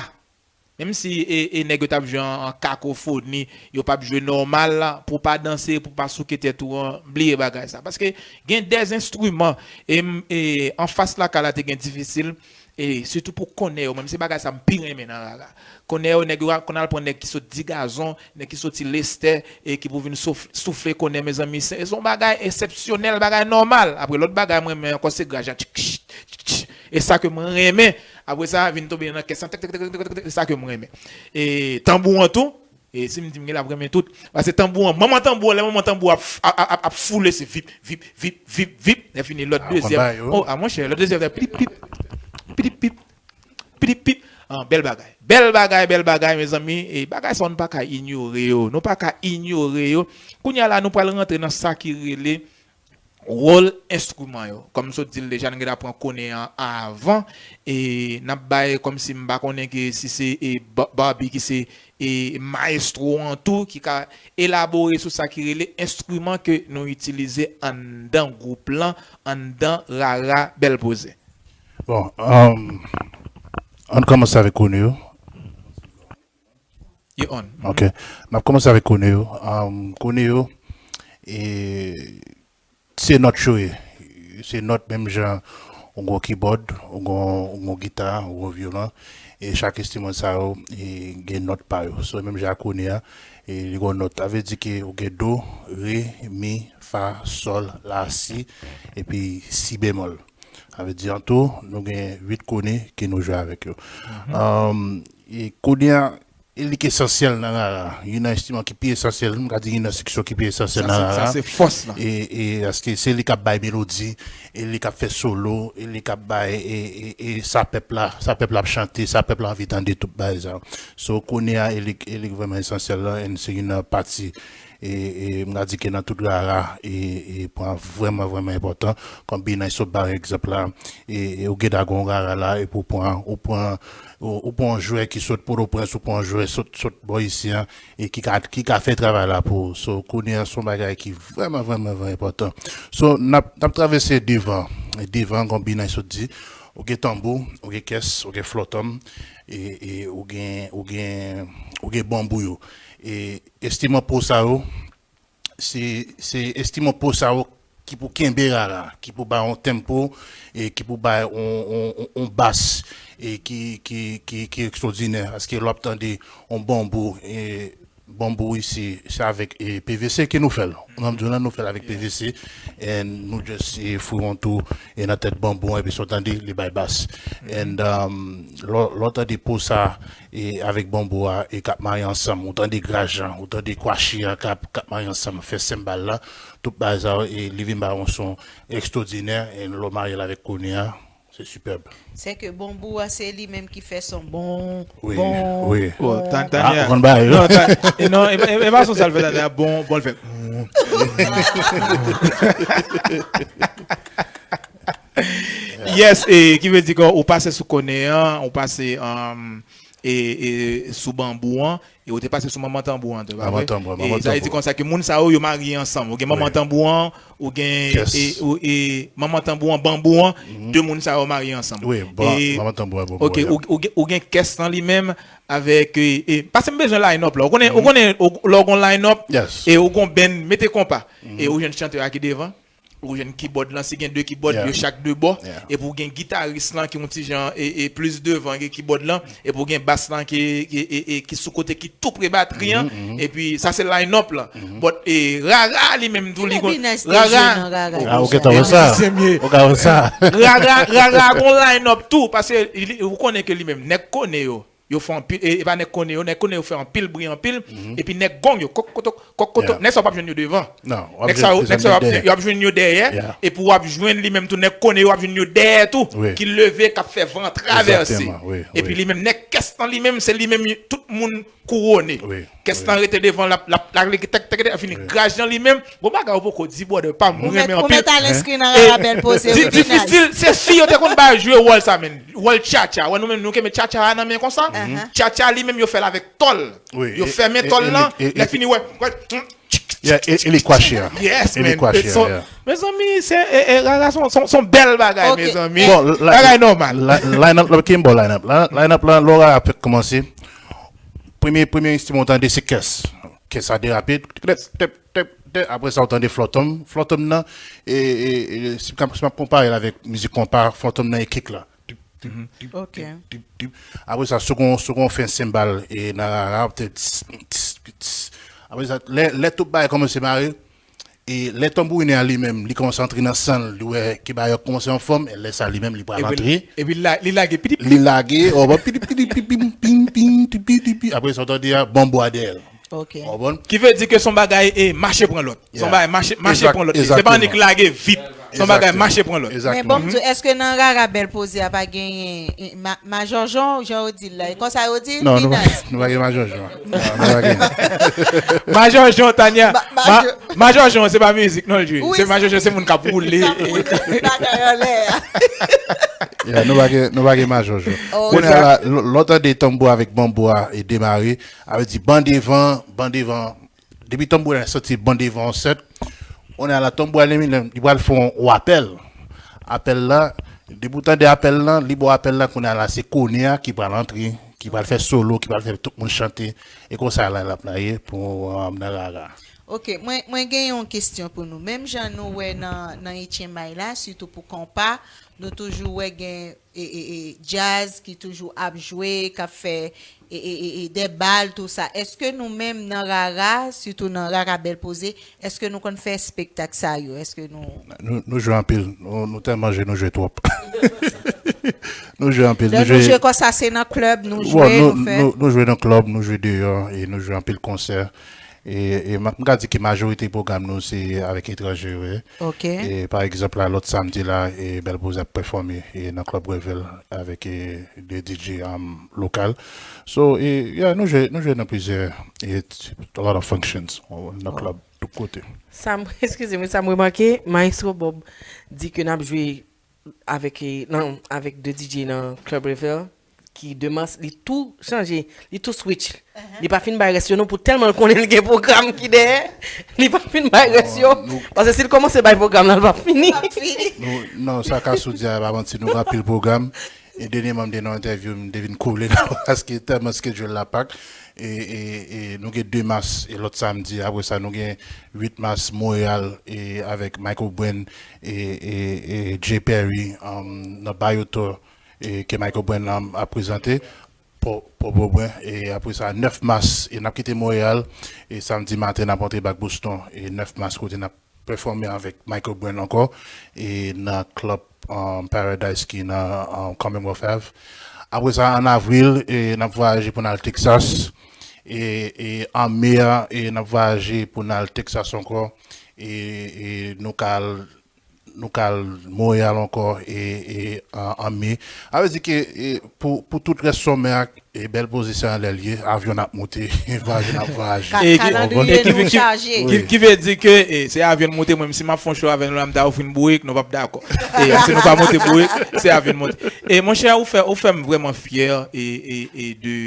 Menm si e, e nèg yo t ap jwe an, an kakofoni, yo p ap jwe nòmal la, pou w pa danse, pou w pa souke tèt ou an, bliye bagay sa. Paske gen dèz enstriman, e, m- e anfas lakay la te gen difisil, e sitou pou konnè yo, menm se bagay sa m pi renmen nan rara. Konnè yo, nèg yo konn al pran nèg ki sot Digazon, nèg ki soti Lestè, e ki pou vin souf- soufle konnè, mezanmi, se se yon bagay eksepsyonèl, bagay nòmal. Apre, lòt bagay mwen renmen ankò, se graja. Tchik, tchik, tchik, tchik. E sa ke mwen renmen. Apre sa, vin tonbe nan kès lan, tèk, tèk, tèk, tèk, tèk, tèk, e sa ke mwen renmen. E tanbou an tou, e si m di m gen l ap renmen tout. Paske tanbou an, manman tanbou an, lè manman tanbou ap, ap, ap, ap foule, se vip, vip, vip, vip, vip. Lè fini, lòt dezyèm. Oh, a, monchè, lòt dezyèm, se pip, pip, pip, pip, pip, pip. Ah, bèl bagay. Bèl bagay, bèl bagay, mezanmi. E bagay sa yo, nou pa ka inyore yo. Nou pa ka inyore yo. Kounye a la, nou pral rantre nan sa ki rele wòl enstriman yo. Kòm m sot di l deja, n gentan pran konnè an avan. E n ap bay kòmsi m pa konnen ke si se e Ba- Barbie ki se e mayestwo an tou, ki ka elabore sou sa ki rele enstriman ke nou itilize anndan gwoup lan, anndan rara Bèl Poze. Bon, um, ann kòmanse avèk kone yo. You on. Ok. N ap kòmanse avèk kone yo. Um, kone yo, e se nòt yo ye. Se nòt menm jan ou gon kibòd, ou gon, ou gon gita, ou gon vyolon. E chak enstriman sa yo, e gen nòt pa yo. So, menm jan ak kone a, e li gon nòt. Sa vle di ke ou gen do, re, mi, fa, sòl, la, si, epi si bemòl. Sa vle di an tou, nou gen uit kone ke nou jwe avèk yo. Um, e kone a, e li ki esansyèl nan rara. Youn nan enstriman ki pi esansyèl, m ka di youn nan seksyon ki pi esansyèl nan rara. Sa se fòs lan. E, e, paske se li k ap bay melodi, e li k ap fè solo, e li k ap bay, e, e, e sa pèp la, sa pèp la ap chante, sa pèp la anvi tande, tout bagay sa. So, kone a, e li, e li vrèman esansyèl lan, and se youn nan pati, e, e, m ka di ke nan tout rara, e, e pwen vrèman, vrèman enpòtan. Kòm Binay sot bay egzanp la, e, e ou gen dagon rara la, epi ou pran, ou pran, ou, ou pran yon jwè ki sot Pòtoprens, ou pran yon jwè sot, sot bò isi an, e ki ka, ki ka fè travay la pou ou. So, kone a se yon bagay ki vrèman, vrèman, vrèman enpòtan. So, n ap, n ap travèse devan. E devan, kon Binay sot di, ou gen tanbou, ou gen kès, ou gen flòtanm, e, e ou gen, ou gen, ou gen banbou yo. E enstriman po sa yo, se, se enstriman po sa yo ki pou kenbe rara, ki pou bay yon tempo, e ki pou bay yon, yon, yon, yon bas, e ki, ki, ki, ki ekstwòdinè. Paske lè w ap tande yon banbou, e banbou isi, se avèk, e, P V C ke nou fè l. Ou konprann m di w la, nou fè l avèk P V C, and nou just, e, foure yon tou, e nan tèt banbou an, epi sa w tande, li bay bas. And, um, lè, lè w tande po sa, e avèk banbou a, e k ap mare ansanm, ou tande graj lan, ou tande kwachi a k ap, k ap mare ansanm, fè senbal la, tout bagay sa yo, e li vin bay yon son ekstwòdinè, e lè w marye l avèk kone a, se sipèb. Se ke banbou a, se li menm ki fè son bon, wi, bon, wi, bon. Bon, Tan- Tanya. Ah, ou konn bagay yo. Non, Tan- e non, e, e, e pa son sa l fè, Tanya, bon, bon, l fè. Yes, e ki vle di ke ou pase sou kone an, ou pase, um, e, e, sou Banbou an, e ou te pase sou Manman Tanbou an tou, pa vre? Manman Tanbou an, e Manman sa vle di Tanbou an. Konsa ke moun sa yo, yo marye ansanm. Ou gen Manman Wi. Tanbou an, ou gen, Kès. e, ou, e, Manman Tanbou an, Banbou an, Mhm. de moun sa yo marye ansanm. Wi, bon, E, Manman Tanbou an, Banbou ok, an, ou, ou gen, ou gen Kès lan li menm avèk, e, e, paske m bezwen line-up la. Ou konnen, ou Mhm. konnen, ou, lè w gon line-up, Yes. e ou gon band, mete konpa. Mhm. E ou jwenn chantè a ki devan, ou jwenn kibòd lan, si gen de kibòd, Yeah. yo chak de bò, Yeah. epi ou gen gitaris lan ki yon ti jan, e, e plis devan, gen kibòd lan, epi ou gen bas lan ki, ki, e, e, ki sou kote, ki tou pre batri an, Mhm, mhm. epi sa se line-up lan. Mhm. But, e, Rara li menm tou, li Ki gon, Binaise te Rara, jwe nan Rara Ah, ou deja? gentan wè sa. Dizèm ye. Ou ka wè sa. Rara, Rara gon line-up tou, paske li, ou konnen ke li menm, nèg Kone yo, yo fè anpil, e, e pa nèg Kone yo, nèg Kone yo fè anpil bri, anpil, Mhm. epi nèg Gong yo, kòk kotok, kòk kotok, Yeah. nèg sa w p ap jwenn yo devan. Non, w ap Nèg sa jwenn, yo, nèg sa yo, w ap, dèyè. yo ap jwenn yo dèyè, Yeah. epi w ap jwenn li menm tou, nèg Kone yo, w ap jwenn yo dèyè tou, Wi. ki leve, k ap fè van travèse. Exactement, wi, Epi wi. li menm, nèg Kès lan li menm, se li menm, tout moun kouwone. Wi, Kès wi. lan rete devan, l ap, l ap, l ap lage tèk, tèk, tèk, fini Wi. graj nan li menm. Gon bagay ou poko di, brother, pa m, Ou mwen mèt, renmen ou anpil. mèt al enskri nan Rara Bèl Poze, Di-, orijinal. Difisil, se fi yo te konn bay jwe wòl sa, men. Wòl tchatcha. Wè, nou menm, nou kenbe tchatcha a nan men konsa. Ahan. Tchatcha li menm, yo fè l avèk tòl. Wi, Yo e, fèmen e, tòl e, lan, e, e, lè fini, wè, wè. Yeah, e, e li kwache a. Yes, E li man. kwache a, So, yeah. mezanmi, se, e, e, Rara son, son, son bèl bagay, Ok. mezanmi. Bon, la, Bagay nòmal. la, line-up la, ki bon line-up? La, line-up la, lè Rara ap kòmanse. Premye, premye enstriman w tande se kès. Kès sa derape. Tèp, tèp, tèp, tèp. Apre sa, w tande flòtòm. Flòtòm nan, e, e, e, si m ap, si m ap konpare l avèk mizik konpa, flòtòm nan e kik la. Tip, tip, Mhm. tip, Ok. tip, tip, tip. Apre sa, si w gon, si w gon fè senbal, e nan Rara, w te tis, tis, tis. Apre sa, lè, lè tout bagay kòmanse mare, e lè tanbourinè a li menm, li kòmanse antre nan san l, li wè ke bagay yo kòmanse anfòm, e lè sa li menm, li pral Epi l, antre. epi l la, li lage pidip. Li lage, w konprann, pidip, pidip, pidip, pim, pim, pim, tipi, tipi. Apre sa, w tande a, banbou a dèyè l. Ok. W konprann? Ki vle di ke se yon bagay, e, mache pran lòt. Se yon Yeah. bagay mache, mache Exact-, pran lòt. Se pa exactement. annik lage vit. Se yon bagay Exactement. mache pran lòt. Men Exactement. bon, m di w, èske nan Rara Bèl Poze a pa genyen, e, ma-, majòjon, jan yo di l la? E konsa yo di l, Non, nou pa, Binaise? nou pa gen majòjon. Non, nou pa gen. Majòjon, Tania. Ma-, Ma-, majò- majòjon, se pa mizik, non, l jwe. Wi, Se se majòjon, se moun k ap woule. K ap woule bagay anlè a. Yeah, nou pa gen, nou pa gen majòjon. Oh. Kounye a la, lè, lè w tande tanbou avèk banbou a e demare, sa vle di ban devan, ban devan, depi tanbou la soti ban devan yon sèt, kounye a la tanbou a li menm, li pral fè yon apèl. Apèl la, depi w tande apèl la, li ba w apèl la, kounye a la, se Kone a ki pral antre, ki pral fè solo, ki pral fè tout moun chante. E konsa line-up la ye pou, um, nan Rara. Ok, mwen, mwen gen yon kesyon pou nou. Menm jan nou wè nan, nan H M I la, sitou pou konpa, nou toujou wè gen e, e, e, djaz ki toujou ap jwe, k ap fè, e, e, e, e, de bal, tou sa. Èske nou menm nan Rara, sitou nan Rara Bèl Poze, èske nou konn fè espektak sa yo? Èske nou Nou, nou jwe anpil. Nou, nou tèlman jwe, nou jwe twòp. Nou jwe anpil. Lè nou jwe konsa, se nan klèb nou Bon, jwe, nou, nou fè? nou, nou jwe nan klèb, nou jwe deyò, e nou jwe anpil konsè. E, e ma-, m ka di ke majorite pwogram nou se avèk etranje yo ye. Ok. E pa egzanp la, lòt samdi la, e Bèl Poze ap pèfòme, e nan Club Revel avèk, e, de D J, um, lokal. So, e, yeah, nou jwe, nou jwe nan plizyè, e, a lot of functions, o, nan Oh. klèb, tout kote. Sa m, eskize m, sa m remake, Maestro Bob di ke n ap jwe avèk, e, nan, avèk de D J nan Club Revel, ki de mas, li tou chanje, li tou switch. Li pa fin bay rès yo non, pou tèlman l konnen l gen pwogram ki dèyè, li pa fin bay rès yo. Non, nou Paske si l kòmanse bay pwogram la, l p ap fini. L p ap fini. Nou, non, sa Kasou di a, pa manti, nou gen anpil pwogram. E dènyèman, m te nan entèvyou, m te vin koule la, paske tèlman schedule la pak. E, e, e nou gen de mas, e lòt samdi, apre sa, nou gen uit mas, Montréal, e avèk Michael Brand, e, e, e Jay Perry, um, nan Bayoto, e ke Michael Brand, um, ap prezante, Pò, Pò Bobwen, e apre sa, nèf mas, e n ap kite Montréal, e samdi maten, n ap antre bak Boston, e nèf mas, kote n ap pèfòme avèk Michael Brand ankò, e nan club, um, Paradise ki nan, um, Commonwealth Ave. Apre sa, an avril, e n ap vwayaje pou n al Texas. E, e an me a, e n ap vwayaje pou n al Texas ankò. E, e nou ka al nou ka al Monreyal ankò e, e an, an me. A vle di ke e, pou, pou tout rès somè a, e Bèl Poze se anlè l ye, avyon n ap monte, vaje n ap vaje. Ka- E ki- Kalandriye e ki- nou ki- chaje. Ki, ki vle di ke e, se avyon n monte, mwen menm si m ap fè yon show avè nou la, m ta ofri n bourik, nou p ap dakò. E si nou pa monte bourik, se avyon n monte. E monchè, ou fè, ou fè m vrèman fyè e, e, e de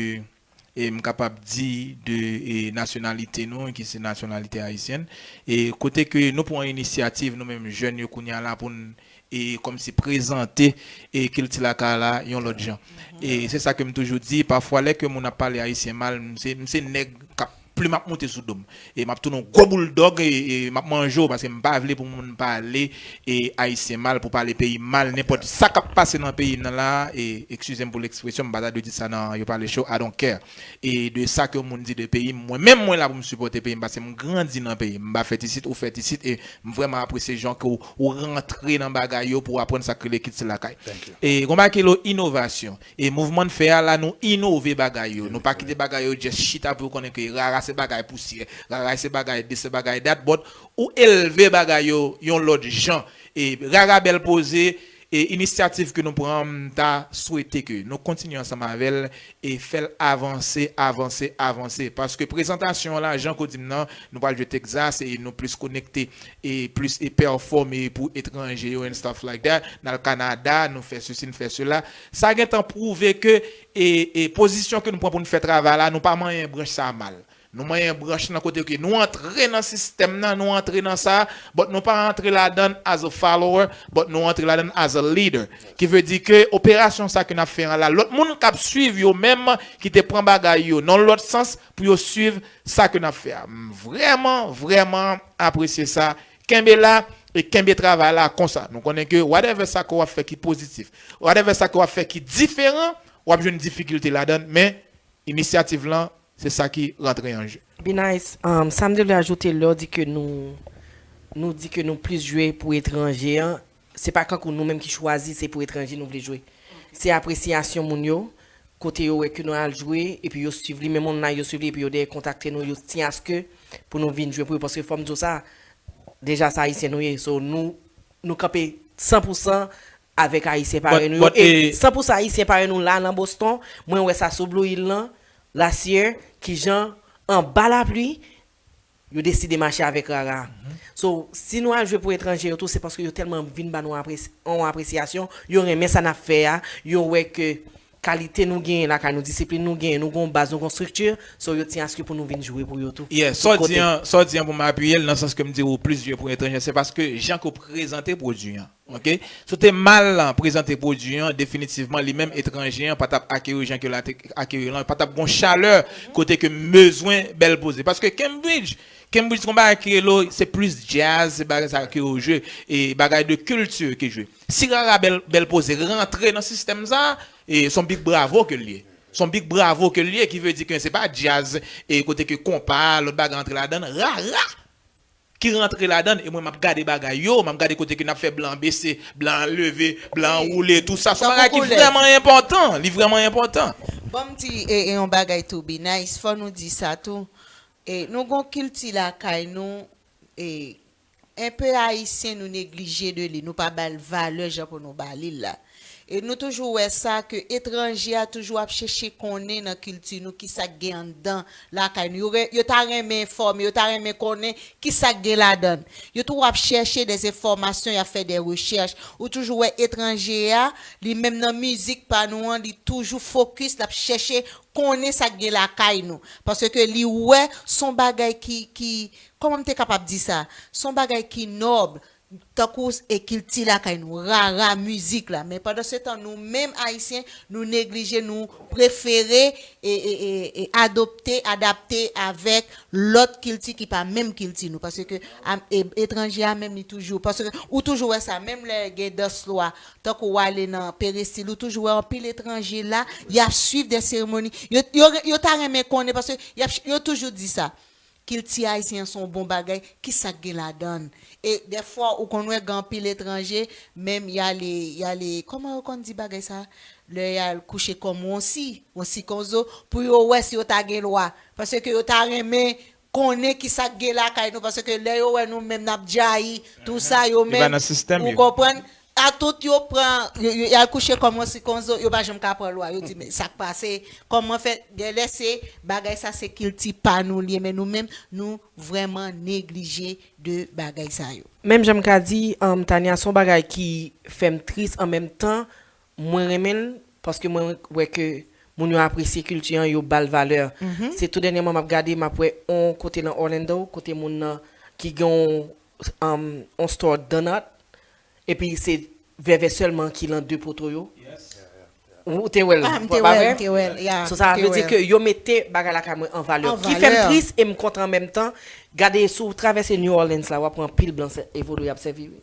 e m kapab di de e, nasyonalite nou, ki se nasyonalite ayisyèn. E kote ke nou pran inisyativ, nou menm jèn yo kounye a la, pou n e kòmsi prezante e kilti lakay la yon lòt jan. E se sa ke m toujou di, pafwa lè ke moun ap pale ayisyen mal, m se, m se nèg k ap plim ap monte sou do m. E m ap tounen yon gwo bouldòg e, e m ap manje w paske m pa vle pou moun pale e ayisyen mal, pou pale peyi m mal, nenpòt sa k ap pase nan peyi m nan la, e eskize m pou lekspresyon, m pa ta dwe di sa nan Yo Pale Show, I don't care. E de sa ke yon moun di de peyi m, mwen menm mwen la pou m sipòte peyi m, paske m grandi nan peyi m, m pa fèt isit, ou fèt isit, e m vrèman apresye jan ke w, ou rantre nan bagay yo pou w aprann sa k rele kilti lakay. E gon bagay ki rele inovasyon. E mouvman n fè a la, nou inove bagay yo. Nou pa kite bagay yo just chita pou yo konnen ke rara se bagay pousyè, rara se bagay this, se bagay that, but ou elve bagay yo yon lòt jan. E rara Bèl Poze, e inisyativ ke nou pran, m ta swete ke nou kontinye ansanm avè l e fè l avanse, avanse, avanse. Paske prezantasyon an la, jan ke w di m nan, nou pral jwe Texas e nou plis konekte e plis e pèfòme pou etranje yo and stuff like that. N al Kanada, nou fè sesi, nou fè sela. Sa gentan pwouve ke e, e pozisyon ke nou pran pou n fè travay la, nou pa manyen branch sa a mal. Nou manyen branch lan kote ke nou antre nan sistèm nan, nou antre nan sa, but nou pa antre ladan as a follower, but nou antre ladan as a leader. Ki vle di ke operasyon sa ke n ap fè an la, lòt moun k ap swiv yo menm ki te pran bagay yo nan lòt sans pou yo swiv sa ke n ap fè a. M vrèman, vrèman apresye sa. Kenbe la e kenbe travay la konsa. Nou konnen ke whatever sa ke w ap fè ki pozitif, whatever sa ke w ap fè ki diferan, w ap jwenn difikilte ladan l, men inisyativ lan, se sa ki rantre an je. Bnice, um, sa m te vle ajoute lè w di ke nou, nou di ke nou plis jwe pou etranje an, se pa kankou nou menm ki chwazi se pou etranje nou vle jwe. Se apresyasyon moun yo, kote yo wè ke nou al jwe, epi yo swiv li, men moun nan yo swiv li, epi yo dèyè kontakte nou, yo tyen aske pou nou vin jwe pou yo, paske fò m di w sa, deja se ayisyen nou ye, so nou, nou kanpe san pou san avèk ayisyen parèy nou yo. E san pou san ayisyen parèy nou la nan Boston, mwen wè sa sou Blue Hill lan, last year, kijan anba lapli, yo deside mache avèk rara. So, si nou al jwe pou etranje yo tou, se paske yo tèlman vin ba nou apres- yon apresyasyon, yo renmen sa n ap fè a, yo wè ke kalite nou genyen lakay nou, disiplin nou genyen, nou gon baz, nou gon estrikti, so yo tyen aske pou nou vin jwe pou yo tou. Yeah, sa w di an, sa w di an pou m apiye l, nan sans ke m di ou plis jwe pou etranje, se paske jan ke w prezante pwodui an. Ok? Si w te mal prezante pwodui an, definitivman, li menm etranje an pa t ap akeri jan ke l a te akeri lan, pa t ap gon chalè kote ke m bezwen Bèl Poze. Paske Cambridge, Cambridge, gon bagay ki rele, se plis jazz, se bagay sa ke yo jwe, e bagay de kilti ki jwe. Si rara Bèl, Bèl Poze rantre nan sistèm sa, e se yon big bravo ke l ye. Se yon big bravo ke l ye, ki vle di ke se pa jazz, e kote ke konpa, lòt bagay antre ladan l, rara ki rantre ladan l, e mwen m ap gade bagay yo, m ap gade kote ke n ap fè blan bese, blan leve, blan woule, tou sa. Se yon bagay ki vrèman enpòtan, li vrèman enpòtan. Ban m di e, e yon bagay tou, Bnice, fò nou di sa tou. E nou gon kilti lakay nou, e enpe ayisyen nou neglije de li, nou pa ba l valè jan pou nou ba li l la. E nou toujou wè sa ke etranje a toujou ap chèche konnen nan kilti nou kisa k gen anndan lakay nou. Yo, re- yo ta renmen enfòme, yo ta renmen konnen kisa k gen ladan l. Yo tou ap chèche de enfòmasyon, y ap fè de rechèch. Ou toujou wè etranje a, li menm nan mizik pa nou an, li toujou fokis, l ap chèche konnen sa k gen lakay nou. Paske li wè s on bagay ki, ki, kòman m te kapab di sa? S on bagay ki nòb, tankou e kilti lakay nou, rara, mizik la. Men pandan se tan, nou menm Ayisyen, nou neglije, nou prefere e, e, e, e adopte, adapte avèk lòt kilti ki pa menm kilti nou. Paske a- e- etranje a menm li toujou. Paske ou toujou wè sa, menm lè gen dans lwa, tankou w ale nan perestil, ou toujou wè anpil etranje la, y ap swiv de seremoni. Yo, yo, yo ta renmen konnen, paske y ap, yo toujou di sa. Kilti ayisyen an se yon bon bagay, ki sa k gen ladan l? E dèfwa, ou konn wè gen anpil etranje, menm y ale, y ale, kòman yo konn di bagay sa? Lè y al kouche kòm wonsi, wonsi konzo, pou yo wè si yo ta gen lwa. Paske yo ta renmen konnen ki sa k gen lakay nou, paske lè yo wè nou menm n ap djayi, tou sa, yo menm, ou konprann, a tout yo pran, yo, yo, y al kouche kòm yon sikonzo, yo pa janm ka pran lwa. Yo di, "Men sa k pase, kòman fè?" Genlè se bagay sa, se kilti pa nou l ye, men nou menm, nou vrèman neglije de bagay sa yo. Menm jan m ka di, um, Tania, se yon bagay ki fè m tris, an menm tan, mwen renmen l, paske mwen wè ke moun yo apresye kilti an, yo ba l valè. Se tou dènyèman m ap gade, m ap wè on kote nan Orlando, kote moun nan ki gen on, um, on store donut, epi se vèvè sèlman ki lan de poto yo. Ou te wè l, pa vre? So sa vle di ke yo mete bagay lakay mwen an valè. Ki fè m tris e m kontan an menm tan. Gade, si w travèse New Orleans la, w ap wè anpil blan e vodou y ap sèvi, wi.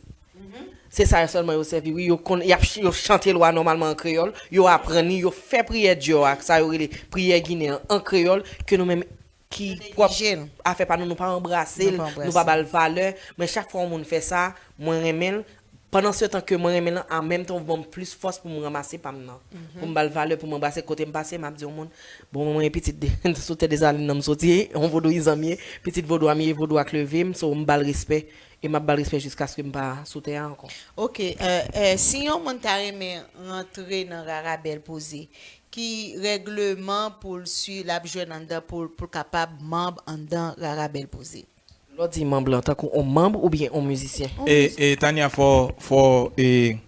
Se sa sèlman yo sèvi, wi. Yo konn, y ap, yo chante lwa nòmalman an kreyòl, yo aprann li, yo fè priyè Dyò a, sa yo rele priyè ginen an, an kreyòl, ke nou menm ki pwòp afè pa nou, nou pa anbrase l, nou pa ba l valè. Men chak fwa yon moun fè sa, mwen renmen l. Pandan se tan ke mwen renmen l, an menm tan, ou ban m plis fòs pou m ranmase pa m nan. Pou m ba l valè, pou m anbrase kote m pase, m ap di yon moun, bon, mwen, pitit de, sou tè Desalin nan m soti, yon vodouyizan m ye, pitit vodou a m ye, vodou a k leve m, so m ba l respè, e m ap ba l respè jiskaske m pa sou tè a ankò. Ok, euh, euh, si yon moun ta renmen rantre nan Rara Bèl Poze, ki règleman pou l swiv, l ap jwenn anndan pou, pou l kapab manb anndan Rara Bèl Poze? Lè w di manb lan, tankou on manb oubyen on mizisyen? E, e Tania, fò, fò, e,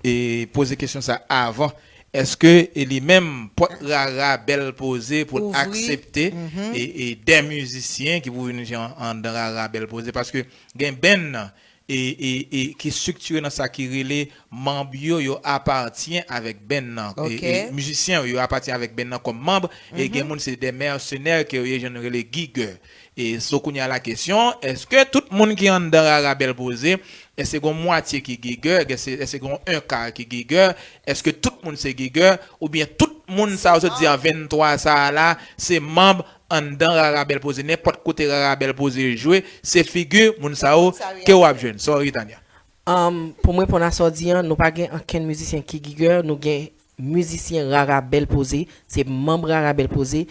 e poze kesyon sa avan. Èske e li menm, pòt Rara Bèl Poze pou l aksepte e, e de mizisyen ki pou vin jwe an, anndan Rara Bèl Poze? Paske gen band e, e, e ki estriktire nan sa ki rele manb yo, yo apatyen avèk band nan. E, e mizisyen yo, yo apatyen avèk band nan kòm manb. E gen moun se de mèsenè ke yo ye, jan nou rele gigè. E so kounye a la kesyon, èske tout moun ki anndan Rara Bèl Poze, èske gon mwatye ki gigè, èske, èske gon en ka ki gigè, èske tout moun se gigè, oubyen tout moun sa yo sot di an venntwa sa a la, se manb anndan Rara Bèl Poze, nenpòt kote Rara Bèl Poze jwe, se figi moun sa yo ke w ap jwenn. Sorry, Tania. Um, pou m reponn a sa w di an, nou pa gen ankenn mizisyen ki gigè, nou gen mizisyen Rara Bèl Poze, se manb Rara Bèl Poze.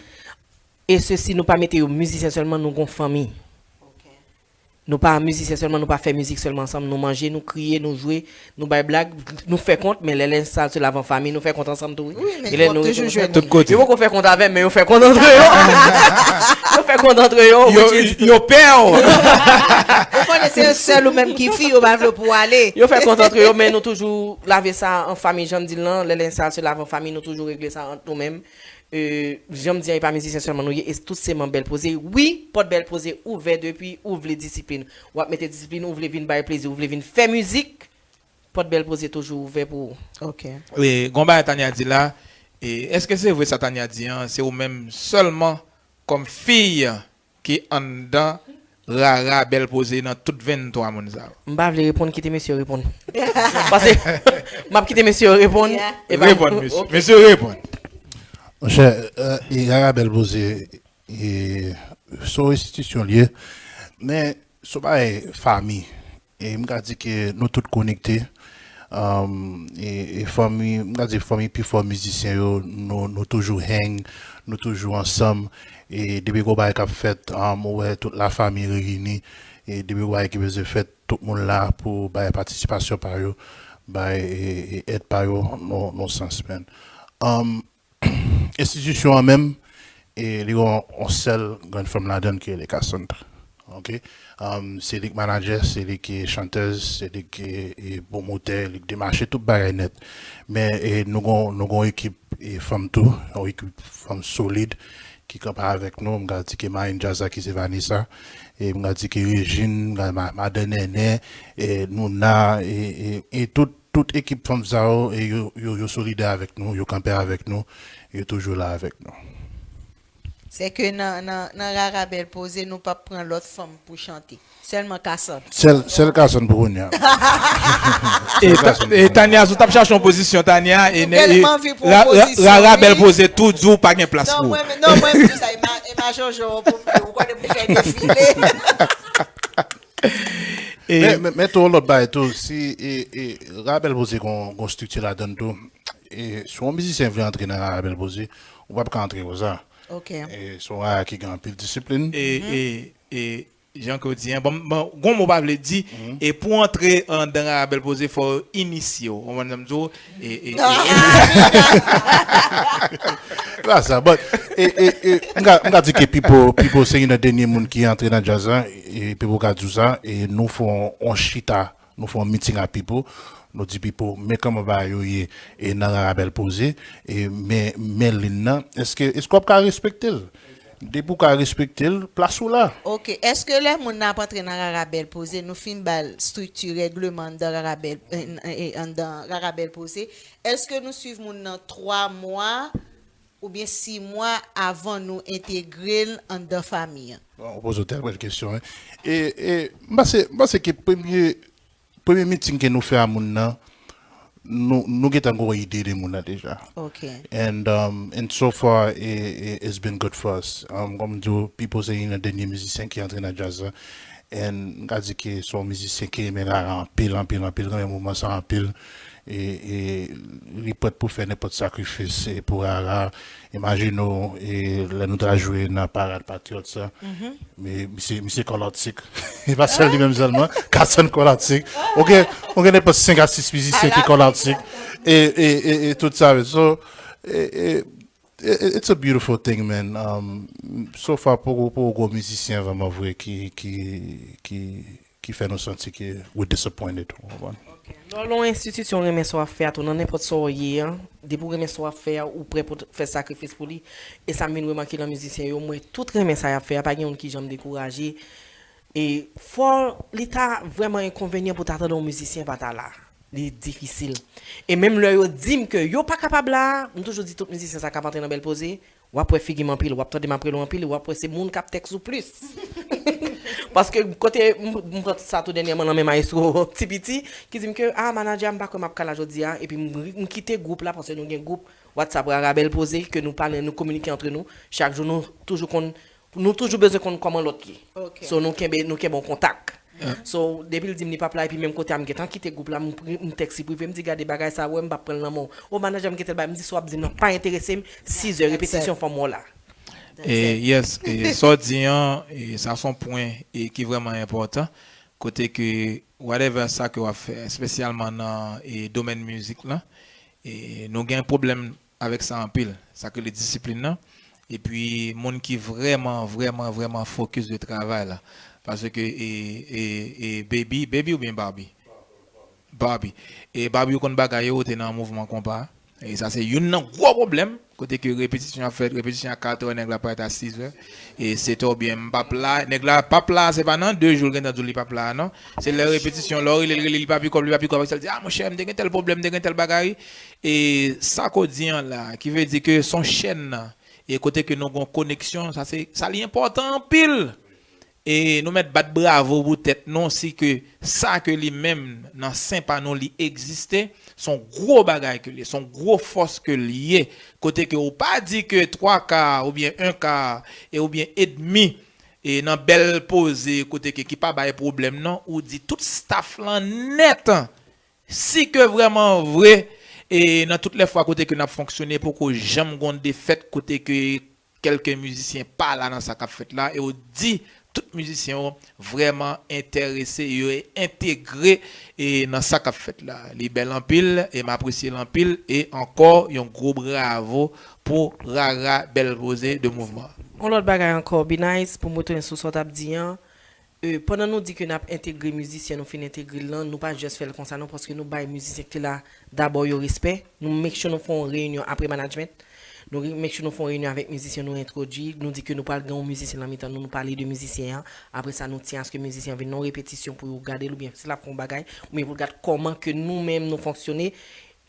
E sesi, nou pa mete yo mizisyen sèlman, nou gon fanmi. Nou pa mizisyen sèlman, nou pa fè mizik sèlman ansanm, nou manje, nou kriye, nou jwe, nou bay blag, nou fè kont, men lè lens sal se lave an fanmi, nou fè kont ansanm tou, wi. Wi, men e lè kont nou toujou jwenn. Tout kote. Yo poko fè kont avè m, men yo fè kont antre yo. Yo fè kont antre yo, yo pè w. Ou konnen se sèl ou menm ki fi, yo pa vle pou w ale. Yo fè kont antre yo, men nou toujou lave sa an fanmi, jan m di l lan, lè lens sal se lave an fanmi, nou toujou regle sa ant nou menm. E, jan m di an, e pa mizisyen sèlman nou ye, e tout se manb Bèl Poze. Wi, pòt Bèl Poze ouvè depi ou vle disiplin. W ap mete disiplin, ou vle vin bay plezi, ou vle vin fè mizik, pòt Bèl Poze toujou ouvè pou ou. Ok. E, gon bagay Tania di la, e, èske se vre sa Tania di an, se ou menm sèlman kòm fi ki anndan Rara Bèl Poze nan tout venntwa moun sa yo? M pa vle reponn, kite mesye yo reponn. Paske m ap kite mesye yo reponn. Reponn, mesye. Mesye yo reponn. Monchè, euh, e Rara Bèl Poze, e, se yon enstitisyon l ye, men se yon bagay fanmi. E m ka di ke nou tout konekte. Um, e, e fanmi, m ka di fanmi pi fò mizisyen yo, nou, nou toujou hang, nou toujou ansanm. E depi gon bagay k ap fèt, um, ou wè tout lafanmi reyini. E depi gon bagay ki bezwen fèt, tout moun la pou bay patisipasyon pa yo, bay, e, e èd pa yo, nan, nan sans, man. Um, enstitisyon an menm, e li gen yon, yon sèl grann fanm ladan l ki rele Cassandra. Ok? Um, se li k manadjè, se li ki chantèz, se li ki, e, pwomotè, li k demache tout bagay nèt. Men, e, nou gon, nou gon ekip, e, fanm tou, yon ekip fanm solid ki kanpe avèk nou. M ka di ke Marine Jazz la ki se Vanessa, e m ka di ke Regine, m ka, ma-, Madan Nènè, e Nouna, e, e, e tout tout ekip fanm sa yo, e yo, yo, yo solidè avèk nou, yo kanpe avèk nou, yo toujou la avèk nou. Se ke nan, nan, nan Rara Bèl Poze, nou p ap pran lòt fanm pou chante. Sèlman Cassandra. Sèl, sèl Cassandra pou kounye a. E, e Tania, si w t ap chache yon pozisyon, Tania, e, e Ra-, Ra-, Rara Bèl Poze tou di w pa gen plas pou ou. Non, mwen, non, mwen, m di sa, e ma-, e majonjon pou m, ou konnen pou fè defile. E men, men, men tou, yon lòt bagay tou, si, e, e, Rara Bèl Poze gon, gon estrikti ladan l tou, e, si yon mizisyen vle antre nan Rara Bèl Poze, ou p ap ka antre konsa. Ok. E se yon rara ki gen anpil disiplin. E, e, e jan ke w di an, bon, bon, gon mo pa vle di, e pou antre anndan rara bèl poze, fò w inisye w. Ou konprann sa m di w? E, e, e, Pa sa, but e, e, e, m ka, m ka di ke Pipo, Pipo se youn nan dènye moun ki antre nan djaz la, e Pipo ka di w sa, e nou fè yon, yon chita, nou fè yon meeting ak Pipo, nou di Pipo, men kòman bagay yo ye, e nan rara bèl poze, e men, men lin nan, èske, èske w ap ka respekte l? Depi w ka respekte l, plas ou la. Ok, èske lè moun nan ap antre nan rara bèl poze, nou fin ba l estrikti règleman anndan rara bèl, eh, eh, anndan rara bèl poze, èske nou swiv moun nan twa mwa oubyen sis mwa avan nou entegre l anndan fanmi an? Bon, ou poze yon tèl bèl kesyon, wi. E, e m panse, m panse ke premye, premye meeting ke nou fè a moun nan, nou, nou gentan gen yon ide de moun nan deja. Ok. And, um, and so far, e, e, it's been good for us. Um, kòm m di w, Pipo se youn nan dènye mizisyen ki antre nan djaz la. And m ka di ke se yon mizisyen ki renmen rara anpil, anpil, anpil, renmen mouvman sa anpil. E, e li prèt pou fè nenpòt sakrifis e pou rara. Imajine w, e lè nou ta jwe nan Parad Patriyòt sa. Men misye, misye kòlòtik. E pa sèl li menm sèlman. Kason kòlòtik. Ou gen, ou gen nenpòt senk a sis mizisyen ki kòlòtik. E, e, e, e tout sa. So, e, e, e, it's a beautiful thing, man. Um, so far, poko, poko gwo mizisyen vrèman vre ki, ki, ki, ki fè nou santi ke we disappointed. Ou konprann? Lè w lan yon enstitisyon, renmen sa w ap fè a tou, nan nenpòt sa w ye an, depi w renmen sa w ap fè a, ou prè pou t- fè sakrifis pou li. E sa m vin remake lan mizisyen yo, m wè tout renmen sa y ap fè a, pa gen youn ki janm dekouraje. E fò li ta vrèman enkonvenyan pou ta tande yon mizisyen pa ta la. Li difisil. E menm lè yo di m ke yo pa kapab la, m toujou di tout mizisyen sa k ap antre nan bèl poze, w ap wè figi m anpil, w ap tande m ap rele w anpil, e w ap wè se moun k ap tèks ou plis. Paske kote m, m pran sa tou dènyèman nan men maestro Ti Piti, ki di m ke, ah, manadjè a, m pa kwè m ap ka la jodi a, epi m, m kite gwoup la, paske nou gen gwoup WhatsApp Rara Bèl Poze, ke nou pale, nou kominike antre nou. Chak jou, nou toujou konn, nou toujou bezwen konn kòman lòt ye. Ok. So, nou kenbe, nou kenbe yon kontak. So, depi l di m li p ap la, epi menm kote a, m gentan kite gwoup la, m, pri- m tèks li prive, m di, gade bagay sa, wè, m p ap pran l nan men w. O, manadjè m gen tèl bagay, m di, sa w ap di m nan pa enterese m, sizè repetisyon, fò m wè w la. E, yes, e, sa w di an, e, sa se yon pwen, e, ki vrèman enpòtan. Kote ke, whatever sa ke w ap fè, espesyalman nan, e, domèn mizik lan, e, nou gen pwoblèm avèk sa anpil. Sa k rele disiplin nan. Epi, moun ki vrèman, vrèman, vrèman focus de travay la. Paske, e, e, e, Baby, Baby oubyen Barbie? Barbie. E Barbie, ou konn bagay yo, ou te nan mouvman konpa. E sa se youn nan gwo pwoblèm. Kote ke repetisyon ap fèt, repetisyon a katrè, nèg la parèt a sizè. E sèt è oubyen m p ap la. Nèg la p ap la, se pa nan de jou l gentan di w li p ap la, non. Se lè repetisyon, lè w rele l, rele l, li pa pikòp, li pa pikòp. Apre sa, l di, ah, monchè, m te gen tèl pwoblèm, m te gen tèl bagay. E sa ke w di an la, ki vle di ke se yon chèn nan. E kote ke nou gen yon koneksyon, sa se, sa li enpòtan anpil. E nou mèt bat bravo pou tèt nou si ke sa ke li menm nan sen pa nou li egziste, se yon gwo bagay ke li ye, se yon gwo fòs ke li ye. Kote ke ou pa di ke twa ka oubyen en ka e oubyen edmi e nan bèl poze kote ke ki pa bay pwoblèm non, ou di tout staff lan nèt. Si ke vrèman vre, e nan tout lè fwa kote ke n ap fonksyone, poko janm gon defèt kote ke kèlke mizisyen pa la nan sa k ap fèt la, e ou di tout mizisyen yo vrèman enterese, yo entegre e nan sa k ap fèt la. Li bèl anpil, e m apresye l anpil, e ankò yon gwo bravo pou Rara Bèl Poze de Mouvman. Yon lòt bagay ankò, Bnice, pou m retounen sou sa w t ap di an, e, pandan nou di ke n ap entegre mizisyen, nou fin entegre l lan, nou pa just fè l konsa non, paske nou bay mizisyen ki te la dabò yo respè. Nou make sure nou fè yon reyinyon apre management. Nou make sure nou fè yon reyinyon avèk mizisyen, nou entwodui, nou di ke nou pral gen yon mizisyen nan mitan nou, nou pale de mizisyen an. Apre sa, nou tyen aske mizisyen an vin nan yon repetisyon pou yo gade l, oubyen si l ap fè yon bagay, oubyen pou l gad kòman ke nou menm nou fonksyone.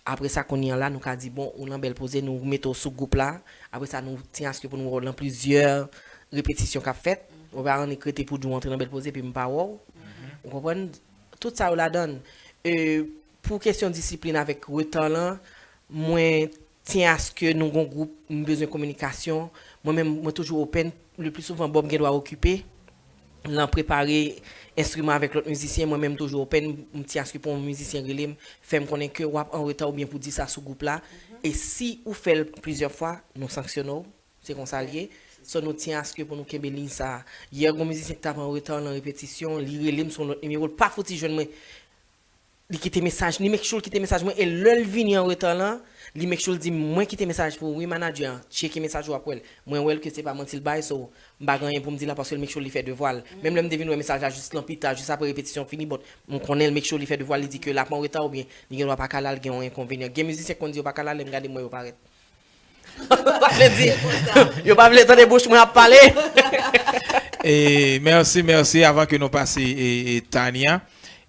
Apre sa, kounye a la, nou ka di, bon, ou nan Bèl Poze, nou mete w sou gwoup la. Apre sa, nou tyen aske pou nou wè w nan plizyè repetisyon k ap fèt. Ou pa annik rete pou di w antre nan Bèl Poze, epi m pa wè w. Ou konprann? Tout sa yo ladan l. E, pou kesyon disiplin avèk reta lan, mwen tyen aske nou gon gwoup, m bezwen kominikasyon. Mwen menm, mwen toujou open. Le pli souvan, Bob gen dwa okipe. Lan prepare enstriman avèk lòt mizisyen, mwen menm toujou open, m tyen aske pou yon mizisyen rele m, fè m konnen ke w ap an reta oubyen pou di sa sou gwoup la. E si ou fè l plizyè fwa, nou sanksyone w. Se konsa l ye. So nou tyen aske pou nou kenbe liy sa. Yè, gon mizisyen ki t ap an reta nan repetisyon, li rele m sou yon lòt nimewo, l pa fouti jwenn mwen. Li kite mesaj, li make sure l kite mesaj mwen, e lè l vini an reta lan, li make sure l di m, "Mwen kite mesaj pou ou, wi, manadjè an, tcheke mesaj ou, w ap wè l." Mwen wè l ke se pa manti l bay, so m pa gen anyen pou m di la, paske l make sure li fè devwa l. Menm lè m te vin wè mesaj la jis lan pita, jis apre repetisyon fini, but m konnen l make sure li fè devwa l, li di ke l ap an reta oubyen li gen dwa pa ka la, l gen yon enkonvenyan. Gen mizisyen k konn di yo pa ka la, lè m gade m wè yo parèt. Sa vle di, yo pa vle tande bouch mwen ap pale. E mèsi, mèsi. Avan ke nou pase e, e Tania,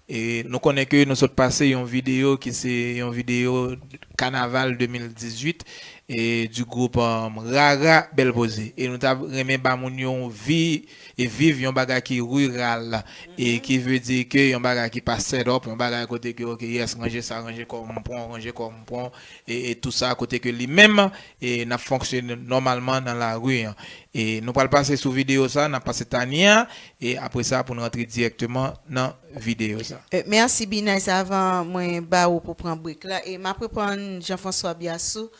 e nou konnen ke nou sot pase yon videyo ki se yon videyo kanaval de mil dizuit e du group um, Rara Bèl Poze. E nou ta renmen ba moun yo vi e viv yon bagay ki riral e ki vle di ke yon bagay ki pa set up, yon bagay kote ke ok, yes, ranje sa, ranje kò m pran, ranje kò m pran e, e tou sa kote ke li menm e n ap fonksyone nòmalman nan lari an. E nou pral pase sou videyo sa, n ap pase Tania e apre sa pou n rantre dirèkteman nan videyo sa. Mèsi Binice, avan mwen ba ou pou pran break la e m ap reprann Jean François Biassou.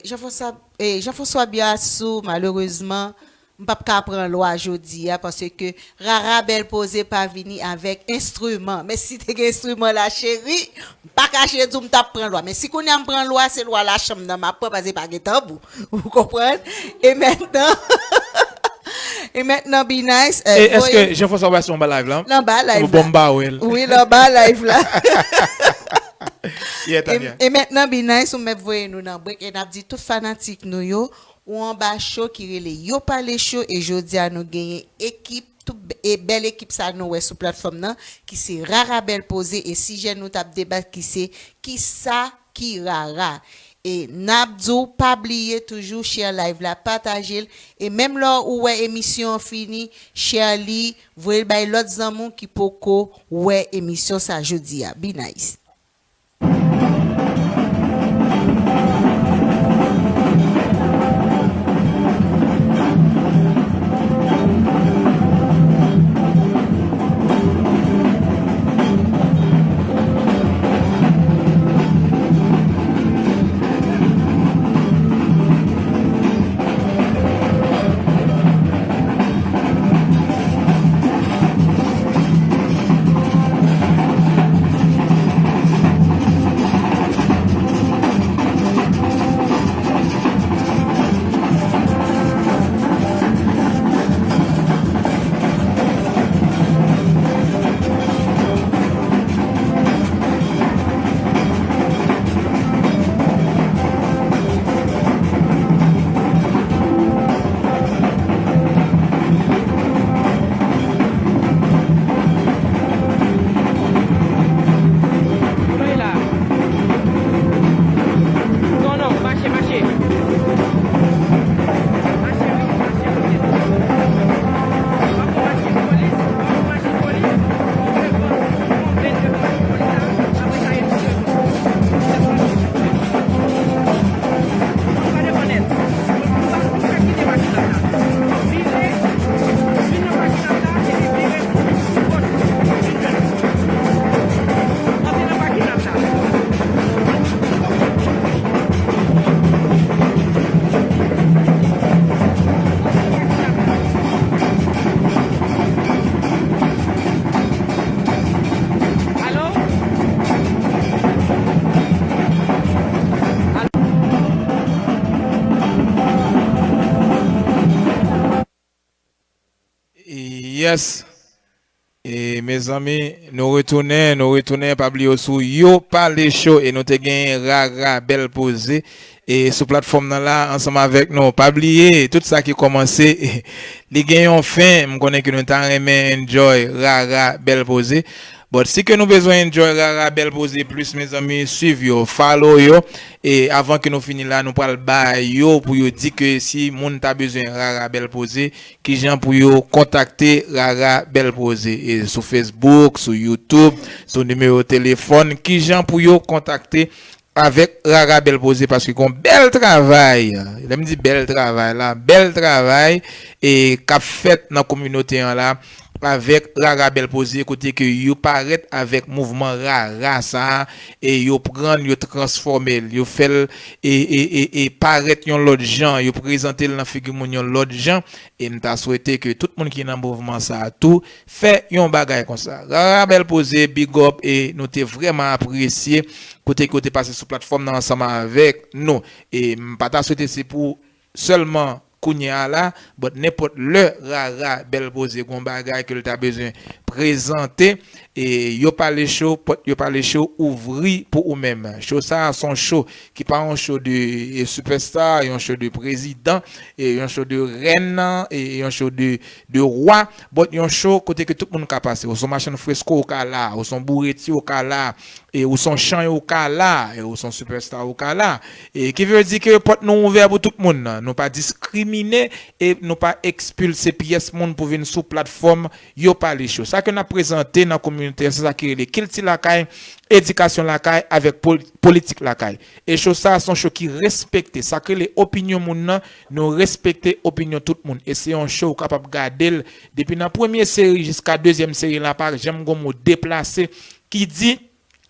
Jean François Biassou malerezman m p ap ka pran lwa jodi a paske Rara Bèl Poze pa vini avèk enstriman. Men si te gen enstriman la cheri, m pa kache di w m t ap pran lwa. Men si kounye a m pran lwa, se lwa lachanm nan m ap pran paske pa gen tanbou. Ou konprann? E mentnan, e mentnan Binice. E èske Jean François Biassou anba live la? L anba live la. Bon, m pa wè l. Wi, l anba live la. Yeah, Tania. E mentnan Binice, ou mèt voye nou nan break e n ap di tout fanatik nou yo, ou anba show ki rele Yo Pale Show e jodi a nou genyen ekip, tout e bèl ekip sa nou wè sou platfòm nan ki se Rara Bèl Poze e sijè nou t ap debat ki se kisa ki rara. E n ap di w pa bliye toujou share live la, pataje l e menm lè ou wè emisyon an fini, share li, voye l bay lòt zanmi w ki poko wè emisyon sa jodi a. Binice. Yes. E mezanmi, nou retounen, nou retounen, pa bliye w sou Yo Pale Show e nou te genyen Rara Bèl Poze e sou platfòm nan la ansanm avèk nou. Pa bliye, tout sa ki kòmanse, li gen yon fen. M konnen ke nou ta renmen enjoy Rara Bèl Poze. But si ke nou bezwen enjoy Rara Bèl Poze plis, mezanmi, swiv yo, follow yo. E avan ke nou fini la, nou pral ba yo pou yo di ke si moun ta bezwen Rara Bèl Poze, kijan pou yo kontakte Rara Bèl Poze. E sou Facebook, sou YouTube, sou nimewo telefòn, kijan pou yo kontakte avèk Rara Bèl Poze, paske gon bèl travay. Lè m di bèl travay la, bèl travay e k ap fèt nan kominote an la. avèk Rara Bèl Poze, kote ke yo parèt avèk mouvman rara sa a, e yo pran l, yo transfòme l, yo fè l e, e, e, e parèt yon lòt jan, yo prezante l nan figi moun yon lòt jan, e m ta swete ke tout moun ki nan mouvman sa a tou fè yon bagay konsa. Rara Bèl Poze, big up, e nou te vrèman apresye kote ke w te pase sou platfòm nan ansanm avèk nou. E m pa ta swete se pou sèlman kounye a la, but nenpòt lè Rara Bèl Poze gon bagay ke l ta bezwen prezante, e Yo Pale Cho, pòt Yo Pale Cho ouvri pou ou menm. Cho sa a se yon cho ki pa yon cho de, e, sipèsta, yon cho de prezidan, e yon cho de rèn, e yon cho de, de wa, but yon cho kote ke tout moun ka pase. Ou se yon machann fresko, ou ka la, ou se yon boureti, ou ka la, e ou se yon chany, ou ka la, e ou se yon sipèsta, ou ka la. E ki vle di ke pòt nou ouvè pou tout moun. Nou pa diskrimine e nou pa ekspilse pyès moun pou vin sou platfòm Yo Pale Cho. Sa ke n ap prezante nan kominote a, se sa ki rele kilti lakay, edikasyon lakay, avèk pol-, politik lakay. E cho sa a se yon cho ki respekte. Sa k rele opinyon moun nan, nou respekte opinyon tout moun. E se yon cho ou kapab gade l depi nan premye seri jiska dezyèm seri la, pa janm gon mo deplase ki di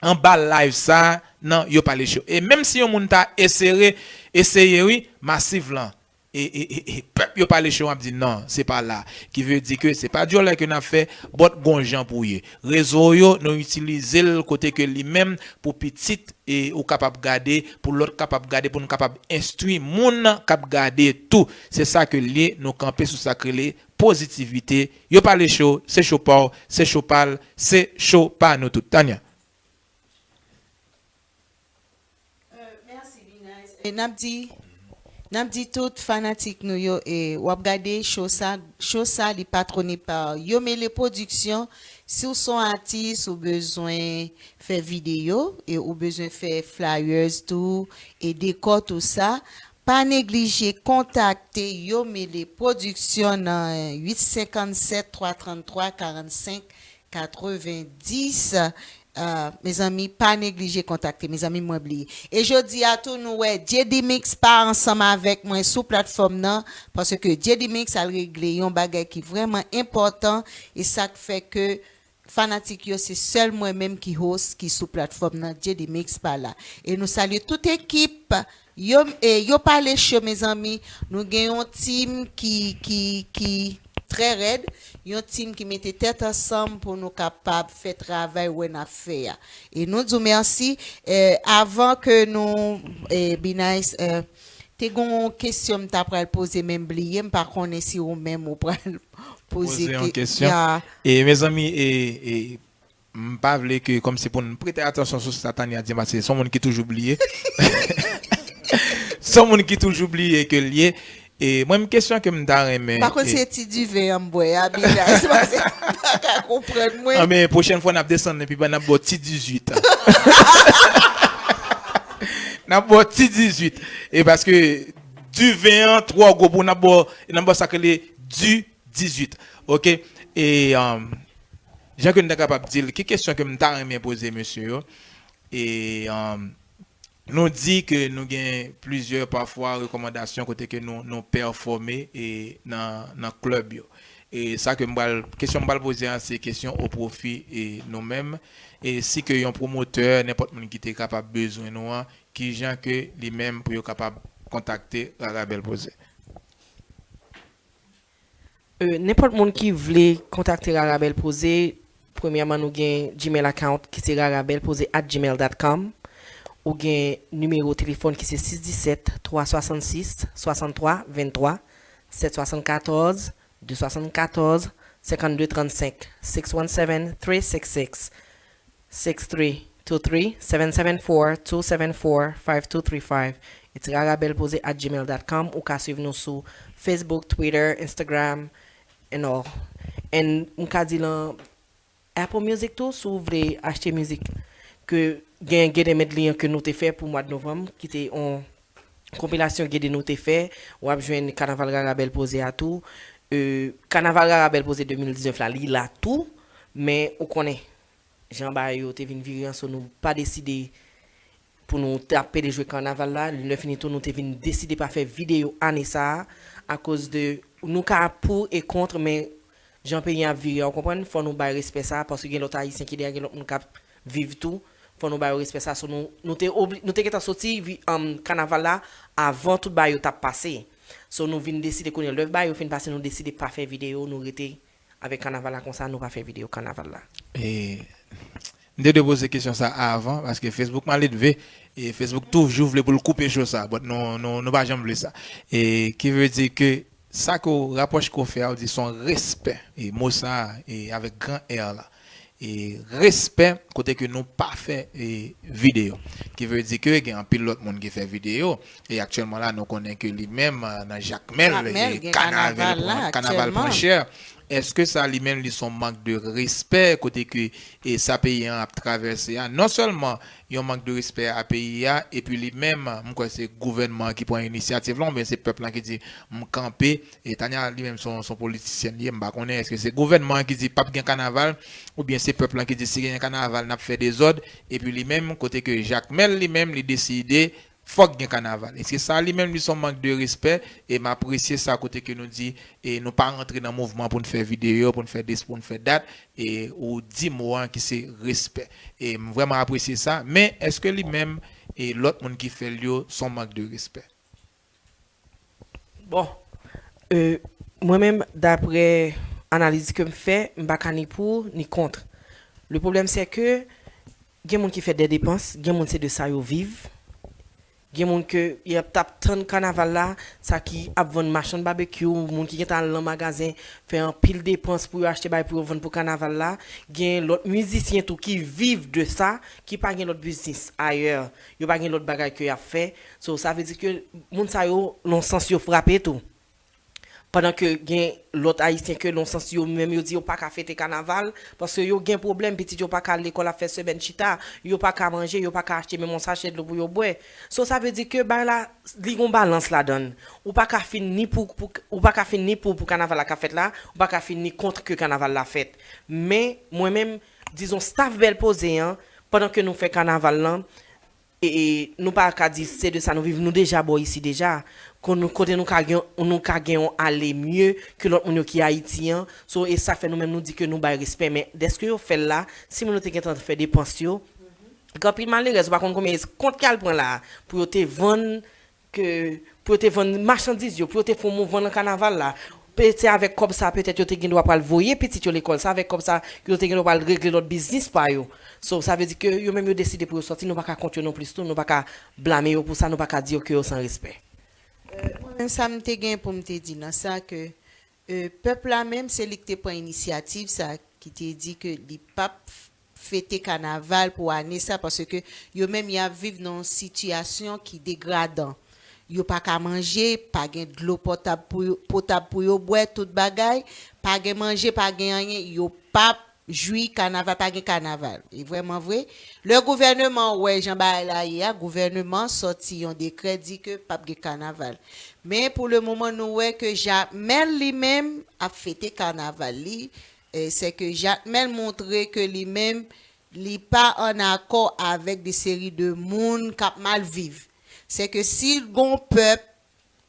anba live sa a nan Yo Pale Cho. E menm si yon moun ta esere, eseye wi, masiv lan, e, e, e, e pèp Yo Pale Cho ap di non, se pa la. Ki vle di ke se pa dyòlè ke n ap fè, but gon jan pou ye. Rezo yo, nou itilize l kote ke li menm pou pitit, e ou kapab gade, pou lòt kapab gade, pou n kapab enstwi moun k ap gade tou. Se sa ke l ye, nou kanpe sou sa k rele pozitivite. Yo Pale Cho, se cho pa w, se cho pa l, se cho pa nou tout. Tanya. E n ap di, n ap di tout fanatik nou yo, e w ap gade cho sa, cho sa li patrone pa Yomele Production. Si w se yon atis, ou bezwen fè videyo, e ou bezwen fè flyers tou, e dekò tou sa, pa neglije kontakte Yomele Production nan uit senkannsèt twa tranntwa karannsenk katrevendis. Ah, mezanmi, pa neglije kontakte, mezanmi, mwen bliye. E jodi a tou, nou wè J D Mix pa ansanm avèk mwen sou platfòm nan, paske J D Mix al regle yon bagay ki vrèman enpòtan, e sa k fè ke fanatik yo, se sèl mwen menm ki host ki sou platfòm nan, J D Mix pa la. E nou salye tout ekip Yo, e, Yo Pale Cho, mezanmi, nou gen yon team ki, ki, ki trè rèd, yon team ki mete tèt ansanm pou nou kapab fè travay wè n ap fè a. E nou di w mèsi. E, avan ke nou, e, Binice, e, te gen yon kesyon m ta pral poze, men m bliye, m pa konnen si ou menm ou pral poze yon kesyon. E, mezanmi, e, e, M pa vle ke, kòmsi pou n prete atansyon sou sa Tania di, paske se yon moun ki toujou bliye. Se yon moun ki toujou bliye ke l ye. E mwen, m kesyon ke m ta renmen. M pa konn si se ti diven an m bwè a, Binice, paske m pa ka konprann mwen. Anben, pwochèn fwa, n ap desann, epi n ap ba w ti dizuit. N ap ba w ti dizuit. E paske diven an twò gwo pou n ap ba w, n ap ba w sa k rele di dizuit. Oke? E, um, jan ke n ta kapab di l, ki kesyon ke m ta renmen poze mesye yo? E, um, nou di ke nou gen plizyè pafwa rekòmandasyon kote ke nou, nou pèfòme e nan, nan klèb yo. E sa ke m pral, kesyon m pral poze a, se kesyon o pwofi e nou menm. E si ke yon pwomotè, nenpòt moun ki te kapab bezwen nou an, kijan ke li menm pou yo kapab kontakte Rara Bèl Poze? E, nenpòt moun ki vle kontakte Rara Bèl Poze, premyèman, nou gen Gmail account ki se rarabelpoze at gmail dot com. Ou gen nimewo telefòn ki se sis disèt, twa swasannsis, swasanntwa venntwa, sèt swasannkatòz, de swasannkatòz, senkannde trannsenk, six one seven, three six six. Six three two three, seven seven four, two seven four, five two three five. It's rarabelpoze at gmail dot com. Ou ka swiv nou sou Facebook, Twitter, Instagram, and all. And m ka di lan Apple Music tou, si w vle achte mizik ke gen Gede Medley an ke nou te fè pou mwa de novanm, ki te yon konpilasyon Gede nou te fè, w ap jwenn Kanaval Rara Bèl Poze a tou. E, Kanaval Rara Bèl Poze de mil diznèf la, li la tou, men ou konnen, jan bagay yo te vin vire an, so nou pa deside pou nou t ap pede jwe kanaval la. Lè fini tou, nou te vin deside pa fè videyo ane sa a, akoz de nou ka pou e kont, men jan peyi an ap vire a, ou konprann? Fò nou bay respè sa, paske gen lòt Ayisyen ki dèyè, gen lòt moun k ap viv tou. Fò nou ba yo respè sa. So, nou, nou te obli-, nou te gentan soti vi-, um, kanaval la avan tout bagay yo t ap pase. So, nou vin deside kounye a, lè bagay yo fin pase, nou deside pa fè videyo, nou rete avèk kanaval la konsa, nou pa fè videyo kanaval la. E, m te dwe poze kesyon sa avan, paske Facebook maledve, e Facebook toujou vle pou l koupe cho sa, but nou, nou, nou pa janm vle sa. E, ki vle di ke sa ke w, rapwòch ke w fè a, w di se yon respè, e mo sa, e avèk gran R la. E respè, kote ke nou pa fè, e videyo. Ki vle di ke gen anpil lòt moun ki fè videyo, e aktyèlman la, nou konnen ke li menm, nan Jakmèl, e kanaval pran chè. Èske sa li menm li se yon mank de respè kote ke, e sa peyi an ap travèse a? Non sèlman yon mank de respè a peyi a, epi li menm, m kwè se gouvènman an ki pran inisyativ la, oubyen se pèp lan ki di, m kanpe, e Tania li menm se yon, se yon politisyèn li ye, m pa konnen èske se gouvènman an ki di p ap gen kanaval, oubyen se pèp lan ki di si gen kanaval n ap fè dezòd, epi li menm, kote ke Jakmèl li menm li deside fòk gen kanaval. Èske sa li menm li se yon mank de respè? E m apresye sa kote ke nou di, e nou pa rantre nan mouvman pou n fè videyo, pou n fè dis, pou n fè dat, e ou di mo an ki se respè. E m vrèman apresye sa, men èske li menm e lòt moun ki fè l yo se yon mank de respè? Bon, e, mwen menm, daprè analiz ke m fè, m pa ka ni pou, ni kont. Le pwoblèm se ke gen moun ki fè dè depans, gen moun se de sa yo viv. Gen moun ke y ap t ap tann kanaval la, sa ki ap vann machann babekyou, moun ki gentan al nan magazen, fè anpil depans pou yo achte bagay pou yo vann pou kanaval la. Gen lòt mizisyen tou ki viv de sa, ki pa gen lòt biznis ayè. Yo pa gen lòt bagay ke y ap fè. So, sa vle di ke moun sa yo, nan sans yo frape tou. Pandan ke gen lòt Ayisyen ke nan sans yo menm yo di yo pa ka fete kanaval, paske yo gen pwoblèm, pitit yo pa ka al lekòl ap fè semèn chita, yo pa ka manje, yo pa ka achte menm yon sachè dlo pou yo bwè. So, sa vle di ke bagay la, li gon balans ladann. Ou pa ka fin ni pou, pou, ou pa ka fin ni pou, pou kanaval la k ap fèt la, ou pa ka fin ni kont ke kanaval la fèt. Men, mwen menm, dizon, staff Bèl Poze an, pandan ke nou fè kanaval lan, e, e, nou pa ka di se de sa nou viv, nou deja bò isi deja. Kon nou, kote nou ka gen, nou ka gen yon ale mye ke lòt moun yo ki Ayiti an. So, e sa fè nou menm nou di ke nou bay respè. Men dèske yo fè l la, si moun yo te gentan fè depans yo, gen anpil malerèz, ou pa konn konbyen kont y al pran la, pou yo te vann, ke, pou yo te vann machandiz yo, pou yo te fè yon mouvman nan kanaval la. Pe-, se avèk kòb sa, petèt yo te gen dwa pral voye pitit yo lekòl. Se avèk kòb sa, yo te gen dwa pral regle lòt biznis pa yo. So, sa vle di ke yo menm yo deside pou yo sòti, nou pa ka kont yo non plis tou, nou pa ka blame yo pou sa, nou pa ka di yo ke yo san respè. Mwen menm sa m te gen pou m te di nan sa ke, e, pèp la menm se li ki te pran inisyativ sa, ki te di ke li p ap fete kanaval pou ane sa, paske yo menm y ap viv nan yon sitiyasyon ki degradan. Yo pa ka manje, pa gen dlo potab pou yo, potab pou yo bwè, tout bagay, pa gen manje, pa gen anyen, yo p ap jwi kanaval, pa gen kanaval. E vrèman vre, lè gouvèneman wè jan bagay la ye a, gouvèneman sòti yon dekrè di ke p ap gen kanaval. Men pou le moman nou wè ke Jakmèl li menm ap fete kanaval li, e, se ke Jakmèl montre ke li menm li pa an akò avèk de seri de moun k ap mal viv. Se ke si gon pèp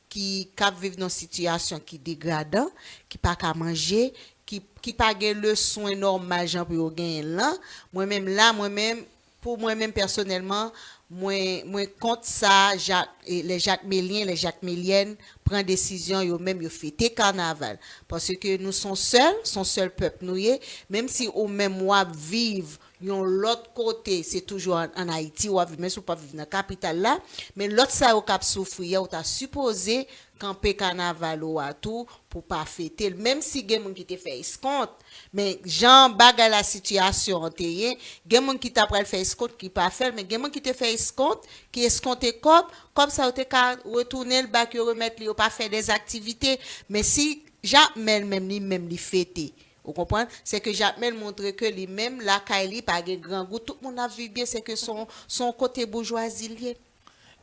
ki, k ap viv nan sitiyasyon ki degradan, ki pa ka manje, ki, ki pa gen le swen nòmal jan pou yo genyen l lan, mwen menm la, mwen menm, pou mwen menm pèsonèlman, mwen, mwen kont sa, Jak, e, les Jakmélien, les Jakméliennes pran desizyon yo menm yo fete kanaval. Paske nou se yon sèl, se yon sèl pèp nou ye, menm si ou menm w ap viv yon lòt kote, se toujou an, an Ayiti w ap viv, menm si w p ap viv nan kapital la, men lòt sa yo k ap soufri a, ou ta sipoze kanpe kanaval ou a tou pou pa fete l. Menm si gen moun ki te fè eskont, men jan bagay la, sitiyasyon an te ye, gen moun ki ta pral fè eskont ki pa fè l, men gen moun ki te fè eskont, ki eskonte kòb, kòb sa yo te ka retounen l, ba yo remèt li, yo pa fè dèzaktivite. Men si Jakmèl menm li menm li fete, ou konprann? Se ke Jakmèl montre ke li menm, lakay li, pa gen grangou, tout moun ap viv byen, se ke se yon, se yon kote boujwazi l ye.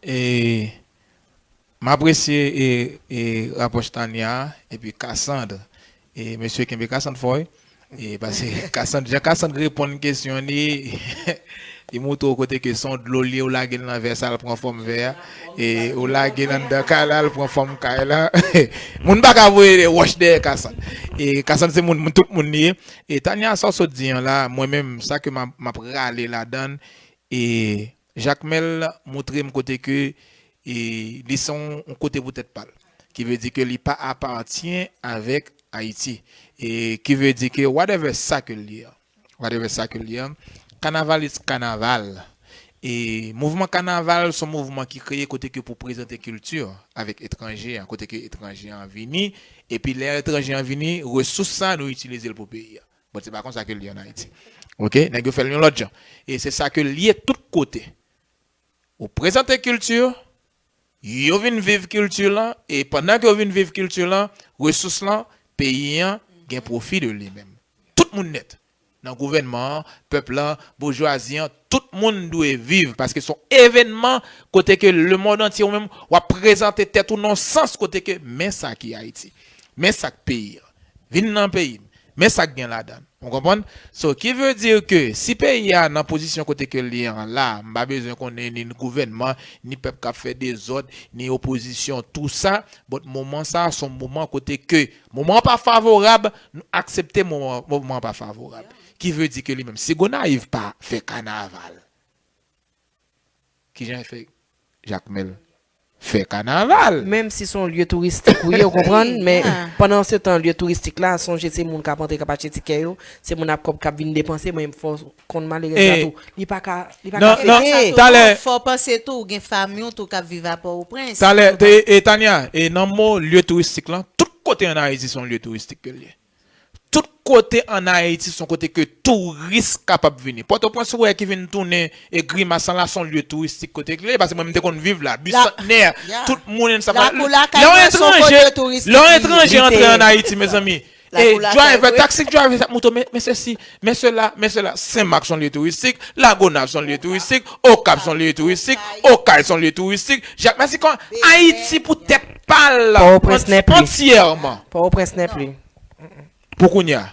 E m apresye e, e rapwòch Tania epi Cassandre. E mesye kenbe Cassandre fò wi. E paske Cassandre, jan Cassandre reponn kesyon li, Li montre w kote ke se yon dlo l ye, ou lage l nan vè sa, l pran fòm vè a. E ou lage l anndan kay la, l pran fòm kay la. Moun pa ka voye wòch dèyè Kasant. E Kasant se moun, moun, tout moun li ye. E Tania, sa w sot di an la, mwen menm, sa ke m ap, m ap rale ladan l, e Jakmèl montre m kote ke e li se yon, yon kote pou tèt pa l. Ki vle di ke li pa apatyen avèk Ayiti. E ki vle di ke whatever sa ke l ye an, whatever sa ke l ye an, kanaval is kanaval. E mouvman kanaval se yon mouvman ki kreye kote ke pou prezante kilti avèk etranje an, kote ke etranje an vini, epi lè etranje an vini, resous sa nou itilize l pou peyi a. Bon, se pa konsa ke l ye an Ayiti. Oke, nèg yo fè l yon lòt jan. E se sa ke l ye tout kote. Ou prezante kilti, yo vin viv kilti lan, e pandan ke yo vin viv kilti lan, resous lan, peyi an gen pwofi de li menm. Tout moun nèt. Nan gouvènman an, pèp lan, boujwazi an, tout moun dwe viv, paske se yon evènman kote ke lemonn antye ou menm, w ap prezante tèt ou nan sans kote ke men sa ki Ayiti. Men sa k peyi an. Vin nan peyi m. Men sa k gen ladan l. Ou konprann? So, ki vle di ke si peyi a nan pozisyon kote ke l ye an la, m pa bezwen konnen ni gouvènman, ni pèp k ap fè dezòd, ni opozisyon, tou sa, but moman sa, se yon moman kote ke moman an pa favorab, nou aksepte moman, moman an pa favorab. Ki vle di ke li menm, si Gonayiv pa fè kanaval, kijan l fè Jakmèl fè kanaval? Menm si se yon lye touristik, wi, ou konprann, men pandan se tan, lye touristik la, sonje se moun k ap antre, k ap achte tikè yo, se moun ap kòb k ap vin depanse, mwen menm fò konn malerèz la tou. Li pa ka, li pa ka fete. Talè, fò panse tou, ou gen fanmi w tou k ap viv a Pòtoprens. Talè, e, e Tania, e nan mo lye touristik lan, tout kote ann Ayiti se yon lye touristik ke l ye. Tout kote ann Ayiti se yon kote ke touris kapab vini. Pòtoprens ou wè ki vin tounen e grimas lan la se yon lye touristik kote ke l ye, paske mwen m te konn viv la, Bisantnè, tout moun and stuff like that. Lè yon etranje, lè yon etranje antre ann Ayiti, mezanmi, e driver, taxi driver ap montre w, men, men sesi, men sela, men sela. Senmak se yon lye touristik, Lagonav se yon lye touristik, Okap se yon lye touristik, Okay se yon lye touristik, Jakmèl se kon Ayiti pou tèt pa l antyèman. Pòtoprens nèpli. Pou kounye a.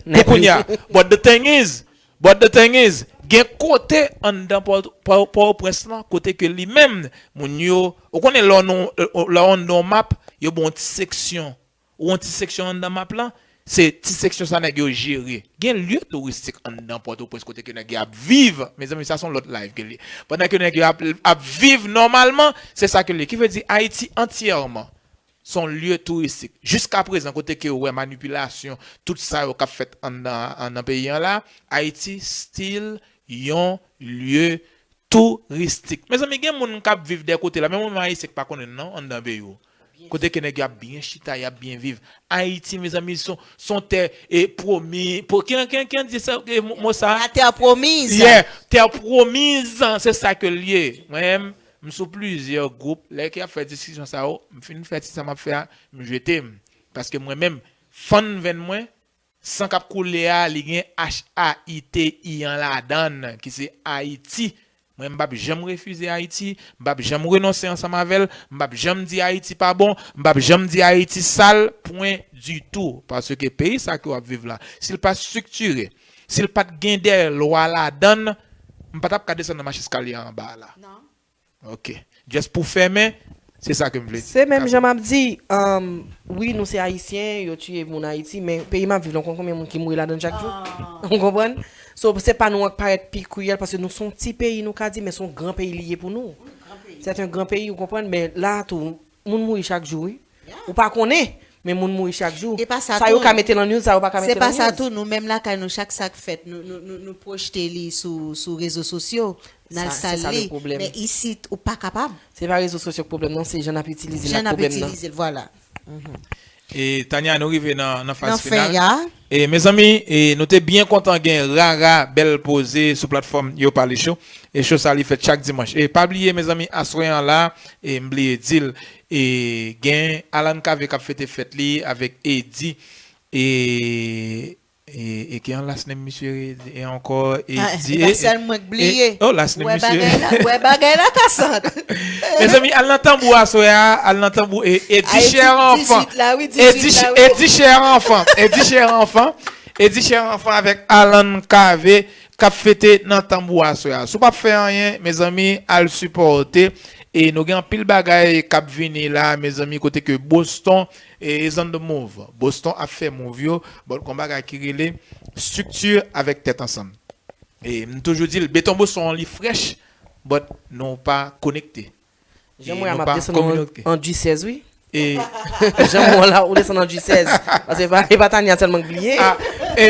Pou kounye a. But the thing is, but the thing is, gen kote anndan Pò-, Pò-, Pòtoprens lan, kote ke li menm, moun yo, ou konnen lè w nan, lè w nan yon map, yo ba w yon ti seksyon. Ou yon ti seksyon anndan map lan, se ti seksyon sa nèg yo jere. Gen lye touristik anndan Pòtoprens kote ke nèg yo ap viv. Mezanmi, sa se yon lòt live ke l ye. Pandan ke nèg yo ap, ap viv nòmalman, se sa ke l ye. Ki vle di Ayiti antyèman se yon lye touristik. Jiskaprezan, kote ke ou wè manipilasyon, tout sa yo k ap fèt anndan, anndan peyi an la, Ayiti still yon lye touristik. Mezanmi, gen moun k ap viv dè kote la, men mwen menm Ayisyen k pa konnen non, anndan peyi w. Kote ke nèg yo ap byen chita, y ap byen viv. Ayiti, mezanmi, se yon, se yon tè, e, pwomi, pwo-, ki, ki, ki di sa, e, mo, mo sa? La terre promise. Yeah, terre promise, se sa ke l ye. Mwen menm, m sou plizyè gwoup, lè ke y ap fè diskisyon sa yo, m fin fè ti sa m ap fè a, m jete m. Paske mwen menm, fann venn mwen, san k ap koule a, li gen H A I T I an ladan l, ki se Ayiti. Mwen, m p ap janm refize Ayiti, m p ap janm renonse ansanm avè l, m p ap janm di Ayiti pa bon, m p ap janm di Ayiti sal, pwen ditou. Paske peyi sa ke w ap viv la, si l pa t estriktire, si l pa t gen de lwa ladan l, m pa t ap ka desann nan mach eskalye anba a la. Non. Ok. Just pou fèmen, se sa ke m vle di. Se menm jan m ap di, um, wi, nou se Ayisyen, yo tiye moun Ayiti, men peyi m ap viv la, ou konn konbyen moun ki mouri ladan l chak jou? Ou konprann? So, se pa nou an k parèt pi kriyèl, paske nou se yon ti peyi, nou ka di, men se yon gran peyi li ye pou nou. Se yon gran peyi, ou konprann, men la tou, moun mouri chak jou, wi. Ou pa konnen, men moun mouri chak jou. E pa sa tou. Sa yo ka mete nan news, sa yo pa ka mete nan news. Se pa sa tou, nou menm lakay nou, chak sa k fèt, nou, nou, nou, nou pwojte li sou, sou rezo sosyo, n al sal li. Men isit, ou pa kapab. Se pa rezo sosyo k pwoblèm nan, se jan n ap itilize l la k pwoblèm nan. Jan n ap itilize l, vwala. E Tania, nou rive nan, nan faz final. Nan fen a. E mezanmi, e nou te byen kontan gen Rara Bèl Poze sou platfòm Yo Pale Show. E show sa li fèt chak dimanch. E pa bliye, mezanmi, aswè an la, e m bliye di l, e gen Alan Cavé k ap fete fèt li avèk Eddy. E, e, e ki an last name misye e ankò? Eddy. E pa sèl mwen k bliye. Oh, last name misye. Wè bagay la, wè bagay la, Kasant. Mezanmi, al nan tanbou aswè a, al nan tanbou, e, Eddy Cher Enfant. Eddy Cher Enfant. Eddy Cher Enfant. Eddy Cher Enfant avèk Alan Cavé. k ap fete nan Tanbou aswè a. Si w p ap fè anyen, mezanmi, al sipòte. E nou gen anpil bagay k ap vini la, mezanmi, kote ke Boston e is on the move. Boston ap fè move yo, but gon bagay ki rele strikti avèk tèt ansanm. E m toujou di l, Beton Boston li frèch, but nou pa konekte. Jan mwen ap desann an G sèz, wi. E jan mwen la, ou desann an G sèz. Paske e pa, e pa Tania sèlman k bliye. Ah, e,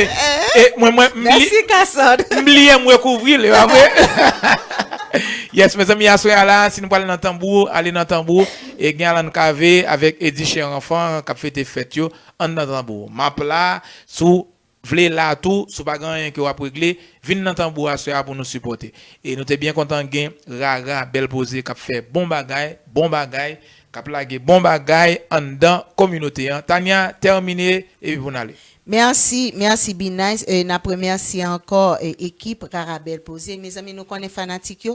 e mwen, mwen, m li- Mèsi, Cassandre. M bliye m rekouvri l, e pa vre? Yes, mezanmi, aswè a la, si nou pral nan Tanbou, ale nan Tanbou. E gen Alan Cavé avèk Eddy Cheranfant k ap fete fèt yo anndan Tanbou. M ap la, si w vle la tou, si w pa gen anyen ke w ap regle, vin nan Tanbou aswè a pou nou sipòte. E nou te byen kontan gen Rara Bèl Poze k ap fè bon bagay, bon bagay, k ap lage bon bagay anndan kominote an. Tania, tèmine, epi pou n ale. Mèsi, mèsi, Be Nice. E n ap remèsye ankò e, ekip Rara Bèl Poze. Mezanmi, nou konnen fanatik yo,